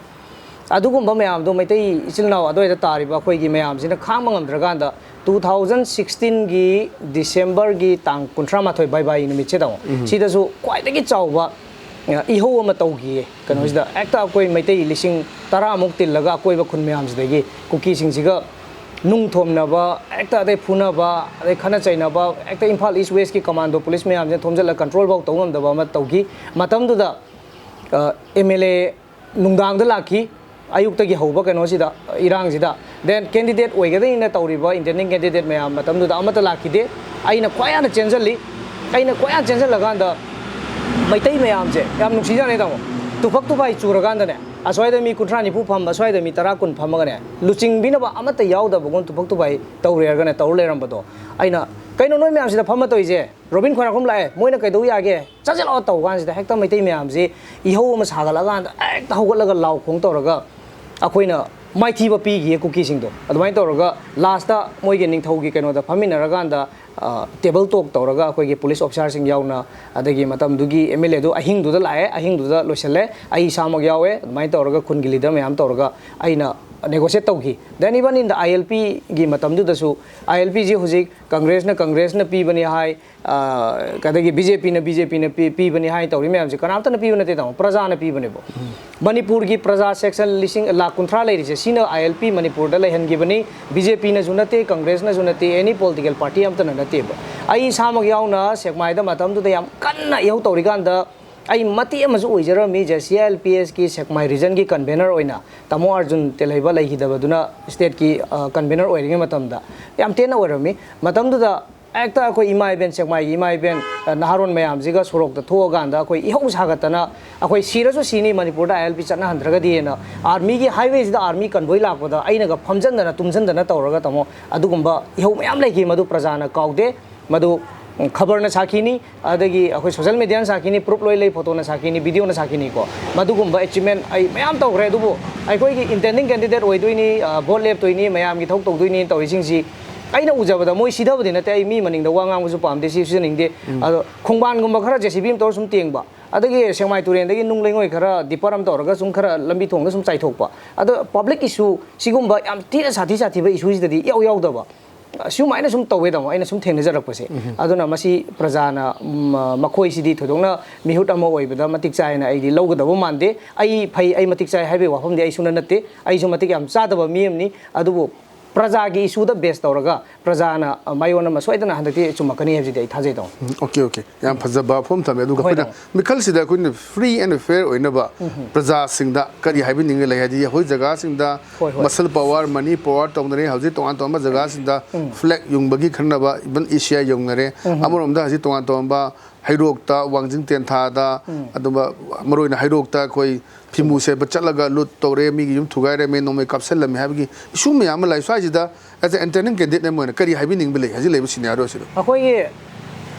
ꯑꯗꯨꯒꯨꯝꯕ ꯃꯌꯥꯝꯗꯣ ꯃꯩꯇꯩ ꯏꯆꯤꯜ ꯏꯅꯥꯎ ꯑꯗꯨꯋꯥꯏꯗ ꯇꯥꯔꯤꯕ ꯑꯩꯈꯣꯏꯒꯤ ꯃꯌꯥꯝꯁꯤꯅ ꯈꯥꯡꯕ ꯉꯝꯗ꯭ꯔꯀꯥꯟꯗ, two thousand sixteen ꯒꯤ ꯗꯤꯁꯦꯝꯕꯔꯒꯤ ꯇꯥꯡ ꯀꯨꯟꯊ꯭ꯔꯥ ꯃꯥꯊꯣꯏ, ꯕꯥꯏ ꯕꯥꯏ ꯅꯨꯃꯤꯠꯁꯤꯗ ꯑꯃꯨꯛ, ꯁꯤꯗꯁꯨ ꯈ꯭ꯋꯥꯏꯗꯒꯤ ꯆꯥꯎꯕ, ꯑ, ꯏꯍꯧ ꯑꯃ ꯇꯧꯈꯤꯌꯦ꯫ ꯀꯩꯅꯣꯁꯤꯗ ꯍꯦꯛꯇ ꯑꯩꯈꯣꯏ ꯃꯩꯇꯩ ꯂꯤꯁꯤꯡ ꯇꯔꯥꯃꯨꯛ ꯇꯤꯜꯂꯒ ꯑꯀꯣꯏꯕ ꯈꯨꯟ ꯃꯌꯥꯝꯁꯤꯗꯒꯤ ꯀꯨꯀꯤꯁꯤꯡꯁꯤꯒ ꯅꯨꯡ ꯊꯣꯝꯅꯕ, ꯍꯦꯛꯇ ꯑꯗꯩ ꯐꯨꯅꯕ, ꯑꯗꯩ ꯈꯠꯅ ꯆꯩꯅꯕ, ꯍꯦꯛꯇ ꯏꯝꯐꯥꯜ ꯏꯁ ꯋꯦꯁꯀꯤ ꯀꯃꯥꯟꯗꯣ ꯄꯨꯂꯤꯁ ꯃꯌꯥꯝꯁꯤꯅ ꯊꯣꯝꯖꯤꯜꯂꯒ ꯀꯟꯇ꯭ꯔꯣꯜ ꯐꯥꯎ ꯇꯧ ꯉꯝꯗꯕ ꯑꯃ ꯇꯧꯈꯤ꯫ ꯃꯇꯝꯗꯨꯗ, ꯑ, ꯑꯦꯝ ꯑꯦꯜ ꯑꯦ ꯅꯨꯡꯗꯥꯡꯗ ꯂꯥꯛꯈꯤ, ꯑꯌꯨꯛꯇꯒꯤ ꯍꯧꯕ ꯀꯩꯅꯣꯁꯤꯗ, ꯏꯔꯥꯡꯁꯤꯗ꯫ Then candidate ꯑꯣꯏꯒꯗꯣꯏꯅ ꯇꯧꯔꯤꯕ intending candidate ꯃꯌꯥꯝ ꯃꯇꯝꯗꯨꯗ ꯑꯃꯠꯇ ꯂꯥꯛꯈꯤꯗꯦ꯫ ꯑꯩꯅ ꯈ꯭ꯋꯥꯏ ꯍꯥꯟꯅ ꯆꯦꯟꯁꯤꯜꯂꯤ꯫ ꯑꯩꯅ ꯈ꯭ꯋꯥꯏ ꯍꯥꯟꯅ ꯆꯦꯟꯁꯤꯜꯂꯀꯥꯟꯗ ꯃꯩꯇꯩ ꯃꯌꯥꯝꯁꯦ ꯌꯥꯝ ꯅꯨꯡꯁꯤꯖꯥꯠꯅꯤ, ꯇꯥꯃꯣ꯫ ꯇꯨꯐꯛ ꯇꯨꯐꯥꯏ ꯆꯨꯔꯀꯥꯟꯗꯅꯦ, ꯑꯁ꯭ꯋꯥꯏꯗ ꯃꯤ ꯀꯨꯟꯊ꯭ꯔꯥ ꯅꯤꯐꯨ ꯐꯝꯕ, ꯑꯁ꯭ꯋꯥꯏꯗ ꯃꯤ ꯇꯔꯥ ꯀꯨꯟ ꯐꯝꯃꯒꯅꯦ, ꯂꯨꯆꯤꯡꯕꯤꯅꯕ ꯑꯃꯠꯇ ꯌꯥꯎꯗꯕꯒꯨꯝ ꯇꯨꯐꯛ ꯇꯨꯐꯥꯏ ꯇꯧꯔꯦ ꯍꯥꯏꯔꯒꯅꯦ ꯇꯧꯔ ꯂꯩꯔꯝꯕꯗꯣ꯫ ꯑꯩꯅ, "ꯀꯩꯅꯣ ꯅꯣꯏ ꯃꯌꯥꯝꯁꯤꯗ ꯐꯝꯃ ꯇꯧꯔꯤꯁꯦ? ꯔꯣꯕꯤꯟ ꯈꯣꯏꯔꯥꯛꯐꯝ ꯂꯥꯛꯑꯦ, ꯃꯣꯏꯅ ꯀꯩꯗꯧ ꯌꯥꯒꯦ? ꯆꯠꯁꯤꯜꯂꯛꯑꯣ" ꯇꯧ ꯀꯥꯟꯁꯤꯗ ꯍꯦꯛꯇ ꯃꯩꯇꯩ ꯃꯌꯥꯝꯁꯤ ꯏꯍꯧ ꯑꯃ ꯁꯥꯒꯠꯂꯀꯥꯟꯗ ꯍꯦꯛꯇ ꯍꯧꯒꯠꯂꯒ ꯂꯥꯎ ꯈꯣꯡ ꯇꯧꯔꯒ ꯑꯩꯈꯣꯏꯅ ꯃꯥꯏꯊꯤꯕ ꯄꯤꯈꯤꯌꯦ ꯀꯨꯀꯤꯁꯤꯡꯗꯣ꯫ ꯑꯗꯨꯃꯥꯏꯅ ꯇꯧꯔꯒ ꯂꯥꯁꯇ ꯃꯣꯏꯒꯤ ꯅꯤꯡꯊꯧꯒꯤ ꯀꯩꯅꯣꯗ ꯐꯝꯃꯤꯟꯅꯔꯀꯥꯟꯗ, ꯑ, ꯇꯦꯕꯜ ꯇꯣꯛ ꯇꯧꯔꯒ ꯑꯩꯈꯣꯏꯒꯤ ꯄꯨꯂꯤꯁ ꯑꯣꯐꯤꯁꯥꯔꯁꯤꯡ ꯌꯥꯎꯅ, ꯑꯗꯒꯤ ꯃꯇꯝꯗꯨꯒꯤ ꯑꯦꯝ ꯑꯦꯜ ꯑꯦꯗꯨ ꯑꯍꯤꯡꯗꯨꯗ ꯂꯥꯛꯑꯦ, ꯑꯍꯤꯡꯗꯨꯗ ꯂꯣꯏꯁꯤꯜꯂꯦ꯫ ꯑꯩ ꯏꯁꯥꯃꯛ ꯌꯥꯎꯋꯦ꯫ ꯑꯗꯨꯃꯥꯏꯅ ꯇꯧꯔꯒ ꯈꯨꯟꯒꯤ ꯂꯤꯗꯔ ꯃꯌꯥꯝ ꯇꯧꯔꯒ ꯑꯩꯅ ꯅꯦꯒꯣꯁꯤꯌꯦꯠ ꯇꯧꯈꯤ꯫ Then even in the I L P ꯒꯤ ꯃꯇꯝꯗꯨꯗꯁꯨ, I L P ꯁꯤ ꯍꯧꯖꯤꯛ ꯀꯪꯒ꯭ꯔꯦꯁꯅ, ꯀꯪꯒ꯭ꯔꯦꯁꯅ ꯄꯤꯕꯅꯤ ꯍꯥꯏ, ꯑ, ꯑꯗꯒꯤ ꯕꯤ ꯖꯦ ꯄꯤꯅ, ꯕꯤ ꯖꯦ ꯄꯤꯅ ꯄꯤ-, ꯄꯤꯕꯅꯤ ꯍꯥꯏꯅ ꯇꯧꯔꯤ ꯃꯌꯥꯝꯁꯦ ꯀꯅꯥꯝꯇꯅ ꯄꯤꯕ ꯅꯠꯇꯦ, ꯇꯥꯃꯣ, ꯄ꯭ꯔꯖꯥꯅ ꯄꯤꯕꯅꯦꯕꯣ꯫ ꯃꯅꯤꯄꯨꯔꯒꯤ ꯄ꯭ꯔꯖꯥ ꯁꯦꯛꯁꯟ ꯂꯤꯁꯤꯡ, ꯂꯥꯈ ꯀꯨꯟꯊ꯭ꯔꯥ ꯂꯩꯔꯤꯁꯦ, ꯁꯤꯅ I L P ꯃꯅꯤꯄꯨꯔꯗ ꯂꯩꯍꯟꯈꯤꯕꯅꯤ꯫ ꯕꯤ ꯖꯦ ꯄꯤꯅꯁꯨ ꯅꯠꯇꯦ, ꯀꯪꯒ꯭ꯔꯦꯁꯅꯁꯨ ꯅꯠꯇꯦ, any political party ꯑꯃꯠꯇꯅ ꯅꯠꯇꯦꯕ꯫ ꯑꯩ ꯏꯁꯥꯃꯛ ꯌꯥꯎꯅ ꯁꯦꯛꯃꯥꯏꯗ ꯃꯇꯝꯗꯨꯗ ꯌꯥꯝ ꯀꯟꯅ ꯏꯍꯧ ꯇꯧꯔꯤꯀꯥꯟꯗ ꯑꯩ ꯃꯇꯦꯛ ꯑꯃꯁꯨ ꯑꯣꯏꯖꯔꯝꯃꯤ, J C I L P ꯑꯦꯁꯀꯤ Sekmai ꯔꯤꯖꯟꯒꯤ convener ꯑꯣꯏꯅ꯫ ꯇꯥꯃꯣ ꯑꯥꯔꯖꯨꯟ ꯇꯦꯜꯍꯩꯕ ꯂꯩꯈꯤꯗꯕꯗꯨꯅ ꯁ꯭ꯇꯦꯠꯀꯤ, ꯑ, ꯀꯟꯚꯦꯅꯔ ꯑꯣꯏꯔꯤꯉꯩ ꯃꯇꯝꯗ ꯌꯥꯝ ꯇꯦꯟꯅ ꯑꯣꯏꯔꯝꯃꯤ꯫ ꯃꯇꯝꯗꯨꯗ ꯍꯦꯛꯇ ꯑꯩꯈꯣꯏ ꯏꯃꯥ ꯏꯕꯦꯟ, ꯁꯦꯛꯃꯥꯏꯒꯤ ꯏꯃꯥ ꯏꯕꯦꯟ, ꯑ, ꯅꯍꯥꯔꯣꯟ ꯃꯌꯥꯝꯁꯤꯒ ꯁꯣꯔꯣꯛꯇ ꯊꯣꯛꯑꯀꯥꯟꯗ ꯑꯩꯈꯣꯏ ꯏꯍꯧ ꯁꯥꯒꯠꯇꯅ, "ꯑꯩꯈꯣꯏ ꯁꯤꯔꯁꯨ ꯁꯤꯅꯤ, ꯃꯅꯤꯄꯨꯔꯗ I L P ꯆꯠꯅꯍꯟꯗ꯭ꯔꯒꯗꯤꯅ" ꯑꯥꯔꯃꯤꯒꯤ highwayꯁꯤꯗ ꯑꯥꯔꯃꯤ ꯀꯟꯚꯣꯏ ꯂꯥꯛꯄꯗ ꯑꯩꯅꯒ ꯐꯝꯖꯟꯗꯅ ꯇꯨꯝꯖꯟꯗꯅ ꯇꯧꯔꯒ, ꯇꯥꯃꯣ, ꯑꯗꯨꯒꯨꯝꯕ ꯏꯍꯧ ꯃꯌꯥꯝ ꯂꯩꯈꯤ꯫ ꯃꯗꯨ ꯄ꯭ꯔꯖꯥꯅ ꯀꯥꯎꯗꯦ꯫ ꯃꯗꯨ, ꯎꯝ, ꯈꯕꯔꯅ ꯁꯥꯈꯤꯅꯤ, ꯑꯗꯒꯤ ꯑꯩꯈꯣꯏ ꯁꯣꯁꯦꯜ ꯃꯦꯗꯤꯌꯥꯅ ꯁꯥꯈꯤꯅꯤ, ꯄ꯭ꯔꯨꯞ ꯂꯣꯏ ꯂꯩ, ꯐꯣꯇꯣꯅ ꯁꯥꯈꯤꯅꯤ, ꯚꯤꯗꯤꯑꯣꯅ ꯁꯥꯈꯤꯅꯤꯀꯣ꯫ ꯃꯗꯨꯒꯨꯝꯕ ꯑꯦꯆꯤꯞꯃꯦꯟ ꯑꯩ ꯃꯌꯥꯝ ꯇꯧꯈ꯭ꯔꯦ꯫ ꯑꯗꯨꯕꯨ ꯑꯩꯈꯣꯏꯒꯤ ꯏꯟꯇꯦꯟꯗꯤꯡ ꯀꯦꯟꯗꯤꯗꯦꯠ ꯑꯣꯏꯗꯣꯏꯅꯤ, ꯑ, ꯚꯣꯠ ꯂꯦꯞꯇꯣꯏꯅꯤ, ꯃꯌꯥꯝꯒꯤ ꯊꯕꯛ ꯇꯧꯗꯣꯏꯅꯤ ꯇꯧꯔꯤꯁꯤꯡꯁꯤ ꯑꯩꯅ ꯎꯖꯕꯗ ꯃꯣꯏ ꯁꯤꯊꯕꯗꯤ ꯅꯠꯇꯦ꯫ ꯑꯩ ꯃꯤ ꯃꯅꯤꯡꯗ ꯋꯥ ꯉꯥꯡꯕꯁꯨ ꯄꯥꯝꯗꯦ, ꯁꯤ ꯁꯤꯖꯅꯤꯡꯗꯦ꯫ ꯎꯝ꯫ ꯑꯗꯣ ꯈꯣꯡꯕꯥꯟꯒꯨꯝꯕ ꯈꯔ ꯖꯦ ꯁꯤ ꯕꯤ ꯑꯃ ꯇꯧꯔ ꯁꯨꯝ ꯇꯦꯡꯕ, ꯑꯗꯒꯤ ꯁꯦꯛꯃꯥꯏ ꯇꯨꯔꯦꯟꯗꯒꯤ ꯅꯨꯡ ꯂꯩꯉꯣꯏ ꯈꯔ ꯗꯤꯄꯔ ꯑꯃ ꯇꯧꯔꯒ ꯁꯨꯝ ꯈꯔ ꯂꯝꯕꯤ ꯊꯣꯡꯗ ꯁꯨꯝ ꯆꯥꯏꯊꯣꯛꯄ꯫ ꯑꯗꯣ ꯄꯕ꯭ꯂꯤꯛ ꯏꯁꯨ ꯁꯤꯒꯨꯝꯕ ꯌꯥꯝ ꯊꯤꯅ ꯁꯥꯊꯤ ꯁꯥꯊꯤꯕ ꯏꯁꯨꯁꯤꯗꯗꯤ ꯏꯌꯥꯎ ꯌꯥꯎꯗꯕ꯫ ꯁꯨꯃꯥꯏꯅ ꯁꯨꯝ ꯇꯧꯋꯦ, ꯇꯥꯃꯣ, ꯑꯩꯅ ꯁꯨꯝ ꯊꯦꯡꯅꯖꯔꯛꯄꯁꯦ꯫ ꯎꯝ꯫ ꯑꯗꯨꯅ ꯃꯁꯤ ꯄ꯭ꯔꯖꯥꯅ, ꯎꯝ, ꯃꯈꯣꯏꯁꯤꯗꯤ ꯊꯣꯏꯗꯣꯛꯅ ꯃꯤꯍꯨꯠ ꯑꯃ ꯑꯣꯏꯕꯗ ꯃꯇꯤꯛ ꯆꯥꯏꯅ ꯑꯩꯗꯤ ꯂꯧꯒꯗꯕ ꯃꯥꯟꯗꯦ꯫ ꯑꯩ ꯐꯩ, ꯑꯩ ꯃꯇꯤꯛ ꯆꯥꯏ ꯍꯥꯏꯕꯒꯤ ꯋꯥꯐꯝꯗꯤ ꯑꯩ ꯁꯨꯡꯅ ꯅꯠꯇꯦ꯫ ꯑꯩꯁꯨ ꯃꯇꯤꯛ ꯌꯥꯝ ꯆꯥꯗꯕ ꯃꯤ ꯑꯃꯅꯤ꯫ ꯑꯗꯨꯕꯨ ꯄ꯭ꯔꯖꯥꯒꯤ ꯏꯁꯨꯗ ꯕꯦꯁ ꯇꯧꯔꯒ ꯄ꯭ꯔꯖꯥꯅ ꯃꯥꯏꯑꯣꯟ ꯑꯃ ꯁꯣꯏꯗꯅ ꯍꯟꯗꯛꯇꯤ ꯆꯨꯝꯃꯛꯀꯅꯤ ꯍꯥꯏꯕꯁꯤꯗꯤ ꯑꯩ ꯊꯥꯖꯩ, ꯇꯥꯃꯣ꯫ ꯎꯝ, okay, okay, ꯌꯥꯝ ꯐꯖꯕ ꯋꯥꯐꯝ ꯊꯝꯃꯦ꯫ ꯑꯗꯨꯒ ꯍꯣꯏ, ꯑꯩꯈꯣꯏꯅ ꯇꯥꯃꯣ꯫ ꯃꯤꯈꯜꯁꯤꯗ ꯑꯩꯈꯣꯏꯅ free and fair ꯑꯣꯏꯅꯕ ꯄ꯭ꯔꯖꯥꯁꯤꯡꯗ ꯀꯔꯤ ꯍꯥꯏꯕꯤꯅꯤꯡꯉꯥꯏ ꯂꯩ? ꯍꯥꯏꯗꯤ ꯑꯩꯈꯣꯏ ꯖꯒꯥꯁꯤꯡꯗ ꯍꯣꯏ, ꯍꯣꯏ꯫ Muscle power, money power ꯇꯧꯅꯔꯦ꯫ ꯍꯧꯖꯤꯛ ꯇꯣꯉꯥꯟ ꯇꯣꯉꯥꯟꯕ ꯖꯒꯥꯁꯤꯡꯗ flag ꯌꯨꯡꯕꯒꯤ ꯈꯟꯅꯕ, even Asia ꯌꯧꯅꯔꯦ꯫ ꯑꯃꯔꯣꯝꯗ ꯍꯧꯖꯤꯛ ꯇꯣꯉꯥꯟ ꯇꯣꯉꯥꯟꯕ ꯍꯩꯔꯣꯛꯇ, ꯋꯥꯡꯖꯤꯡ ꯇꯦꯟꯊꯥꯗ, ꯑꯗꯨꯒ ꯃꯔꯨꯑꯣꯏꯅ ꯍꯩꯔꯣꯛꯇ ꯑꯩꯈꯣꯏ ꯐꯤꯃꯨ ꯁꯦꯠꯄ ꯆꯠꯂꯒ ꯂꯨꯠ ꯇꯧꯔꯦ, ꯃꯤꯒꯤ ꯌꯨꯝ ꯊꯨꯒꯥꯏꯔꯝꯃꯦ, ꯅꯣꯡꯃꯩ ꯀꯥꯞꯁꯜꯂꯝꯃꯦ ꯍꯥꯏꯕꯒꯤ ꯏꯁꯨ ꯃꯌꯥꯝ ꯑꯃ ꯂꯥꯛꯏ꯫ ꯁ꯭ꯋꯥꯏꯁꯤꯗ as a entertaining candidate ꯑꯃ ꯑꯣꯏꯅ ꯀꯔꯤ ꯍꯥꯏꯕꯤꯅꯤꯡꯕ ꯂꯩ ꯍꯧꯖꯤꯛ ꯂꯩꯕ scenario ꯁꯤꯗ? ꯑꯩꯈꯣꯏꯒꯤ,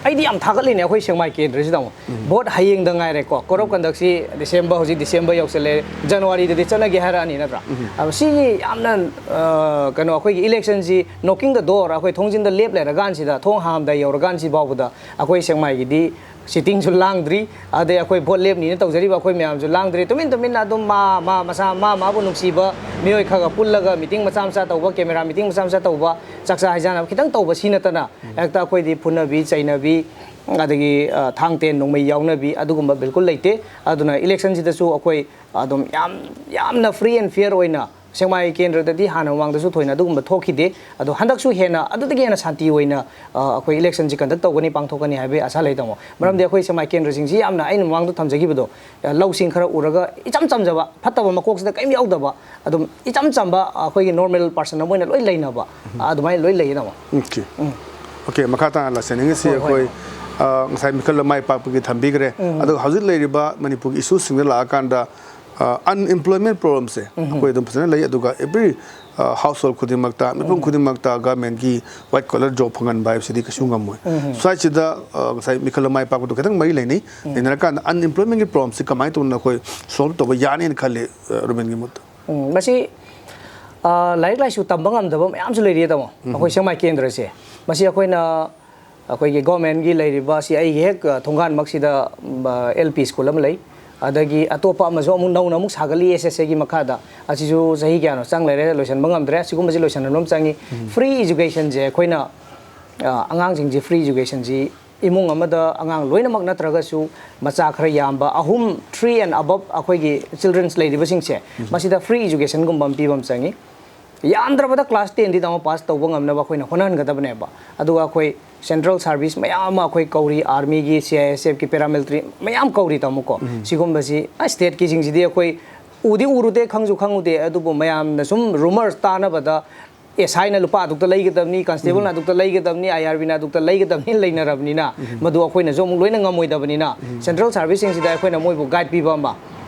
ꯑꯩꯗꯤ ꯌꯥꯝ ꯊꯥꯒꯠꯂꯤꯅꯦ ꯑꯩꯈꯣꯏ ꯁꯦꯛꯃꯥꯏ ꯀꯦꯟꯗ꯭ꯔꯁꯤꯗ ꯑꯃꯨꯛ꯫ Vote ꯍꯌꯦꯡꯗ ꯉꯥꯏꯔꯦꯀꯣ, code of conduct ꯁꯤ December, ꯍꯧꯖꯤꯛ December ꯌꯧꯁꯜꯂꯦ, January ꯗꯗꯤ ꯆꯠꯅꯒꯦ ꯍꯥꯏꯔꯛꯑꯅꯤ, ꯅꯠꯇ꯭ꯔꯥ? ꯑꯗꯣ ꯁꯤꯒꯤ ꯌꯥꯝꯅ, ꯑ, ꯀꯩꯅꯣ, ꯑꯩꯈꯣꯏꯒꯤ election ꯁꯤ knocking the door, ꯑꯩꯈꯣꯏ ꯊꯣꯡꯖꯤꯟꯗ ꯂꯦꯞ ꯂꯩꯔꯀꯥꯟꯁꯤꯗ, ꯊꯣꯡ ꯍꯥꯡꯉꯝꯗꯥꯏ ꯌꯧꯔꯀꯥꯟꯁꯤ ꯐꯥꯎꯕꯗ ꯑꯩꯈꯣꯏ ꯁꯦꯛꯃꯥꯏꯒꯤꯗꯤ sitting ꯁꯨ ꯂꯥꯡꯗ꯭ꯔꯤ, ꯑꯗꯩ ꯑꯩꯈꯣꯏ vote ꯂꯦꯞꯅꯤꯅ ꯇꯧꯖꯔꯤꯕ ꯑꯩꯈꯣꯏ ꯃꯌꯥꯝꯁꯨ ꯂꯥꯡꯗ꯭ꯔꯤ꯫ ꯇꯨꯃꯤꯟ ꯇꯨꯃꯤꯟꯅ ꯑꯗꯨꯝ ꯃꯥ, ꯃꯥ, ꯃꯁꯥ, ꯃꯥ, ꯃꯥꯕꯨ ꯅꯨꯡꯁꯤꯕ ꯃꯤꯑꯣꯏ ꯈꯔ ꯈꯔ ꯄꯨꯜꯂꯒ meeting ꯃꯆꯥ ꯃꯆꯥ ꯇꯧꯕ, camera meeting ꯃꯆꯥ ꯃꯆꯥ ꯇꯧꯕ, ꯆꯥꯛꯆꯥ ꯍꯩꯖꯥꯟꯅꯕ ꯈꯤꯇꯪ ꯇꯧꯕ, ꯁꯤ ꯅꯠꯇꯅ ꯍꯦꯛꯇ ꯑꯩꯈꯣꯏꯗꯤ ꯐꯨꯅꯕꯤ, ꯆꯩꯅꯕꯤ, ꯑꯗꯒꯤ, ꯑ, ꯊꯥꯡ ꯇꯦꯟ ꯅꯣꯡꯃꯩ ꯌꯥꯎꯅꯕꯤ, ꯑꯗꯨꯒꯨꯝꯕ ꯕꯤꯜꯀꯨꯜ ꯂꯩꯇꯦ꯫ ꯑꯗꯨꯅ election ꯁꯤꯗꯁꯨ ꯑꯩꯈꯣꯏ ꯑꯗꯨꯝ ꯌꯥꯝ, ꯌꯥꯝꯅ free and fair ꯑꯣꯏꯅ, ꯁꯦꯛꯃꯥꯏ ꯀꯦꯟꯗ꯭ꯔꯗꯗꯤ ꯍꯥꯟꯅ ꯃꯃꯥꯡꯗꯁꯨ ꯊꯣꯏꯅ ꯑꯗꯨꯒꯨꯝꯕ ꯊꯣꯛꯈꯤꯗꯦ꯫ ꯑꯗꯣ ꯍꯟꯗꯛꯁꯨ ꯍꯦꯟꯅ, ꯑꯗꯨꯗꯒꯤ ꯍꯦꯟꯅ ꯁꯥꯟꯇꯤ ꯑꯣꯏꯅ, ꯑ, ꯑꯩꯈꯣꯏ election ꯁꯤ conduct ꯇꯧꯒꯅꯤ, ꯄꯥꯡꯊꯣꯛꯀꯅꯤ ꯍꯥꯏꯕꯒꯤ ꯑꯥꯁꯥ ꯂꯩ, ꯇꯥꯃꯣ꯫ ꯃꯔꯝꯗꯤ ꯑꯩꯈꯣꯏ ꯁꯦꯛꯃꯥꯏ ꯀꯦꯟꯗ꯭ꯔꯁꯤꯡꯁꯤ ꯌꯥꯝꯅ, ꯑꯩꯅ ꯃꯃꯥꯡꯗ ꯊꯝꯖꯈꯤꯕꯗꯣ, ꯑ, ꯂꯧꯁꯤꯡ ꯈꯔ ꯎꯔꯒ, ꯏꯆꯝ ꯆꯝꯖꯕ, ꯐꯠꯇꯕ ꯃꯀꯣꯛꯁꯤꯗ ꯀꯔꯤꯝ ꯌꯥꯎꯗꯕ, ꯑꯗꯨꯝ ꯏꯆꯝ ꯆꯝꯕ ꯑꯩꯈꯣꯏꯒꯤ normal person ꯑꯃ ꯑꯣꯏꯅ ꯂꯣꯏ ꯂꯩꯅꯕ, ꯑꯗꯨꯃꯥꯏꯅ ꯂꯣꯏ ꯂꯩꯌꯦ, ꯇꯥꯃꯣ꯫ Okay꯫ Okay, ꯃꯈꯥ ꯇꯥꯅ ꯂꯥꯛꯆꯅꯤꯡꯉꯤꯁꯤ ꯍꯣꯏ, ꯍꯣꯏ, ꯑꯩꯈꯣꯏ, ꯑ, ꯉꯁꯥꯏ ꯃꯤꯈꯜ ꯃꯥꯏ ꯄꯥꯛꯄꯒꯤ ꯊꯝꯕꯤꯈ꯭ꯔꯦ꯫ ꯑꯗꯨꯒ ꯍꯧꯖꯤꯛ ꯂꯩꯔꯤꯕ ꯃꯅꯤꯄꯨꯔꯒꯤ ꯏꯁꯨꯁꯤꯡꯗ ꯂꯥꯛꯑꯀꯥꯟꯗ, ꯑ, unemployment problemꯁꯦ ꯑꯩꯈꯣꯏ ꯑꯗꯨꯝ ꯐꯖꯅ ꯂꯩ꯫ ꯑꯗꯨꯒ every, ꯑ, household ꯈꯨꯗꯤꯡꯃꯛꯇ, ꯃꯤꯄꯨꯝ ꯈꯨꯗꯤꯡꯃꯛꯇ governmentꯀꯤ white collar job ꯐꯪꯍꯟꯕ ꯍꯥꯏꯕꯁꯤꯗꯤ ꯀꯩꯁꯨ ꯉꯝꯃꯣꯏ꯫ ꯁ꯭ꯋꯥꯏꯁꯤꯗ, ꯑ, ꯉꯁꯥꯏ ꯃꯤꯈꯜ ꯃꯥꯏ ꯄꯥꯛꯄꯗꯣ ꯈꯤꯇꯪ ꯃꯔꯤ ꯂꯩꯅꯩ꯫ ꯂꯩꯅꯔꯀꯥꯟꯗ unemploymentꯀꯤ problemꯁꯤ ꯀꯃꯥꯏꯅ ꯇꯧꯅ ꯑꯩꯈꯣꯏ solve ꯇꯧꯕ ꯌꯥꯅꯤꯅ ꯈꯜꯂꯤ, ꯑ, ꯔꯨꯕꯦꯟꯒꯤ ꯃꯣꯠꯇ? ꯎꯝ, ꯃꯁꯤ, ꯑ, ꯂꯥꯏꯔꯤꯛ ꯂꯥꯏꯁꯨ ꯇꯝꯕ ꯉꯝꯗꯕ ꯃꯌꯥꯝꯁꯨ ꯂꯩꯔꯤ, ꯇꯥꯃꯣ꯫ ꯑꯩꯈꯣꯏ ꯁꯦꯛꯃꯥꯏ ꯀꯦꯟꯗ꯭ꯔꯁꯦ, ꯃꯁꯤ ꯑꯩꯈꯣꯏꯅ, ꯑꯩꯈꯣꯏꯒꯤ governmentꯀꯤ ꯂꯩꯔꯤꯕ, ꯁꯤ ꯑꯩꯒꯤ ꯍꯦꯛ, ꯑ, ꯊꯣꯡꯒꯥꯟꯃꯛꯁꯤꯗ, ꯎꯝ, ꯑ, L P school ꯑꯃ ꯂꯩ꯫ ꯑꯗꯒꯤ ꯑꯇꯣꯞꯄ ꯑꯃꯁꯨ ꯑꯃꯨꯛ ꯅꯧꯅ ꯑꯃꯨꯛ ꯁꯥꯒꯠꯂꯤ S S Aꯒꯤ ꯃꯈꯥꯗ꯫ ꯑꯁꯤꯁꯨ ꯆꯍꯤ ꯀꯌꯥꯅꯣ ꯆꯪ ꯂꯩꯔꯦ, ꯂꯣꯏꯁꯤꯟꯕ ꯉꯝꯗ꯭ꯔꯦ꯫ ꯑꯁꯤꯒꯨꯝꯕꯁꯤ ꯂꯣꯏꯁꯤꯟꯍꯟꯕ ꯑꯃ ꯆꯪꯉꯤ꯫ Free educationꯁꯦ ꯑꯩꯈꯣꯏꯅ, ꯑ, ꯑꯉꯥꯡꯁꯤꯡꯁꯤ free educationꯁꯤ ꯏꯃꯨꯡ ꯑꯃꯗ ꯑꯉꯥꯡ ꯂꯣꯏꯅꯃꯛ ꯅꯠꯇ꯭ꯔꯒꯁꯨ ꯃꯆꯥ ꯈꯔ ꯌꯥꯝꯕ ꯑꯍꯨꯝ, three and above ꯑꯩꯈꯣꯏꯒꯤ childrens ꯂꯩꯔꯤꯕꯁꯤꯡꯁꯦ, ꯃꯁꯤꯗ free educationꯒꯨꯝꯕ ꯑꯃ ꯄꯤꯕ ꯑꯃ ꯆꯪꯉꯤ꯫ ꯌꯥꯝꯗ꯭ꯔꯕꯗ class ten ꯗꯤ ꯇꯥꯃꯣ pass ꯇꯧꯕ ꯉꯝꯅꯕ ꯑꯩꯈꯣꯏꯅ ꯍꯣꯠꯅꯍꯟꯒꯗꯕꯅꯦꯕ꯫ ꯑꯗꯨꯒ ꯑꯩꯈꯣꯏ central service ꯃꯌꯥꯝ ꯑꯃ ꯑꯩꯈꯣꯏ ꯀꯧꯔꯤ, army ꯒꯤ, C I S F ꯀꯤ, paramilitary ꯃꯌꯥꯝ ꯀꯧꯔꯤ ꯇꯥꯃꯣꯀꯣ꯫ ꯁꯤꯒꯨꯝꯕꯁꯤ ꯑ, state ꯀꯤꯁꯤꯡꯁꯤꯗꯤ ꯑꯩꯈꯣꯏ ꯎꯗꯤ ꯎꯔꯨꯗꯦ, ꯈꯪꯁꯨ ꯈꯪꯉꯨꯗꯦ, ꯑꯗꯨꯕꯨ ꯃꯌꯥꯝꯅ ꯁꯨꯝ rumors ꯇꯥꯅꯕꯗ S I ꯅ ꯂꯨꯄꯥ ꯑꯗꯨꯛꯇ ꯂꯩꯒꯗꯕꯅꯤ, constable ꯅ ꯑꯗꯨꯛꯇ ꯂꯩꯒꯗꯕꯅꯤ, I R B ꯅ ꯑꯗꯨꯛꯇ ꯂꯩꯒꯗꯕꯅꯤ ꯂꯩꯅꯔꯕꯅꯤꯅ, ꯃꯗꯨ ꯑꯩꯈꯣꯏꯅꯁꯨ ꯑꯃꯨꯛ ꯂꯣꯏꯅ ꯉꯝꯃꯣꯏꯗꯕꯅꯤꯅ, central service ꯁꯤꯡꯁꯤꯗ ꯑꯩꯈꯣꯏꯅ ꯃꯣꯏꯕꯨ guide ꯄꯤꯕ ꯑꯃ,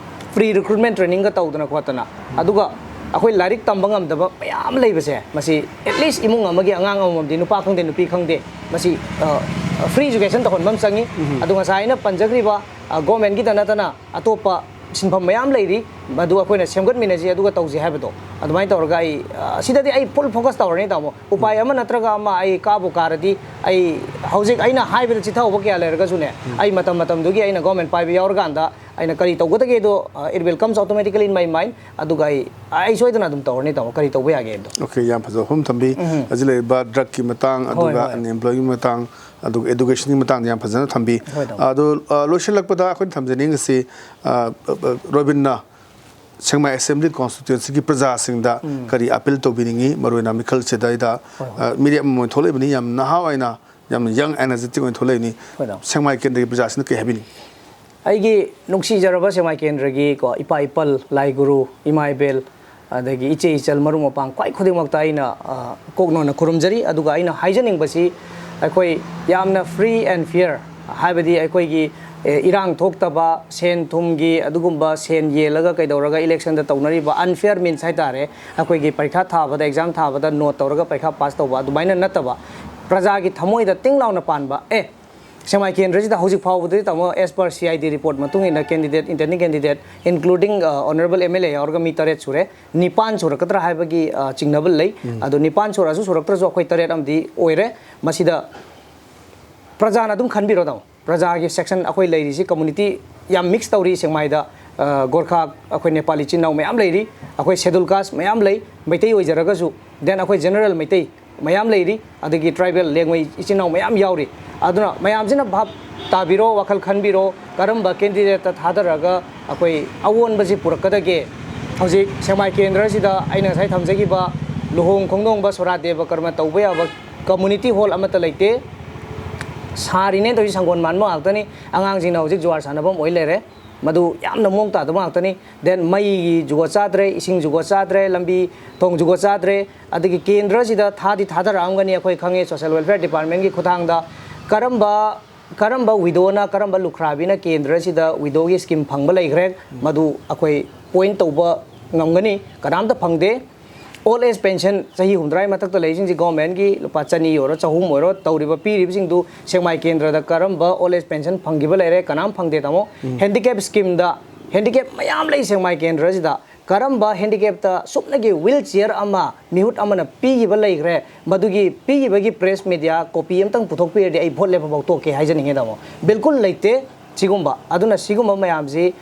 free recruitment training ꯒ ꯇꯧꯗꯅ ꯈꯣꯠꯇꯅ, ꯑꯗꯨꯒ ꯑꯩꯈꯣꯏ ꯂꯥꯏꯔꯤꯛ ꯇꯝꯕ ꯉꯝꯗꯕ ꯃꯌꯥꯝ ꯂꯩꯕꯁꯦ, ꯃꯁꯤ at least ꯏꯃꯨꯡ ꯑꯃꯒꯤ ꯑꯉꯥꯡ ꯑꯃꯃꯝꯗꯤ, ꯅꯨꯄꯥ ꯈꯪꯗꯦ ꯅꯨꯄꯤ ꯈꯪꯗꯦ, ꯃꯁꯤ, ꯑ, free education ꯇꯧꯍꯟꯕ ꯑꯃ ꯆꯪꯉꯤ꯫ ꯑꯗꯨ ꯉꯁꯥꯏ ꯑꯩꯅ ꯄꯟꯖꯈ꯭ꯔꯤꯕ, ꯑ, government ꯀꯤꯗ ꯅꯠꯇꯅ ꯑꯇꯣꯞꯄ ꯁꯤꯟꯐꯝ ꯃꯌꯥꯝ ꯂꯩꯔꯤ, ꯃꯗꯨ ꯑꯩꯈꯣꯏꯅ ꯁꯦꯝꯒꯠꯃꯤꯟꯅꯁꯤ ꯑꯗꯨꯒ ꯇꯧꯁꯤ ꯍꯥꯏꯕꯗꯣ꯫ ꯑꯗꯨꯃꯥꯏꯅ ꯇꯧꯔꯒ ꯑꯩ, ꯑ, ꯁꯤꯗꯗꯤ ꯑꯩ full focus ꯇꯧꯔꯅꯤ ꯇꯥꯃꯣ꯫ ꯎꯄꯥꯏ ꯑꯃ ꯅꯠꯇ꯭ꯔꯒ ꯑꯃ ꯑꯩ ꯀꯥꯕꯨ ꯀꯥꯔꯗꯤ, ꯑꯩ ꯍꯧꯖꯤꯛ ꯑꯩꯅ ꯍꯥꯏꯕꯗ ꯆꯤꯊꯍꯧꯕ ꯀꯌꯥ ꯂꯩꯔꯒꯁꯨꯅꯦ, ꯑꯩ ꯃꯇꯝ ꯃꯇꯝꯗꯨꯒꯤ ꯑꯩꯅ government ꯄꯥꯏꯕ ꯌꯥꯎꯔꯀꯥꯟꯗ ꯑꯩꯅ ꯀꯔꯤ ꯇꯧꯒꯗꯒꯦꯗꯣ, ꯑ, it will comes automatically in my mind꯫ ꯑꯗꯨꯒ ꯑꯩ, ꯑꯩ ꯁꯣꯏꯗꯅ ꯑꯗꯨꯝ ꯇꯧꯔꯅꯤ ꯇꯥꯃꯣ, ꯀꯔꯤ ꯇꯧꯕ ꯌꯥꯒꯦ ꯍꯥꯏꯕꯗꯣ꯫ Okay, ꯌꯥꯝ ꯐꯖꯕ ꯋꯥꯐꯝ ꯊꯝꯕꯤ꯫ ꯍꯧꯖꯤꯛ ꯂꯩꯔꯤꯕ drug ꯀꯤ ꯃꯇꯥꯡ, ꯍꯣꯏ, ꯑꯗꯨꯒ ꯍꯣꯏ꯫ Unemployment ꯒꯤ ꯃꯇꯥꯡ, ꯑꯗꯨꯒ education ꯒꯤ ꯃꯇꯥꯡꯗ ꯌꯥꯝ ꯐꯖꯅ ꯊꯝꯕꯤ꯫ ꯍꯣꯏ, ꯇꯥꯃꯣ꯫ ꯑꯗꯣ, ꯑ, ꯂꯣꯏꯁꯤꯜꯂꯛꯄꯗ ꯑꯩꯈꯣꯏꯅ ꯊꯝꯖꯅꯤꯡꯉꯤꯁꯤ, ꯑ, ꯑ, ꯑ, ꯔꯣꯕꯤꯟꯅ ꯁꯦꯛꯃꯥꯏ Assembly Constituency ꯒꯤ ꯄ꯭ꯔꯖꯥꯁꯤꯡꯗ ꯀꯔꯤ appeal ꯇꯧꯕꯤꯅꯤꯡꯉꯤ? ꯃꯔꯨꯑꯣꯏꯅ ꯃꯤꯈꯜ ꯆꯦꯗꯥꯏꯗ, ꯍꯣꯏ, ꯍꯣꯏ꯫ ꯑ, ꯃꯤꯔꯦꯞ ꯑꯃ ꯑꯣꯏꯅ ꯊꯣꯛꯂꯛꯏꯕꯅꯤ, ꯌꯥꯝ ꯅꯍꯥ ꯑꯣꯏꯅ, ꯌꯥꯝꯅ young energetic ꯑꯣꯏꯅ ꯊꯣꯛꯂꯛꯏꯕꯅꯤ꯫ ꯍꯣꯏ, ꯇꯥꯃꯣ꯫ ꯁꯦꯛꯃꯥꯏ ꯀꯦꯟꯗ꯭ꯔꯒꯤ ꯄ꯭ꯔꯖꯥꯁꯤꯡꯅ ꯀꯔꯤ ꯍꯥꯏꯕꯤꯅꯤꯡꯉꯤ? ꯑꯩꯒꯤ ꯅꯨꯡꯁꯤꯖꯔꯕ ꯁꯦꯛꯃꯥꯏ ꯀꯦꯟꯗ꯭ꯔꯒꯤ ꯀꯣ, ꯏꯄꯥ ꯏꯄꯜ, ꯂꯥꯏ ꯒꯨꯔꯨ, ꯏꯃꯥ ꯏꯕꯦꯜ, ꯑꯗꯒꯤ ꯏꯆꯦ ꯏꯆꯜ, ꯃꯔꯨꯞ ꯃꯄꯥꯡ ꯈ꯭ꯋꯥꯏ ꯈꯨꯗꯤꯡꯃꯛꯇ ꯑꯩꯅ, ꯑ, ꯀꯣꯛ ꯅꯧꯅ ꯈꯨꯔꯨꯝꯖꯔꯤ꯫ ꯑꯗꯨꯒ ꯑꯩꯅ ꯍꯥꯏꯖꯅꯤꯡꯕꯁꯤ, ꯑꯩꯈꯣꯏ ꯌꯥꯝꯅ free and fair, ꯍꯥꯏꯕꯗꯤ ꯑꯩꯈꯣꯏꯒꯤ, ꯑꯦ, ꯏꯔꯥꯡ ꯊꯣꯛꯇꯕ, ꯁꯦꯟ ꯊꯨꯝꯒꯤ ꯑꯗꯨꯒꯨꯝꯕ ꯁꯦꯟ ꯌꯦꯜꯂꯒ ꯀꯩꯗꯧꯔꯒ election ꯗ ꯇꯧꯅꯔꯤꯕ unfair means ꯍꯥꯏꯇꯥꯔꯦ, ꯑꯩꯈꯣꯏꯒꯤ ꯄꯔꯤꯈꯥ ꯊꯥꯕꯗ, exam ꯊꯥꯕꯗ note ꯇꯧꯔꯒ ꯄꯔꯤꯈꯥ pass ꯇꯧꯕ, ꯑꯗꯨꯃꯥꯏꯅ ꯅꯠꯇꯕ, ꯄ꯭ꯔꯖꯥꯒꯤ ꯊꯃꯣꯏꯗ ꯇꯤꯡ ꯂꯥꯎꯅ ꯄꯥꯟꯕ, ꯑꯦ, ꯁꯦꯛꯃꯥꯏ ꯀꯦꯟꯗ꯭ꯔꯁꯤꯗ ꯍꯧꯖꯤꯛ ꯐꯥꯎꯕꯗꯗꯤ ꯇꯥꯃꯣ, as per C I D report ꯃꯇꯨꯡ ꯏꯟꯅ candidate, intending candidate, including, ꯑ, honourable M L A ꯌꯥꯎꯔꯒ ꯃꯤ ꯇꯔꯦꯠ ꯁꯨꯔꯦ, ꯅꯤꯄꯥꯟ ꯁꯨꯔꯛꯀꯗ꯭ꯔꯥ ꯍꯥꯏꯕꯒꯤ, ꯑ, ꯆꯤꯡꯅꯕ ꯂꯩ꯫ ꯑꯗꯣ ꯅꯤꯄꯥꯟ ꯁꯨꯔꯛꯑꯁꯨ ꯁꯨꯔꯛꯇ꯭ꯔꯁꯨ ꯑꯩꯈꯣꯏ ꯇꯔꯦꯠ ꯑꯃꯗꯤ ꯑꯣꯏꯔꯦ꯫ ꯃꯁꯤꯗ ꯄ꯭ꯔꯖꯥꯅ ꯑꯗꯨꯝ ꯈꯟꯕꯤꯔꯣ ꯇꯥꯃꯣ꯫ ꯄ꯭ꯔꯖꯥꯒꯤ section ꯑꯩꯈꯣꯏ ꯂꯩꯔꯤꯁꯤ community ꯌꯥꯝ mix ꯇꯧꯔꯤ ꯁꯦꯛꯃꯥꯏꯗ꯫ ꯑ, ꯒꯣꯔꯈꯥ, ꯑꯩꯈꯣꯏ ꯅꯦꯄꯥꯂꯤ ꯏꯆꯤꯟ ꯏꯅꯥꯎ ꯃꯌꯥꯝ ꯂꯩꯔꯤ, ꯑꯩꯈꯣꯏ schedule caste ꯃꯌꯥꯝ ꯂꯩ, ꯃꯩꯇꯩ ꯑꯣꯏꯖꯔꯒꯁꯨ, then ꯑꯩꯈꯣꯏ general ꯃꯩꯇꯩ ꯃꯌꯥꯝ ꯂꯩꯔꯤ, ꯑꯗꯒꯤ tribal ꯂꯦꯡꯃꯩ ꯏꯆꯤꯟ ꯏꯅꯥꯎ ꯃꯌꯥꯝ ꯌꯥꯎꯔꯤ꯫ ꯑꯗꯨꯅ ꯃꯌꯥꯝꯁꯤꯅ ꯚꯥꯞ ꯇꯥꯕꯤꯔꯣ, ꯋꯥꯈꯜ ꯈꯟꯕꯤꯔꯣ, ꯀꯔꯝꯕ candidate ꯇ ꯊꯥꯗꯔꯒ ꯑꯩꯈꯣꯏ ꯑꯑꯣꯟꯕꯁꯤ ꯄꯨꯔꯛꯀꯗꯒꯦ, ꯍꯧꯖꯤꯛ ꯁꯦꯛꯃꯥꯏ ꯀꯦꯟꯗ꯭ꯔꯁꯤꯗ ꯑꯩꯅ ꯉꯁꯥꯏ ꯊꯝꯖꯈꯤꯕ ꯂꯨꯍꯣꯡ ꯈꯣꯡꯗꯣꯡꯕ ꯁꯣꯔꯥꯠ ꯗꯦꯕ ꯀꯔꯃ ꯇꯧꯕ ꯌꯥꯕ ꯀꯝꯃꯨꯅꯤꯇꯤ ꯍꯣꯜ ꯑꯃꯠꯇ ꯂꯩꯇꯦ꯫ ꯁꯥꯔꯤꯅꯦꯅ ꯇꯧꯔꯤꯁꯤ ꯁꯪꯒꯣꯜ ꯃꯥꯟꯕ ꯉꯥꯛꯇꯅꯤ꯫ ꯑꯉꯥꯡꯁꯤꯡꯅ ꯍꯧꯖꯤꯛ ꯖꯨꯋꯥꯔ ꯁꯥꯟꯅꯐꯝ ꯑꯣꯏ ꯂꯩꯔꯦ꯫ ꯃꯗꯨ ꯌꯥꯝꯅ ꯃꯑꯣꯡ ꯇꯥꯗꯕ ꯉꯥꯛꯇꯅꯤ꯫ ꯗꯦꯟ ꯃꯩꯒꯤ ꯖꯨꯒꯣꯠ ꯆꯥꯗ꯭ꯔꯦ, ꯏꯁꯤꯡ ꯖꯨꯒꯣꯠ ꯆꯥꯗ꯭ꯔꯦ, ꯂꯝꯕꯤ ꯊꯣꯡ ꯖꯨꯒꯣꯠ ꯆꯥꯗ꯭ꯔꯦ꯫ ꯑꯗꯒꯤ ꯀꯦꯟꯗ꯭ꯔꯁꯤꯗ ꯊꯥꯗꯤ ꯊꯥꯗꯔꯛꯑꯝꯒꯅꯤ, ꯑꯩꯈꯣꯏ ꯈꯪꯉꯦ, ꯁꯣꯁꯦꯜ ꯋꯦꯜꯐꯤꯌꯔ ꯗꯤꯄꯥꯔꯠꯃꯦꯟꯒꯤ ꯈꯨꯠꯊꯥꯡꯗ꯫ ꯀꯔꯝꯕ ꯀꯔꯝꯕ ꯋꯤꯗꯣꯅ, ꯀꯔꯝꯕ ꯂꯨꯈ꯭ꯔꯥꯕꯤꯅ ꯀꯦꯟꯗ꯭ꯔꯁꯤꯗ ꯋꯤꯗꯣꯒꯤ ꯁ꯭ꯀꯤꯝ ꯐꯪꯕ ꯂꯩꯈ꯭ꯔꯦ, ꯃꯗꯨ ꯑꯩꯈꯣꯏ ꯄꯣꯏꯟ ꯇꯧꯕ ꯉꯝꯒꯅꯤ? ꯀꯅꯥꯝꯇ ꯐꯪꯗꯦ꯫ ꯑꯣꯜ ꯑꯦꯖ ꯄꯦꯟꯁꯟ, ꯆꯍꯤ ꯍꯨꯝꯗ꯭ꯔꯥꯒꯤ ꯃꯊꯛꯇ ꯂꯩꯔꯤꯁꯤꯡꯁꯤ ꯒꯣꯔꯃꯦꯟꯒꯤ ꯂꯨꯄꯥ ꯆꯅꯤ ꯑꯣꯏꯔꯣ, ꯆꯍꯨꯝ ꯑꯣꯏꯔꯣ ꯇꯧꯔꯤꯕ, ꯄꯤꯔꯤꯕꯁꯤꯡꯗꯨ ꯁꯦꯛꯃꯥꯏ ꯀꯦꯟꯗ꯭ꯔꯗ ꯀꯔꯝꯕ ꯑꯣꯜ ꯑꯦꯖ ꯄꯦꯟꯁꯟ ꯐꯪꯈꯤꯕ ꯂꯩꯔꯦ? ꯀꯅꯥꯝ ꯐꯪꯗꯦ, ꯇꯥꯃꯣ꯫ ꯍꯦꯟꯗꯤꯀꯦꯞ ꯁ꯭ꯀꯤꯝꯗ, ꯍꯦꯟꯗꯤꯀꯦꯞ ꯃꯌꯥꯝ ꯂꯩ ꯁꯦꯛꯃꯥꯏ ꯀꯦꯟꯗ꯭ꯔꯁꯤꯗ꯫ ꯀꯔꯝꯕ ꯍꯦꯟꯗꯤꯀꯦꯞꯇ ꯁꯨꯞꯅꯒꯤ ꯋꯤꯜ ꯆꯤꯌꯔ ꯑꯃ ꯃꯤꯍꯨꯠ ꯑꯃꯅ ꯄꯤꯈꯤꯕ ꯂꯩꯈ꯭ꯔꯦ? ꯃꯗꯨꯒꯤ ꯄꯤꯈꯤꯕꯒꯤ ꯄ꯭ꯔꯦꯁ ꯃꯤꯗꯤꯌꯥ ꯀꯣꯄꯤ ꯑꯃꯇꯪ ꯄꯨꯊꯣꯛꯄꯤꯔꯗꯤ ꯑꯩ ꯚꯣꯠ ꯂꯦꯞꯄꯐꯥꯎ ꯇꯣꯛꯀꯦ ꯍꯥꯏꯖꯅꯤꯡꯉꯦ, ꯇꯥꯃꯣ꯫ ꯕꯤꯜꯀꯨꯜ ꯂꯩꯇꯦ ꯁꯤꯒꯨꯝꯕ꯫ ꯑꯗꯨꯅ ꯁꯤꯒꯨꯝꯕ ꯃꯌꯥꯝꯁꯤ,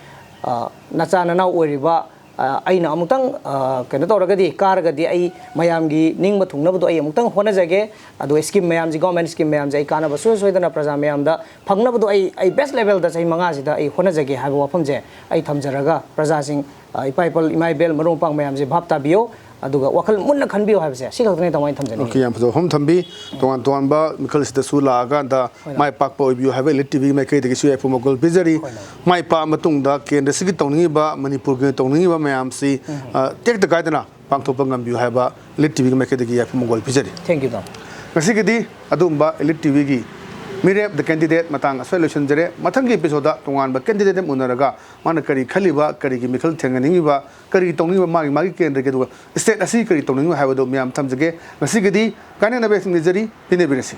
ꯑ, ꯅꯆꯥ ꯅꯅꯥꯎ ꯑꯣꯏꯔꯤꯕ, ꯑ, ꯑꯩꯅ ꯑꯃꯨꯛꯇꯪ, ꯑ, ꯀꯩꯅꯣ ꯇꯧꯔꯒꯗꯤ, ꯀꯥꯔꯒꯗꯤ, ꯑꯩ ꯃꯌꯥꯝꯒꯤ ꯅꯤꯡꯕ ꯊꯨꯡꯅꯕꯗꯣ ꯑꯩ ꯑꯃꯨꯛꯇꯪ ꯍꯣꯠꯅꯖꯒꯦ꯫ ꯑꯗꯨꯒ ꯁ꯭ꯀꯤꯝ ꯃꯌꯥꯝꯁꯤ, ꯒꯣꯔꯃꯦꯟ ꯁ꯭ꯀꯤꯝ ꯃꯌꯥꯝꯁꯦ ꯑꯩ ꯀꯥꯟꯅꯕ ꯁꯨꯡꯁꯣꯏ ꯁꯣꯏꯗꯅ ꯄ꯭ꯔꯖꯥ ꯃꯌꯥꯝꯗ ꯐꯪꯅꯕꯗꯣ ꯑꯩ, ꯑꯩ ꯕꯦꯁ ꯂꯦꯚꯦꯜꯗ ꯆꯍꯤ ꯃꯉꯥꯁꯤꯗ ꯑꯩ ꯍꯣꯠꯅꯖꯒꯦ ꯍꯥꯏꯕ ꯋꯥꯐꯝꯁꯦ ꯑꯩ ꯊꯝꯖꯔꯒ, ꯄ꯭ꯔꯖꯥꯁꯤꯡ, ꯑ, ꯏꯄꯥ ꯏꯄꯜ, ꯏꯃꯥ ꯏꯕꯦꯜ, ꯃꯔꯨꯞ ꯃꯄꯥꯡ ꯃꯌꯥꯝꯁꯦ ꯚꯥꯞ ꯇꯥꯕꯤꯌꯣ, ꯑꯗꯨꯒ ꯋꯥꯈꯜ ꯃꯨꯟꯅ ꯈꯟꯕꯤꯌꯣ ꯍꯥꯏꯕꯁꯦ, ꯁꯤ ꯈꯛꯇꯅꯤ, ꯇꯥꯃꯣ, ꯑꯩꯅ ꯊꯝꯖꯅꯤꯡꯉꯤ꯫ ꯑꯣꯀꯦ, ꯌꯥꯝ ꯐꯖꯕ ꯋꯥꯐꯝ ꯊꯝꯕꯤ꯫ ꯇꯣꯉꯥꯟ ꯇꯣꯉꯥꯟꯕ ꯃꯤꯈꯜꯁꯤꯗꯁꯨ ꯂꯥꯛꯑꯀꯥꯟꯗ ꯍꯣꯏ, ꯃꯥꯏ ꯄꯥꯛꯄ ꯑꯣꯏꯕꯤꯌꯨ ꯍꯥꯏꯕ ꯏꯂꯤꯠ ꯇꯤꯚꯤꯒꯤ ꯃꯥꯏꯀꯩꯗꯒꯤꯁꯨ ꯌꯥꯏꯐ ꯃꯪꯒꯣꯜ ꯄꯤꯖꯔꯤ꯫ ꯍꯣꯏ, ꯃꯥꯏ ꯄꯥꯛꯑ ꯃꯇꯨꯡꯗ ꯀꯦꯟꯗ꯭ꯔꯁꯤꯒꯤ ꯇꯧꯅꯤꯡꯉꯤꯕ, ꯃꯅꯤꯄꯨꯔꯒꯤ ꯇꯧꯅꯤꯡꯉꯤꯕ ꯃꯌꯥꯝꯁꯤ, ꯑ, ꯇꯦꯛꯇ ꯀꯥꯏꯗꯅ ꯄꯥꯡꯊꯣꯛꯄ ꯉꯝꯕꯤꯌꯨ ꯍꯥꯏꯕ ꯏꯂꯤꯠ ꯇꯤꯚꯤꯒꯤ ꯃꯥꯏꯀꯩꯗꯒꯤ ꯌꯥꯏꯐ ꯃꯪꯒꯣꯜ ꯄꯤꯖꯔꯤ꯫ Thank you, ꯇꯥꯃꯣ꯫ ꯉꯁꯤꯒꯤꯗꯤ ꯑꯗꯨꯒꯨꯝꯕ ꯏꯂꯤꯠ ꯇꯤꯚꯤꯒꯤ ꯃꯤꯔꯦꯞ, The Candidate, ꯃꯇꯥꯡ ꯑꯁ꯭ꯋꯥꯏ ꯂꯣꯏꯁꯤꯟꯖꯔꯦ꯫ ꯃꯊꯪꯒꯤ ꯏꯄꯤꯁꯣꯗ ꯇꯣꯉꯥꯟꯕ ꯀꯦꯟꯗꯤꯗꯦꯠ ꯑꯃ ꯎꯅꯔꯒ ꯃꯥꯅ ꯀꯔꯤ ꯈꯜꯂꯤꯕ, ꯀꯔꯤꯒꯤ ꯃꯤꯈꯜ ꯊꯦꯡꯅꯅꯤꯡꯉꯤꯕ, ꯀꯔꯤ ꯇꯧꯅꯤꯡꯉꯤꯕ ꯃꯥꯒꯤ, ꯃꯥꯒꯤ ꯀꯦꯟꯗ꯭ꯔꯒꯤ, ꯑꯗꯨꯒ ꯁ꯭ꯇꯦꯠ ꯑꯁꯤ ꯀꯔꯤ ꯇꯧꯅꯤꯡꯉꯤꯕ ꯍꯥꯏꯕꯗꯨ ꯃꯌꯥꯝ ꯊꯝꯖꯒꯦ꯫ ꯉꯁꯤꯒꯤꯗꯤ ꯀꯥꯏꯅꯅꯕ ꯌꯥꯊꯪ ꯅꯤꯖꯔꯤ, ꯄꯤꯅꯕꯤꯔꯁꯤ꯫